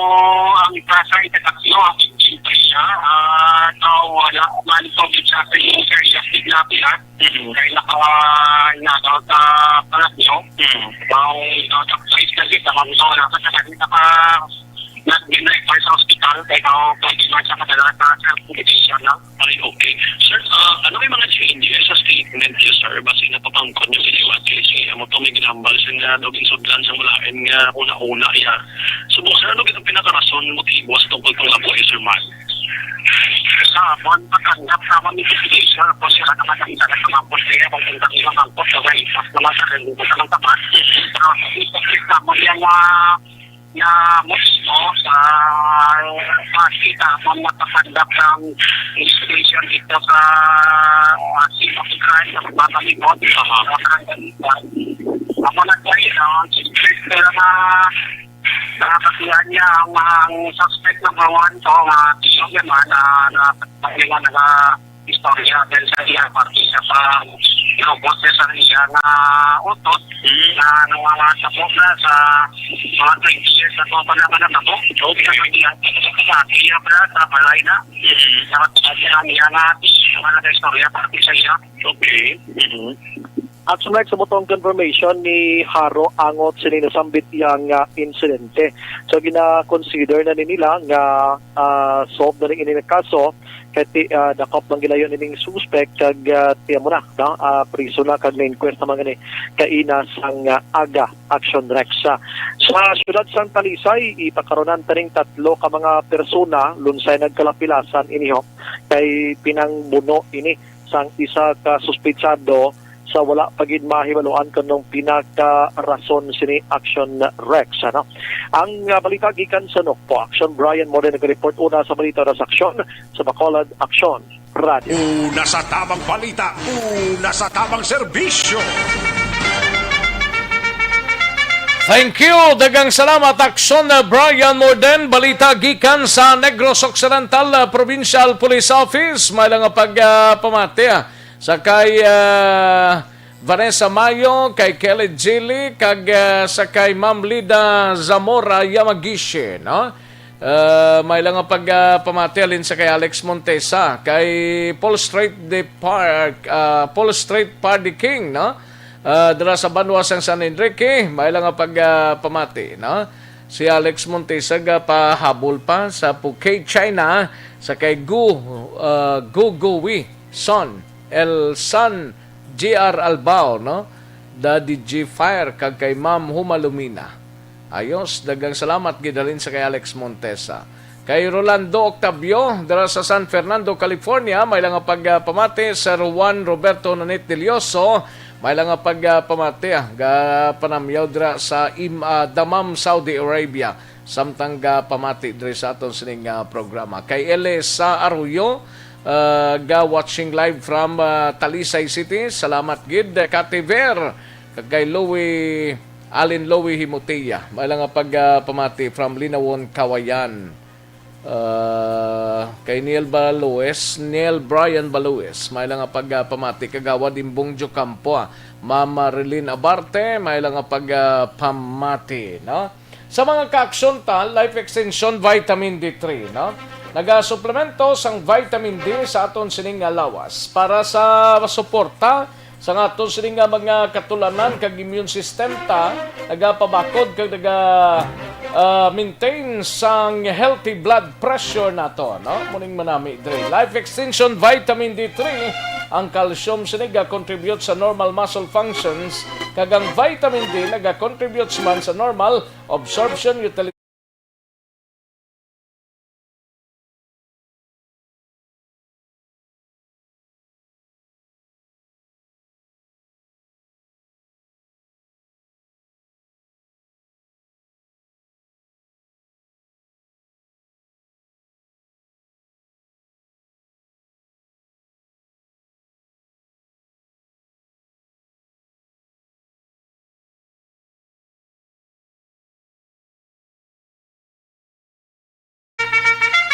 ang ipasa, itatakyo ang pagkintri siya. Ah, tao, wala man ito sa sa yung serious kidnapping, ha? Mm. Kaya naka, naka sa palasyo. Mm. Tao, ito sa place na kita, kung ito, wala ka sa kanila ka, not been referred sa hospital, kaya tao, pwede man siya madala sa, sa medication, no? Ay, okay. Sir, ah, ano may mga changes sa statement niyo, sir? Basi napapangkon niyo sa iyo, at least, eh, amo to may ginambal siya nga daw ginsudlan sa mulain nga una-una, ya. So, sir, ano gid ang pinakarason, motibo sa tungkol pang labuhi, sir, man? Sa amon, pagkandak sa amon investigation, po sila naman ang isa na sumambot niya. Kung kita ang mga angkot, okay, mas naman sa akin, dito sa mga tapat. Pero, ipagkita mo yung, ah, na motibo sa pagkita mo na paghandap ng investigation dito sa, ah, scene of the crime, sa pagpapalibot, sa mga barangay. Amo na tayo, no? Pero, ah, nakakasihan niya ang, ang suspect number one, so, ah, tiyo naman, ah, na, na, na, istorya dahil sa iya parte sa pag-, lubos sa iya nga utot Mm. na nawawala sa sobra sa mga twenty years na po pala nga nabok. Okay. Sa iya, sa iya pala sa balay na. Mm. Sa iya nga ati, sa mga nag-istorya parte sa iya. Okay. Mm. Action Rex, sa butong confirmation ni Haro Angot sini nasambit iya nga insidente. So, gina-consider na ni nila nga, ah, solved na ning ini nga kaso, kay ti-, ah, dakop man gilayon ining suspect kag, ah, tiyan mo na, no? Ah, priso na kag na-inquest naman gani kaina sang, ah, aga, Action Rex. Ah, sa siyudad sang Talisay, ipakaronan taning tatlo ka mga persona lunsay nagkalapilasan iniho kay pinangbuno ini sang isa ka suspitsado sa wala pa gid mahibaluan kon anong pinaka rason sini, Action Rex, ano? Ang, ah, balita gikan sa Nokpo, Action Brian Morden naga-report. Una sa balita, una sa aksyon, sa Bacolod, Action Radio. Una sa tabang balita, una sa tabang serbisyo. Thank you. Daghang salamat, Action, uh, Brian Morden. Balita gikan sa Negros Occidental, uh, Provincial Police Office. May lang nga pag, uh, pamati, ah, sa kay, uh, Vanessa Mayo, kay Kelly Gili, kag, uh, sa kay Ma'am Lida Zamora Yamagishi, no? Uh, may lang nga pag, uh, pamati halin sa kay Alex Montesa, kay Paul Street de Park, uh, Paul Street Party King, no? Ah, dira sa banwa sang San Enrique, may lang nga pag, ah, pamati, no? Si Alex Montesa gapahabol pa sa Phuket, China, sa kay Gu, ah, Gu Gui Son, El San, G R Albao, no? Daddy G Fire, kag kay Ma'am Humalumina. Ayos, daghang salamat gid halin sa kay Alex Montesa. Kay Rolando Octavio, dira sa San Fernando, California, may lang nga pag, ah, pamati. Sir Juan Roberto Nanit Delioso, may lang nga pag, ah, pamati, ah, ga panamyaw dira sa Im-, ah, Dammam, Saudi Arabia. Samtang ga pamati diri sa aton sining, ah, programa. Kay Elisa Arroyo, ah, ga watching live from, ah, Talisay City. Salamat gid, Kativer. Kag kay Louie, Alin Louie Himotea, may lang nga pag, ah, pamati from Linawon, Kawayan. Ah, kay Neil Balues, Neil Brian Balues, may lang nga pag, ah, pamati. Kagawad Imbong Jocampo, ah. Ma'am Marilyn Abarte, may lang nga pag, ah, pamati, no? Sa mga kaaksyon ta, Life Extension Vitamin D three, no? Nagasuplemento sang vitamin D sa aton sining nga lawas para sa suporta sa nga aton sini nga mga katulanan kag immune system ta, nagapabakod kag naga, ah, maintain sang healthy blood pressure nato, no? Muning manami diri. Life Extension Vitamin D three, ang calcium sini ga-contribute sa normal muscle functions, kag ang vitamin D naga-contribute man sa normal absorption, utilization.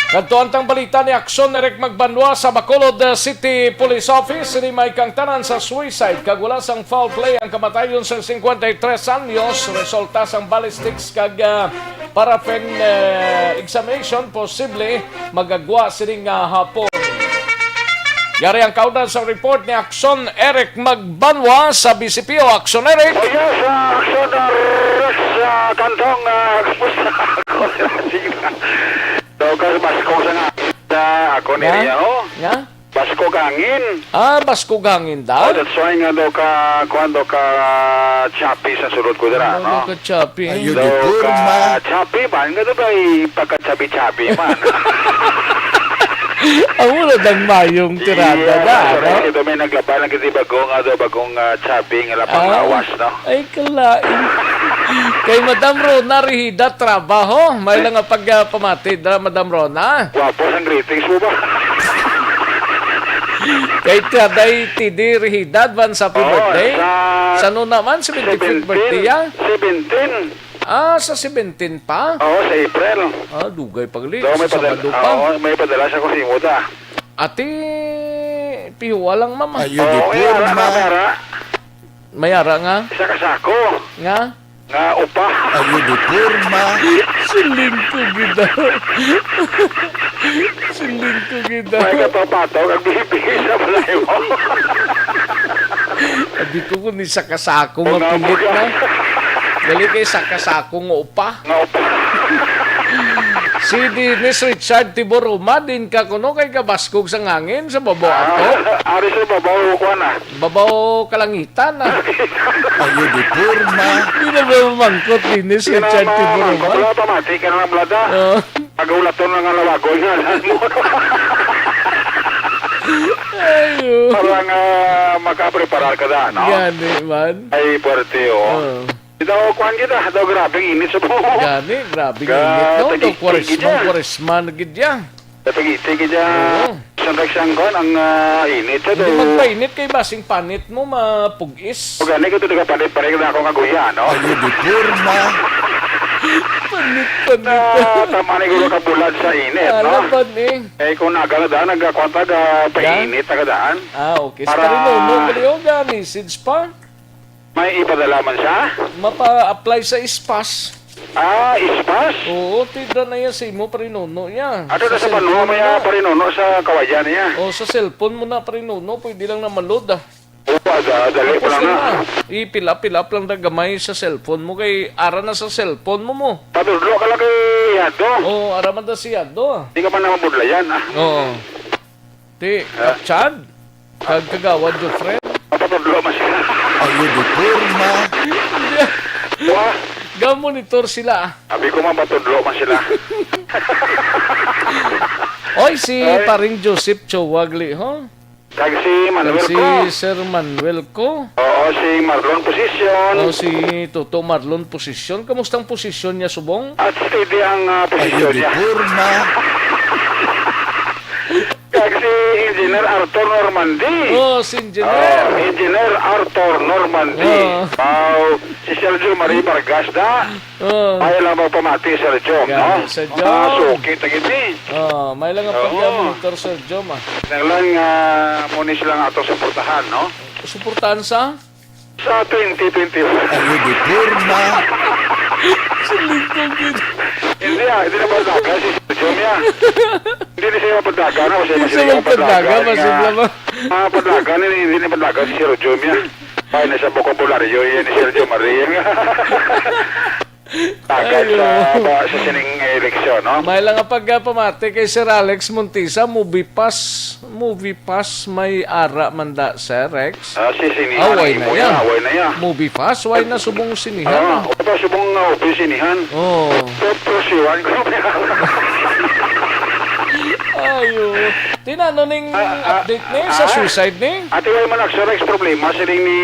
Kadto ang tang balita ni Aksyon Eric Magbanwa sa Bacolod, uh, City Police Office. Sini may kangtanan sa suicide kag wala sang foul play ang kamatayon sang cincuenta y tres anyos, resulta sang ballistics kag, uh, paraffin, uh, examination. Posible magagwa sini nga hapon. Yari ang kaundan sa report ni Aksyon Eric Magbanwa sa B C P O. Aksyon Eric! Oh, yes, ah, Aksyon, ah, Rex, ah, Kantong, ah, kumusta? Ako, sige na. So, kasi baskog sa nga. Sa ako ni Nga? Ria, oh. Nga? Baskog hangin. Ah, baskog hangin daw? Oh, that's why nga daw ka, kuwan daw ka choppy sa sulod ko dira, Ano no? daw ka choppy? Ay, yun. Daw Deform, ka ma. choppy ba? Nga daw ba ipagka-chubby-chubby man? Amo na dang mayong tirada Iya, na, sorry, ano? Ito may naglaba lang kasi bagong, ano, bagong, ah, chubby nga lapang Ah, lawas, no? Ay, kalain. Kay Madam Rona Rihida, trabaho. May lang nga pag, ah, pamati dira, Madam Rona. Gwapo sang greetings mo ba? Kay Tiaday T D Rihida, advance happy Oo, birthday. Sa Sa ano naman, seventy-fifth seventeen, birthday, ah? seventeen. Ah, sa seventeen pa? Oo, sa April. Ah, dugay pa gali. So, may Sa padala, Sabado pa. Oo, may padala siya kung simo ta. Ati, pihuwa lang, ma'am. Ayo, Oo, di may ara, porma. may ara. May ara nga? Isa ka sako. Nga? Nga upa. Ayo, di porma. Siling ko gid. Siling ko gid. May katapatog ang bibig sa balay mo. Abi ko kung ni sa kasako Kung mapilit nga na. Gali kay sa kasako nga upa. Nga upa. Si Dennis Richard Tiboroma, din ka kuno kay kabaskog sa ngangin sa babaw ato. Ah, ari sa babaw, kuwan na. Babaw kalangitan, ah. Ayo di porma. Di na ba mamangkot, Dennis Di na Richard ma-, Tiboroma? Wala pa, mati ka na lang, Blada. Oh. Pag-ulaton na nga lawagon nga, alam mo. Ayo. Para nga makapreparar ka na, no? Gani man. Ay, puwerte, oh. Oh. Ito, kuwan kita. Daw, grabe ang init sa buhok. Gani, grabe ang Ga-, init, no? Daw, tagig-, kwaresma, tagig-, kwaresma na gid ya. Katagiti ka dyan. Oo. Siyempre, siyang kuwan, ang, ah, init sa Hindi daw. Magpainit kay basing panit mo, mapugis. Pag gani ko ito, nagapanit-panit na ako nga guya, no? Ayo, di porma. Panit, panit. Na, tama na yung kabulad sa init, no? Alaban, eh. Eh, kung naga na daan, nagkakwanta, ga, Da? Painit na kadaan. Ah, okay. Sa Para Parinono, gali, oh, ga, message pa. May ipadala man siya? Mapa-apply sa ispas. Ah, ispas? Oo, tidra na yan sa imo, Parinono, ya. Ano Sa na sa Panuha, cellphone may, mo ah, na. Parinono sa Kawayan niya? O, sa cellphone mo na, Parinono, pwede lang na ma-load, ah. Oo, ada-, dali Tapos pa lang na na. na. I-fill up, fill up lang na gamay sa cellphone mo. Kay ara na sa cellphone mo mo. Patudlo ka lang kay Yado. Oo, ara man na si Yado, ah. Di ka man na mabudlayan, ah. Oo. Ti, Ah. Kap Chad, kag Kagawad Jofred. Mapatudlo man sila. Ayo di porma. Wah. Ga-monitor sila, ah. Abi ko, mapatudlo man sila. Oy, si Ay. Paring Joseph Chowagli, ho? Kag si Manuel Kag si Ko. Sir Manuel Ko. Oo, si Marlon Position. O, si Toto Marlon Position. Kamustang posisyon niya subong? At steady ang, ah, Ayo posisyon di niya. Porma. Kag si Engineer Arthur Normandy. Oh, si Engineer. Oh, Engineer Arthur Normandy. Oh. Wow. Si Sergio Marie Vargas da. Oh. Ay lang magpamati, Sergio, Gani, no? Sergio. Mga suki, tagit ni. Oh, may lang ang Oo. pagka-monitor, Sergio, ma. Nanglan nga mo ni sila nga atong suportahan, no? Suportahan sa? Sa twenty twenty-one. Ayo di porma. Siling ko gid. Hindi, ah, hindi na padagan si Sir Jom, ya. Hindi na siya mapadagan, ah, kasi Hindi siya mapadagan, mapadagan, mas nga, sila ma- ah, padagan, hindi, hindi na padagan si Sir Jom, ya. Ay, nasa bokabularyo yan ni Sir Jom, Maria. Tagan Ayo. sa, ba, sa sining eleksyon, no? May lang nga pagpamati kay Sir Alex Montisa, movie pass, movie pass may ara man da, Sir Rex? Ah, si sinihan Ah, way ang na imo yan. yan, way na yan. Movie pass, way na subong sinihan, Ah, ah. Wala pa subong nga open sinihan. Oh. Pero, pero siwan ko na. Ayo. Tinano ning Ah, ah, update ni sa ah? suicide ni? Ate, way man, Sir Rex, problema sining ni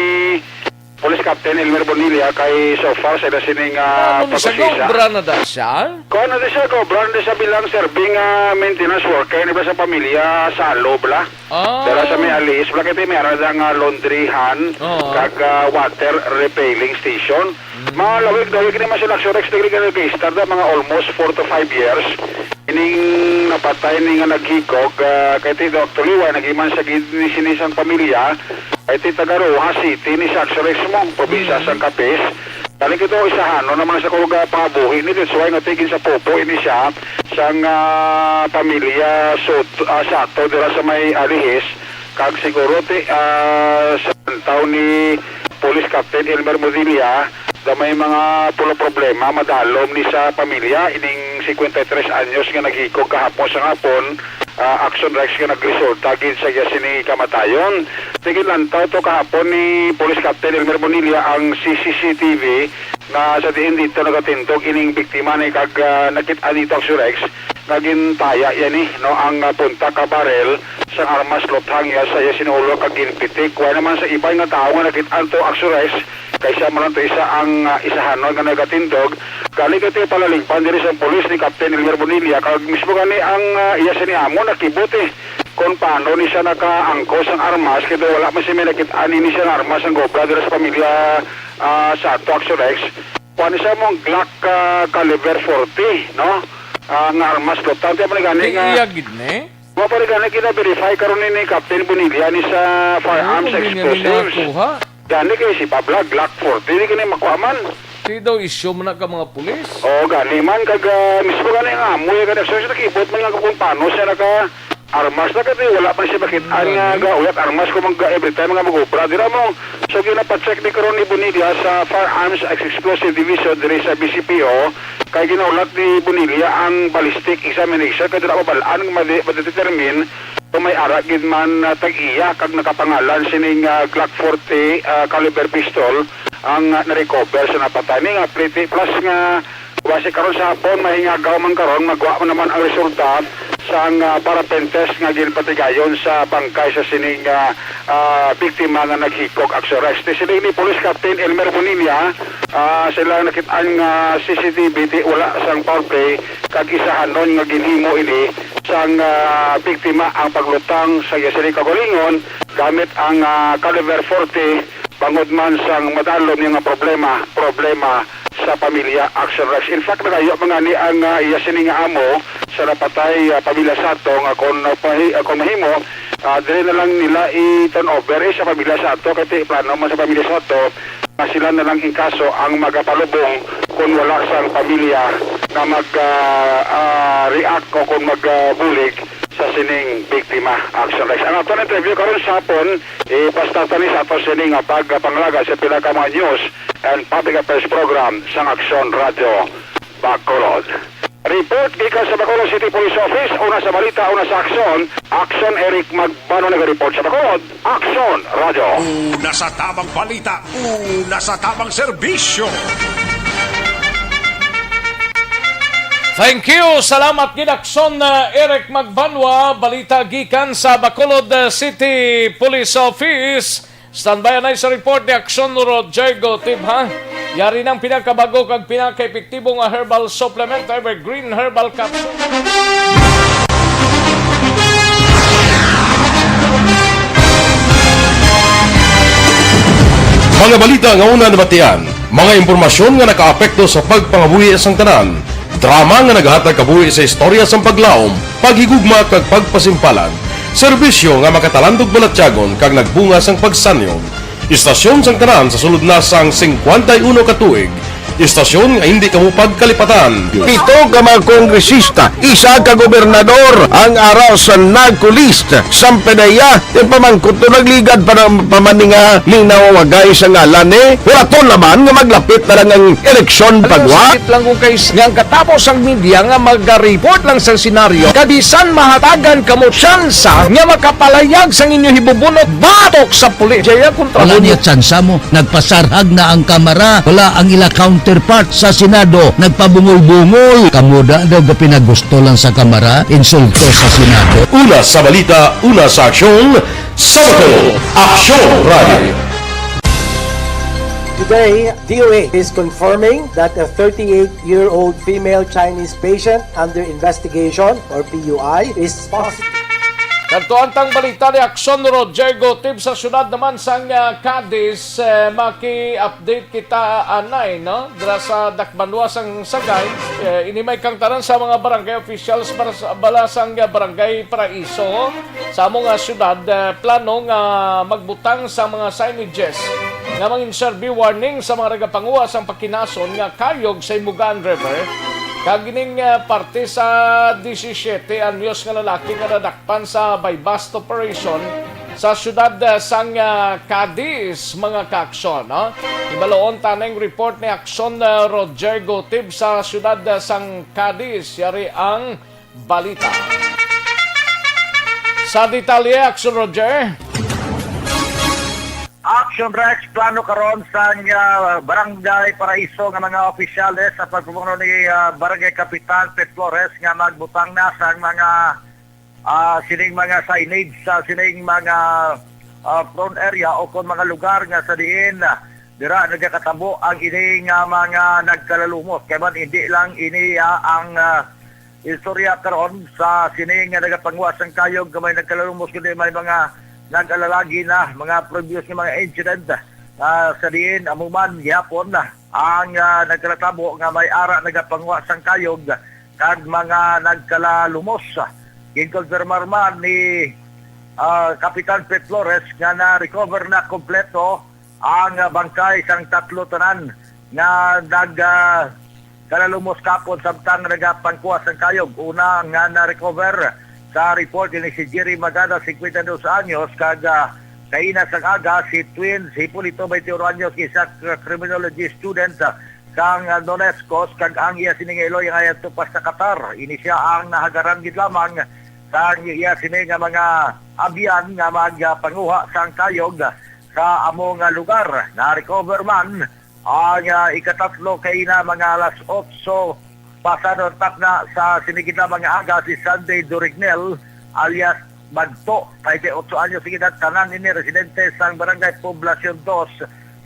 Police Captain Elmer Bonilla kay so far sa ila sining, ah, Ano ni siya, pagkusisa. Gaobra na da siya? Kuan na di siya, gaobra na di siya bilang serving, ah, maintenance worker ni ba sa pamilya sa Alo, bla? Ah. Dara sa may Alice, bla, kay may ara nga laundryhan, Oo. kag, ah, water refilling station. Mm. Malawig-lawig ni man sila, Sir Rex, dili ka nag-start na mga almost four to five years. Ining napatay ni nga naghikog, ah, kay ti actually, wa nagiman sa gid ni sini sang pamilya, kay ti taga Roxas City ni Saxo Rex mo, probinsya Mm. sang Capiz. Dali kito, isahanon naman sa kung, ah, pangabuhi ni, that's why nga tigin sa pupo ini siya, sang, ah, pamilya Soto, ah, Sato, dira sa may Alihis. Kag siguro ti, ah, sa pantaw ni Police Captain Elmer Modilla, da may mga pulo problema, madalom ni sa pamilya, ining cincuenta y tres anyos nga naghikog kahapon sa hapon, ah, Action Rex nga nagresulta gid sa iya sini kamatayon. Sige, lantaw to kahapon ni Police Captain Elmer Bonilla ang C C C T V nga sa diin dito nagatindog ining biktima ni kag, ah, nakit-an dito ang Surex nga gintaya yan ni, no, ang, ah, punta ka barrel sang armas luthang ya sa iya sinulo kag ginpitik. Wa naman sa iban nga tawo nga nakit-an to ang Surex, kay siya man lang to isa ang, ah, isahanon nga nagatindog. Gani kay palaligpan diri sa pulis ni Captain Elmer Bonilla kag mismo gani ang, ah, iya sini amo nakibot, eh, kung paano ni siya nakaangkos ang armas, kay wala man siya may nakit-an ini siya nga armas ang gobra dira sa pamilya, ah, sa ato, Action Rex. Kuha ni siya mong Glock, ah, caliber forty, no? Ah, nga armas, botante man gani Kay nga iya gid ni. Wa pa rin gani gina-verify karon ni, ni Captain Bonilla ni sa firearms Ano gid niya ni explosives. Nakakuha? Gani kay si Pabla, Glock forty, di gani makuha man. Di daw issue man na ka mga pulis. Oo, gani man, kag, ah, mismo gani nga, amoy gani, so, sa nakibot man nga kung paano siya naka armas na kati, wala pa siya makit-an nga Gani. Gauyat armas kung mag, every time nga mag-obra. Dira mo, so ginapacheck ni karon ni Bonilla sa firearms and explosive division diri sa B C P O, kay ginaulat ni Bonilla ang ballistic examination, kay dira mabalaan, madi-, madetermine kung may ara gid man, ah, tag-iya kag nakapangalan sining, ah, Glock forty, ah, caliber pistol ang, ah, na-recover sa napatay ni nga pretty plus nga basi karon sa hapon, mahingagaw man karon, magwa man naman ang resulta sang, ah, paraffin test nga ginpatigayon sa bangkay sa sining, ah, ah, biktima nga naghikog. Action Rex. Siling ni Police Captain Elmer Bonilla, ah, sila nakit-an nga C C T V, ti wala sang foul play, kag isahanon nga ginhimo ini sang, ah, biktima ang paglutang sa iya sini kaugalingon gamit ang, ah, caliber forty, bangod man sang madalom niya nga problema, problema sa pamilya. Action Rex. In fact, nagayo man gani ang, ah, iya sini nga amo sa napatay, ah, pamilya Sato nga kung, ah, pahi-, ah, kung mahimo, ah, dili na lang nila i-turn over, eh, sa pamilya Sato, kay plano man sa pamilya Sato nga sila na lang in kaso ang magapalubong kung wala sang pamilya nga mag, ah, ah, react o kung mag, ah, bulig sa sining biktima. Action Rex. Ang aton interview karon sa hapon, ipastart ni sa ato sini nga pagpanglaga sa pila ka mga news and public affairs program sang Action Radio Bacolod. Report gikan sa Bacolod City Police Office, una sa balita, una sa aksyon, Action Eric Magbano nag-report sa Bacolod. Action Radio. Una sa tamang balita, una sa tamang serbisyo. Thank you. Salamat gid, Akson, uh, Eric Magbanwa. Balita gikan sa Bacolod, uh, City Police Office. Standby anay sa report ni Akson Rodrigo Tibha. Yari ng pinakabago kag pinakaepektibo nga herbal supplement, Evergreen Herbal Capsule. Mga balita nga una nabatian, mga impormasyon nga nakaapekto sa pagpangabuhi sang tanan, drama nga nagahatag kabuhi sa istorya sang paglaom, paghigugma kag pagpasimpalan, serbisyo nga makatalandog balatyagon kag nagbunga sang pagsanyog. Istasyon sang tanan sa sulod na sang singkwenta y uno ka tuig. Istasyon nga hindi kamo pagkalipatan. Pito ka mga kongresista, isa ka gobernador ang ara sa narco list. Sampanaya, yung pamangkot to nagligad pa ng pamaninga linaw wagay sa ngalan ni Huraton naman nga maglapit na lang ang eleksyon pagwa. Sakit lang kung kay nga ang katapos ang media nga mag-report lang sa senaryo, kabisan mahatagan kamo tsansa nga makapalayag sang inyo hibubunot batok sa pulis. Jaya kontra Wala mo. Niya tsansa mo. Nagpasarhag na ang Kamara. Wala ang ila counterpart sa Senado. Nagpabungol-bungol. Kamo da daw gapinagusto lang sa Kamara. Insulto sa Senado. Una sa balita, una sa aksyon, sa Bacolod, Aksyon Radio. Today, D O A is confirming that a thirty-eight-year-old female Chinese patient under investigation, or P U I, is positive. Kadto ang tang balita ni Akson Roger Gotib sa siyudad naman sang, ah, Cadiz. Eh, maki-update kita, anay, no? Dira sa Dakbanwa sang Sagay, eh, inimay kang tanan sa mga barangay officials para sa bala sang, ah, Barangay Paraiso sa amo nga siyudad, eh, plano nga magbutang sa mga signages nga mangin-serve warning sa mga nagapanguha sang pakinason nga kayog sa Imogaan River, kag ining, eh, parte sa disisiete anyos nga lalaki nga nadakpan sa buy-bust operation sa siyudad, eh, sang, eh, Cadiz, mga kaaksyon, no? Ibaloon ta ning report ni Akson, eh, Roger Gotib sa siyudad, eh, sang Cadiz. Yari ang balita. Sa detalye, Action Roger. Action Rex, plano karon sa, ah, Barangay Paraiso nga mga opisyales sa pagpamuno ni, ah, Barangay Kapitan Pet Flores nga magbutang na sa mga, ah, sining mga signage sa sining mga, ah, prone area o kon mga lugar nga sa diin, ah, dira nagakatabo ang ini nga mga nagkalalumos. Kay man, hindi lang ini, ah, ang, ah, istorya karon sa sini nga nagapanguha sang kayog nga may nagkalalumos, kundi may mga nag-alalagi na mga previous nga mga incident, ah, sa diin amo man gihapon ang, ah, nagkalatabo nga may ara nagapanguha sang kayog kag mga nagkalalumos. Ginkonfirmar man ni, ah, Kapitan Pet Flores nga na-recover na kompleto ang, ah, bangkay sang tatlo tanan nga nag, ah, kalalumos kapon samtang nagapangkuha sang kayog. Una nga na-recover sa report ini si Jerry Magana, cincuenta y dos anyos, kag, ah, kaina sang aga si Twins Hipolito, twenty-one anyos, isa ka criminology student, ah, sang, ah, Nonescos, kag ang iya sini nga iloy nga ayan tupas sa Qatar. Ini siya ang nahagaran gid lamang sang iya sini nga mga abyan nga magpanguha sang kayog sa amo nga lugar. Na-recover man ang, ah, ikatatlo kaina mga alas otso pasado ang takna sa sini gid lamang nga aga si Sunday Durignel alias Bagto, treinta y ocho anyos ang edad, tanan ini residente sang Barangay Poblacion Dos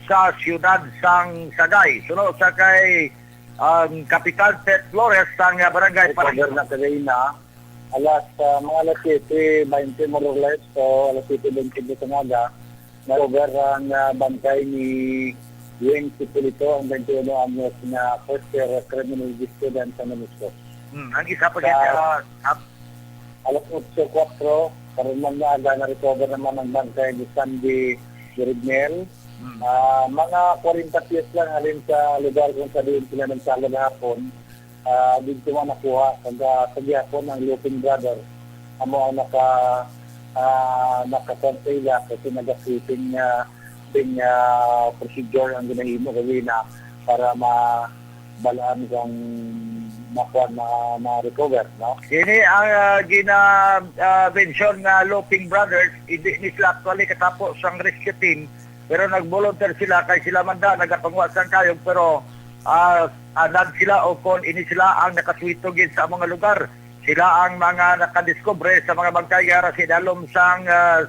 sa siyudad sang Sagay. Suno sa kay ang Kapitan Ted Flores sang Barangay Recover Paraíso na kagahina, alas, ah, mga alas siyete baynte, more or less, so alas siyete baynte sa umaga, na-recover ang, ah, bangkay ni Wing Sipolito, ang twenty-one anyos nga first year criminology student sa Menisco. Hmm, ang isa pa Sa gid, ah, ap- alas otso kuwatro, karon lang nga aga, na-recover naman ang bangkay ni Sandy Durignel. Hmm. Ah, mga kwarenta pies lang halin sa lugar kung sa diin sila nagsala gahapon. Ah, dito man nakuha, kag, ah, sa gihapon ang Lupin Brother, amo ang naka, ah, nakakontrol kasi naga-sweeping, ah, sweeping, ah, procedure ang ginahimo kagina para mabalaan kung makuha, ma-, ma-recover, no? Kini ang, ah, gina, ah, mention nga Loping Brothers, hindi ni sila actually katapo sang rescue team, pero nag-volunteer sila kay sila man da nagapanguha sang kayog, pero, ah, anad sila o kon ini sila ang nakaswito gid sa mga lugar. Sila ang mga nakadiskubre sa mga bangkay nga ara sa idalom sang, ah,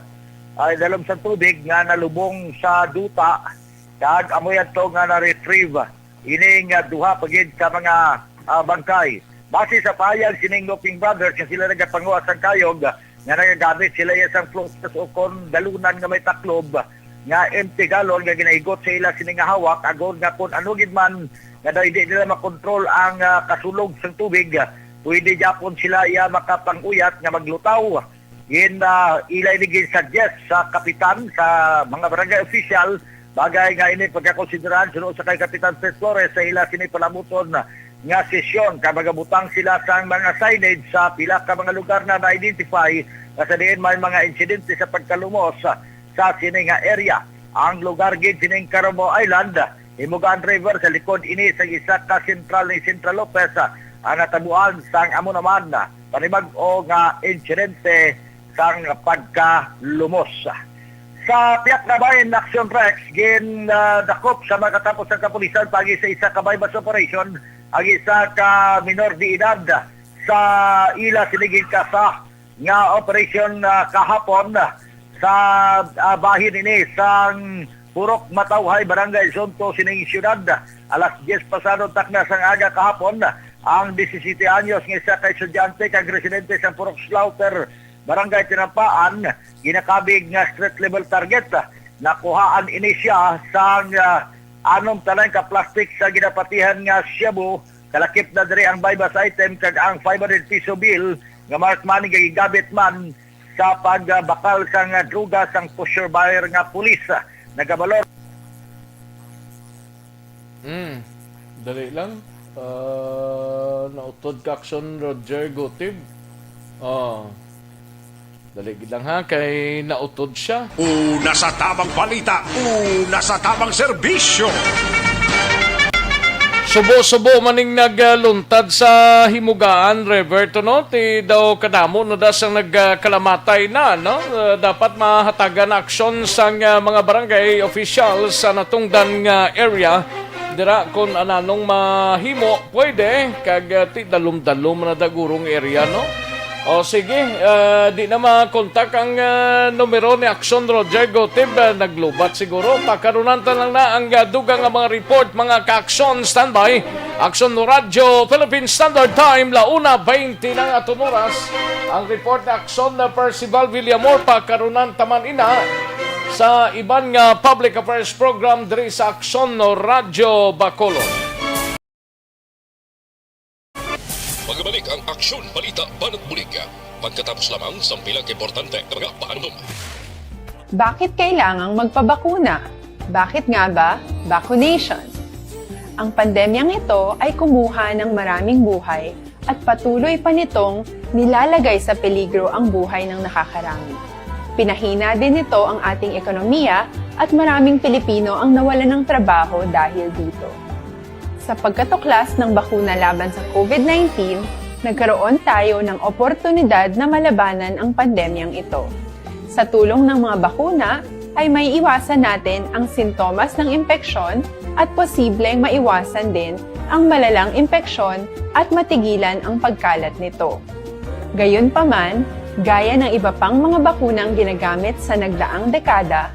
ah, idalom sang tubig nga nalubong sa duta, kag amo yadto nga na-retrieve ining, ah, duha pa gid ka mga, ah, bangkay. Base sa pahayag sining Loping Brothers nga sila nagapanguha sang kayog, nga nagagamit sila iya sang floaters o kon dalunan nga may taklob nga empty galon nga ginahigot sa ila sini nga hawak, agod nga kon ano gid man nga daw hindi nila makontrol ang, ah, kasulog sang tubig, pwede gyapon sila iya makapang-uyat nga maglutaw. Gin, ah, ila ini gin-suggest sa kapitan, sa mga barangay official, bagay nga ini pagkakonsiderahan suno sa kay Kapitan Fred Flores sa ila sini palabuton nga sesyon, kay magabutang sila sang mga signage sa pila ka mga lugar na na-identify nga sa diin may mga insidente sa pagkalumos sa sini nga area. Ang lugar gid sining Carabao Island, Himugan River, sa likod ini sa isa ka sentral ni Central Lopez, ah, ang natabuan sang amo naman, ah, panibag-o nga insidente sang pagkalumos. Sa Piak na Bayan, Action Rex, gin, ah, dakop sa mga katapos sang kapulisan pagi sa isa ka buy-bust operation ang isa ka minor de edad sa ila sini ginkasa nga operation, ah, kahapon sa, ah, bahin ini sang Purok Matawhay, Barangay Zonto sining siyudad. Alas diyes pasado takna sang aga kahapon, ang disisiyete anyos nga isa ka estudyante kag residente sa Purok Slaughter, Barangay Tinampaan, ginakabig nga street level target. Nakuhaan ini siya sang, ah, anom tanan ka plastic sa ginapatihan nga shabu. Kalakip na diri ang buy-bust item kag ang five hundred piso bill nga marked money nga gigamit man sa pagbakal sang, ah, droga sang pusher buyer nga pulis. Nagabalor. Hmm. Dali lang. Ah, nautod ka, Action Roger Gutib. Oh. Dali gid lang ha, kay nautod siya. Una sa tabang balita, una sa tabang serbisyo. Subo-subo man ning nagluntad sa Himugaan River, to, no? Ti daw kadamo na da sang nagkalamatay na, no? Uh, dapat mahatagan aksyon sang, uh, mga barangay official sa natungdan nga area. Dira, kung ananong mahimo, pwede, kag, uh, ti dalom-dalom na dagurong area, no? O sige, ah, di na makontak ang, ah, numero ni Aksyon Roger Gotib. Ah, naglubat siguro. Pakarunan ta lang na ang, ah, dugang nga mga report, mga ka-Aksyon. Standby. Aksyon Radyo Philippine Standard Time, la una veinte na ang aton oras. Ang report ni Aksyon na Percival Villamor, pakarunan ta man ina sa iban nga public affairs program diri sa Aksyon Radyo Bacolod. Magbalik ang Aksyon Balita Banat Bulig pagkatapos lamang sang pila ka importante nga mga paanunod. Bakit kailangang magpabakuna? Bakit nga ba vaccination? Ang pandemyang ito ay kumuha ng maraming buhay at patuloy pa nitong nilalagay sa peligro ang buhay ng nakakarami. Pinahina din nito ang ating ekonomiya at maraming Pilipino ang nawalan ng trabaho dahil dito. Sa pagkatuklas ng bakuna laban sa COVID nineteen, nagkaroon tayo ng oportunidad na malabanan ang pandemyang ito. Sa tulong ng mga bakuna, ay maiiwasan natin ang sintomas ng impeksyon at posibleng maiwasan din ang malalang impeksyon at matigilan ang pagkalat nito. Gayunpaman, gaya ng iba pang mga bakunang ginagamit sa nagdaang dekada,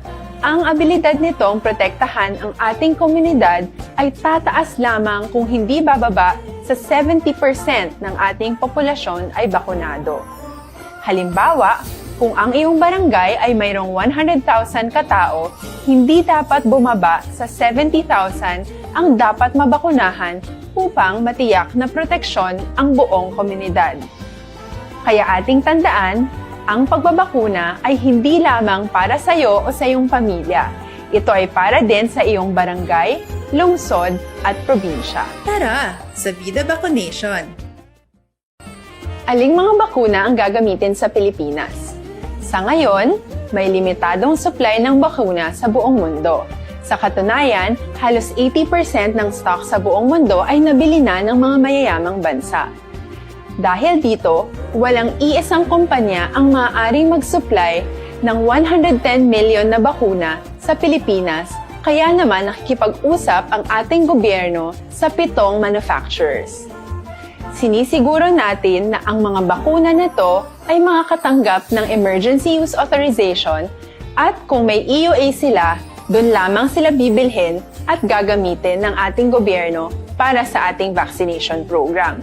ang abilidad nitong protektahan ang ating komunidad ay tataas lamang kung hindi bababa sa seventy percent ng ating populasyon ay bakunado. Halimbawa, kung ang iyong barangay ay mayroong one hundred thousand ka tawo, hindi dapat bumaba sa seventy thousand ang dapat mabakunahan upang matiyak na proteksyon ang buong komunidad. Kaya ating tandaan, ang pagbabakuna ay hindi lamang para sa iyo o sa iyong pamilya. Ito ay para din sa iyong barangay, lungsod, at probinsya. Tara, sa Vida Vaccination! Aling mga bakuna ang gagamitin sa Pilipinas? Sa ngayon, may limitadong supply ng bakuna sa buong mundo. Sa katunayan, halos eighty percent ng stock sa buong mundo ay nabili na ng mga mayayamang bansa. Dahil dito, walang iisang kumpanya ang maaaring mag-supply ng one hundred ten million na bakuna sa Pilipinas, kaya naman nakikipag-usap ang ating gobyerno sa pitong manufacturers. Sinisiguro natin na ang mga bakuna na to ay makakatanggap ng emergency use authorization at kung may E U A sila, doon lamang sila bibilhin at gagamitin ng ating gobyerno para sa ating vaccination program.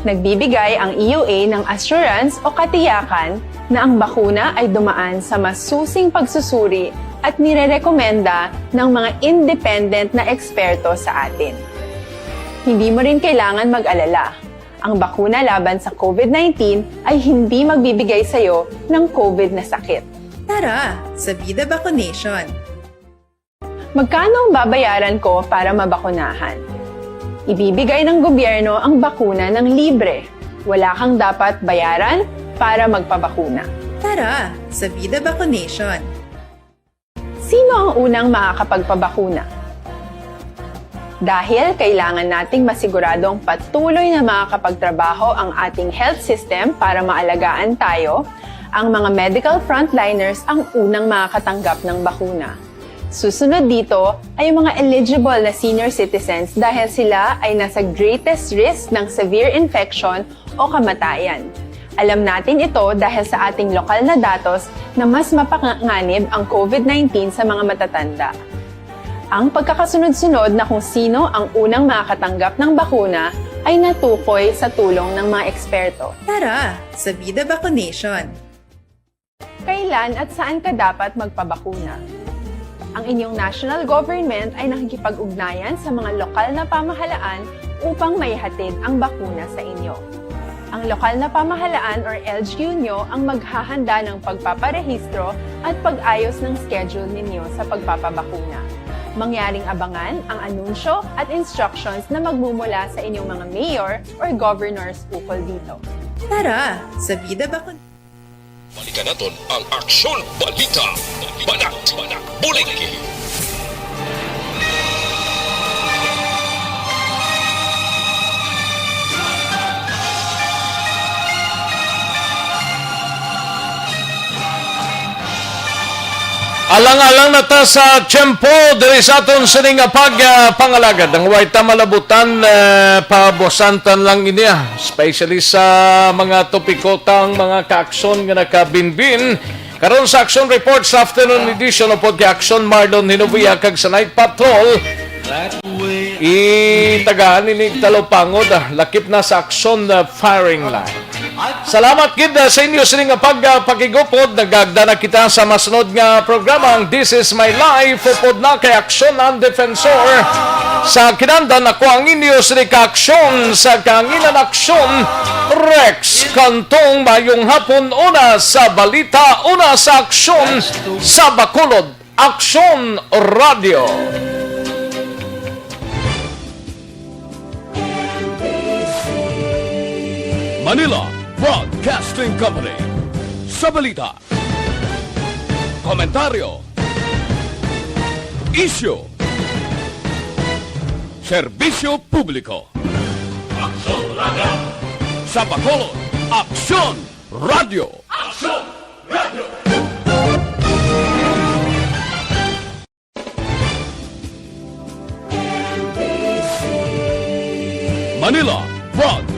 Nagbibigay ang E U A ng assurance o katiyakan na ang bakuna ay dumaan sa masusing pagsusuri at nirerekomenda ng mga independent na eksperto sa atin. Hindi mo rin kailangan mag-alala. Ang bakuna laban sa COVID nineteen ay hindi magbibigay sa iyo ng COVID na sakit. Tara, sa Vida Vaccination! Magkano ang babayaran ko para mabakunahan? Ibibigay ng gobyerno ang bakuna ng libre. Wala kang dapat bayaran para magpabakuna. Tara, sa Vida Vaccination! Sino ang unang makakapagpabakuna? Dahil kailangan nating masiguradong patuloy na makakapagtrabaho ang ating health system para maalagaan tayo, ang mga medical frontliners ang unang makakatanggap ng bakuna. Susunod dito ay ang mga eligible na senior citizens dahil sila ay nasa greatest risk ng severe infection o kamatayan. Alam natin ito dahil sa ating lokal na datos na mas mapanganib ang COVID nineteen sa mga matatanda. Ang pagkakasunod-sunod na kung sino ang unang makakatanggap ng bakuna ay natukoy sa tulong ng mga eksperto. Tara, sa Vida Vaccination! Kailan at saan ka dapat magpabakuna? Ang inyong national government ay nakikipag-ugnayan sa mga lokal na pamahalaan upang maihatid ang bakuna sa inyo. Ang lokal na pamahalaan or L G U nyo ang maghahanda ng pagpaparehistro at pag-ayos ng schedule ninyo sa pagpapabakuna. Mangyaring abangan ang anunsyo at instructions na magmumula sa inyong mga mayor or governors ukol dito. Tara, sa Vida Bakuna! Balikan naton ang Aksyon Balita, Banat, Bulig. Alang-alang na ta sa tiyempo diri sa aton sini nga pag, ah, pangalagad. Ang way ta malabutan, ah, pabusantan lang ini, ah, especially sa mga topiko tang mga kaaksyon nga nakabinbin. Karon sa Action Report sa afternoon edition, upod kay Action Marlon Hinovia kag sa Night Patrol, itagaan ini talupangod, ah, lakip na sa aksyon, ah, firing line. Salamat gid, ah, sa inyo sini nga pag, ah, pakigupod. Nagagda na kita sa masunod nga programa, ang This Is My Life, upod na kay Aksyon ang Defensor. Sa kinandan, ako ang inyo sini ka Aksyon sa Kahanginan, Aksyon Rex Cantong. Mayong hapon, una sa balita, una sa aksyon sa Bacolod. Aksyon Radio. Manila Broadcasting Company. Sa balita, komentaryo, isyu, serbisyo publiko. Aksyon Radio. Sa Bacolod, Aksyon Radio. Aksyon Radio. Manila Broadcasting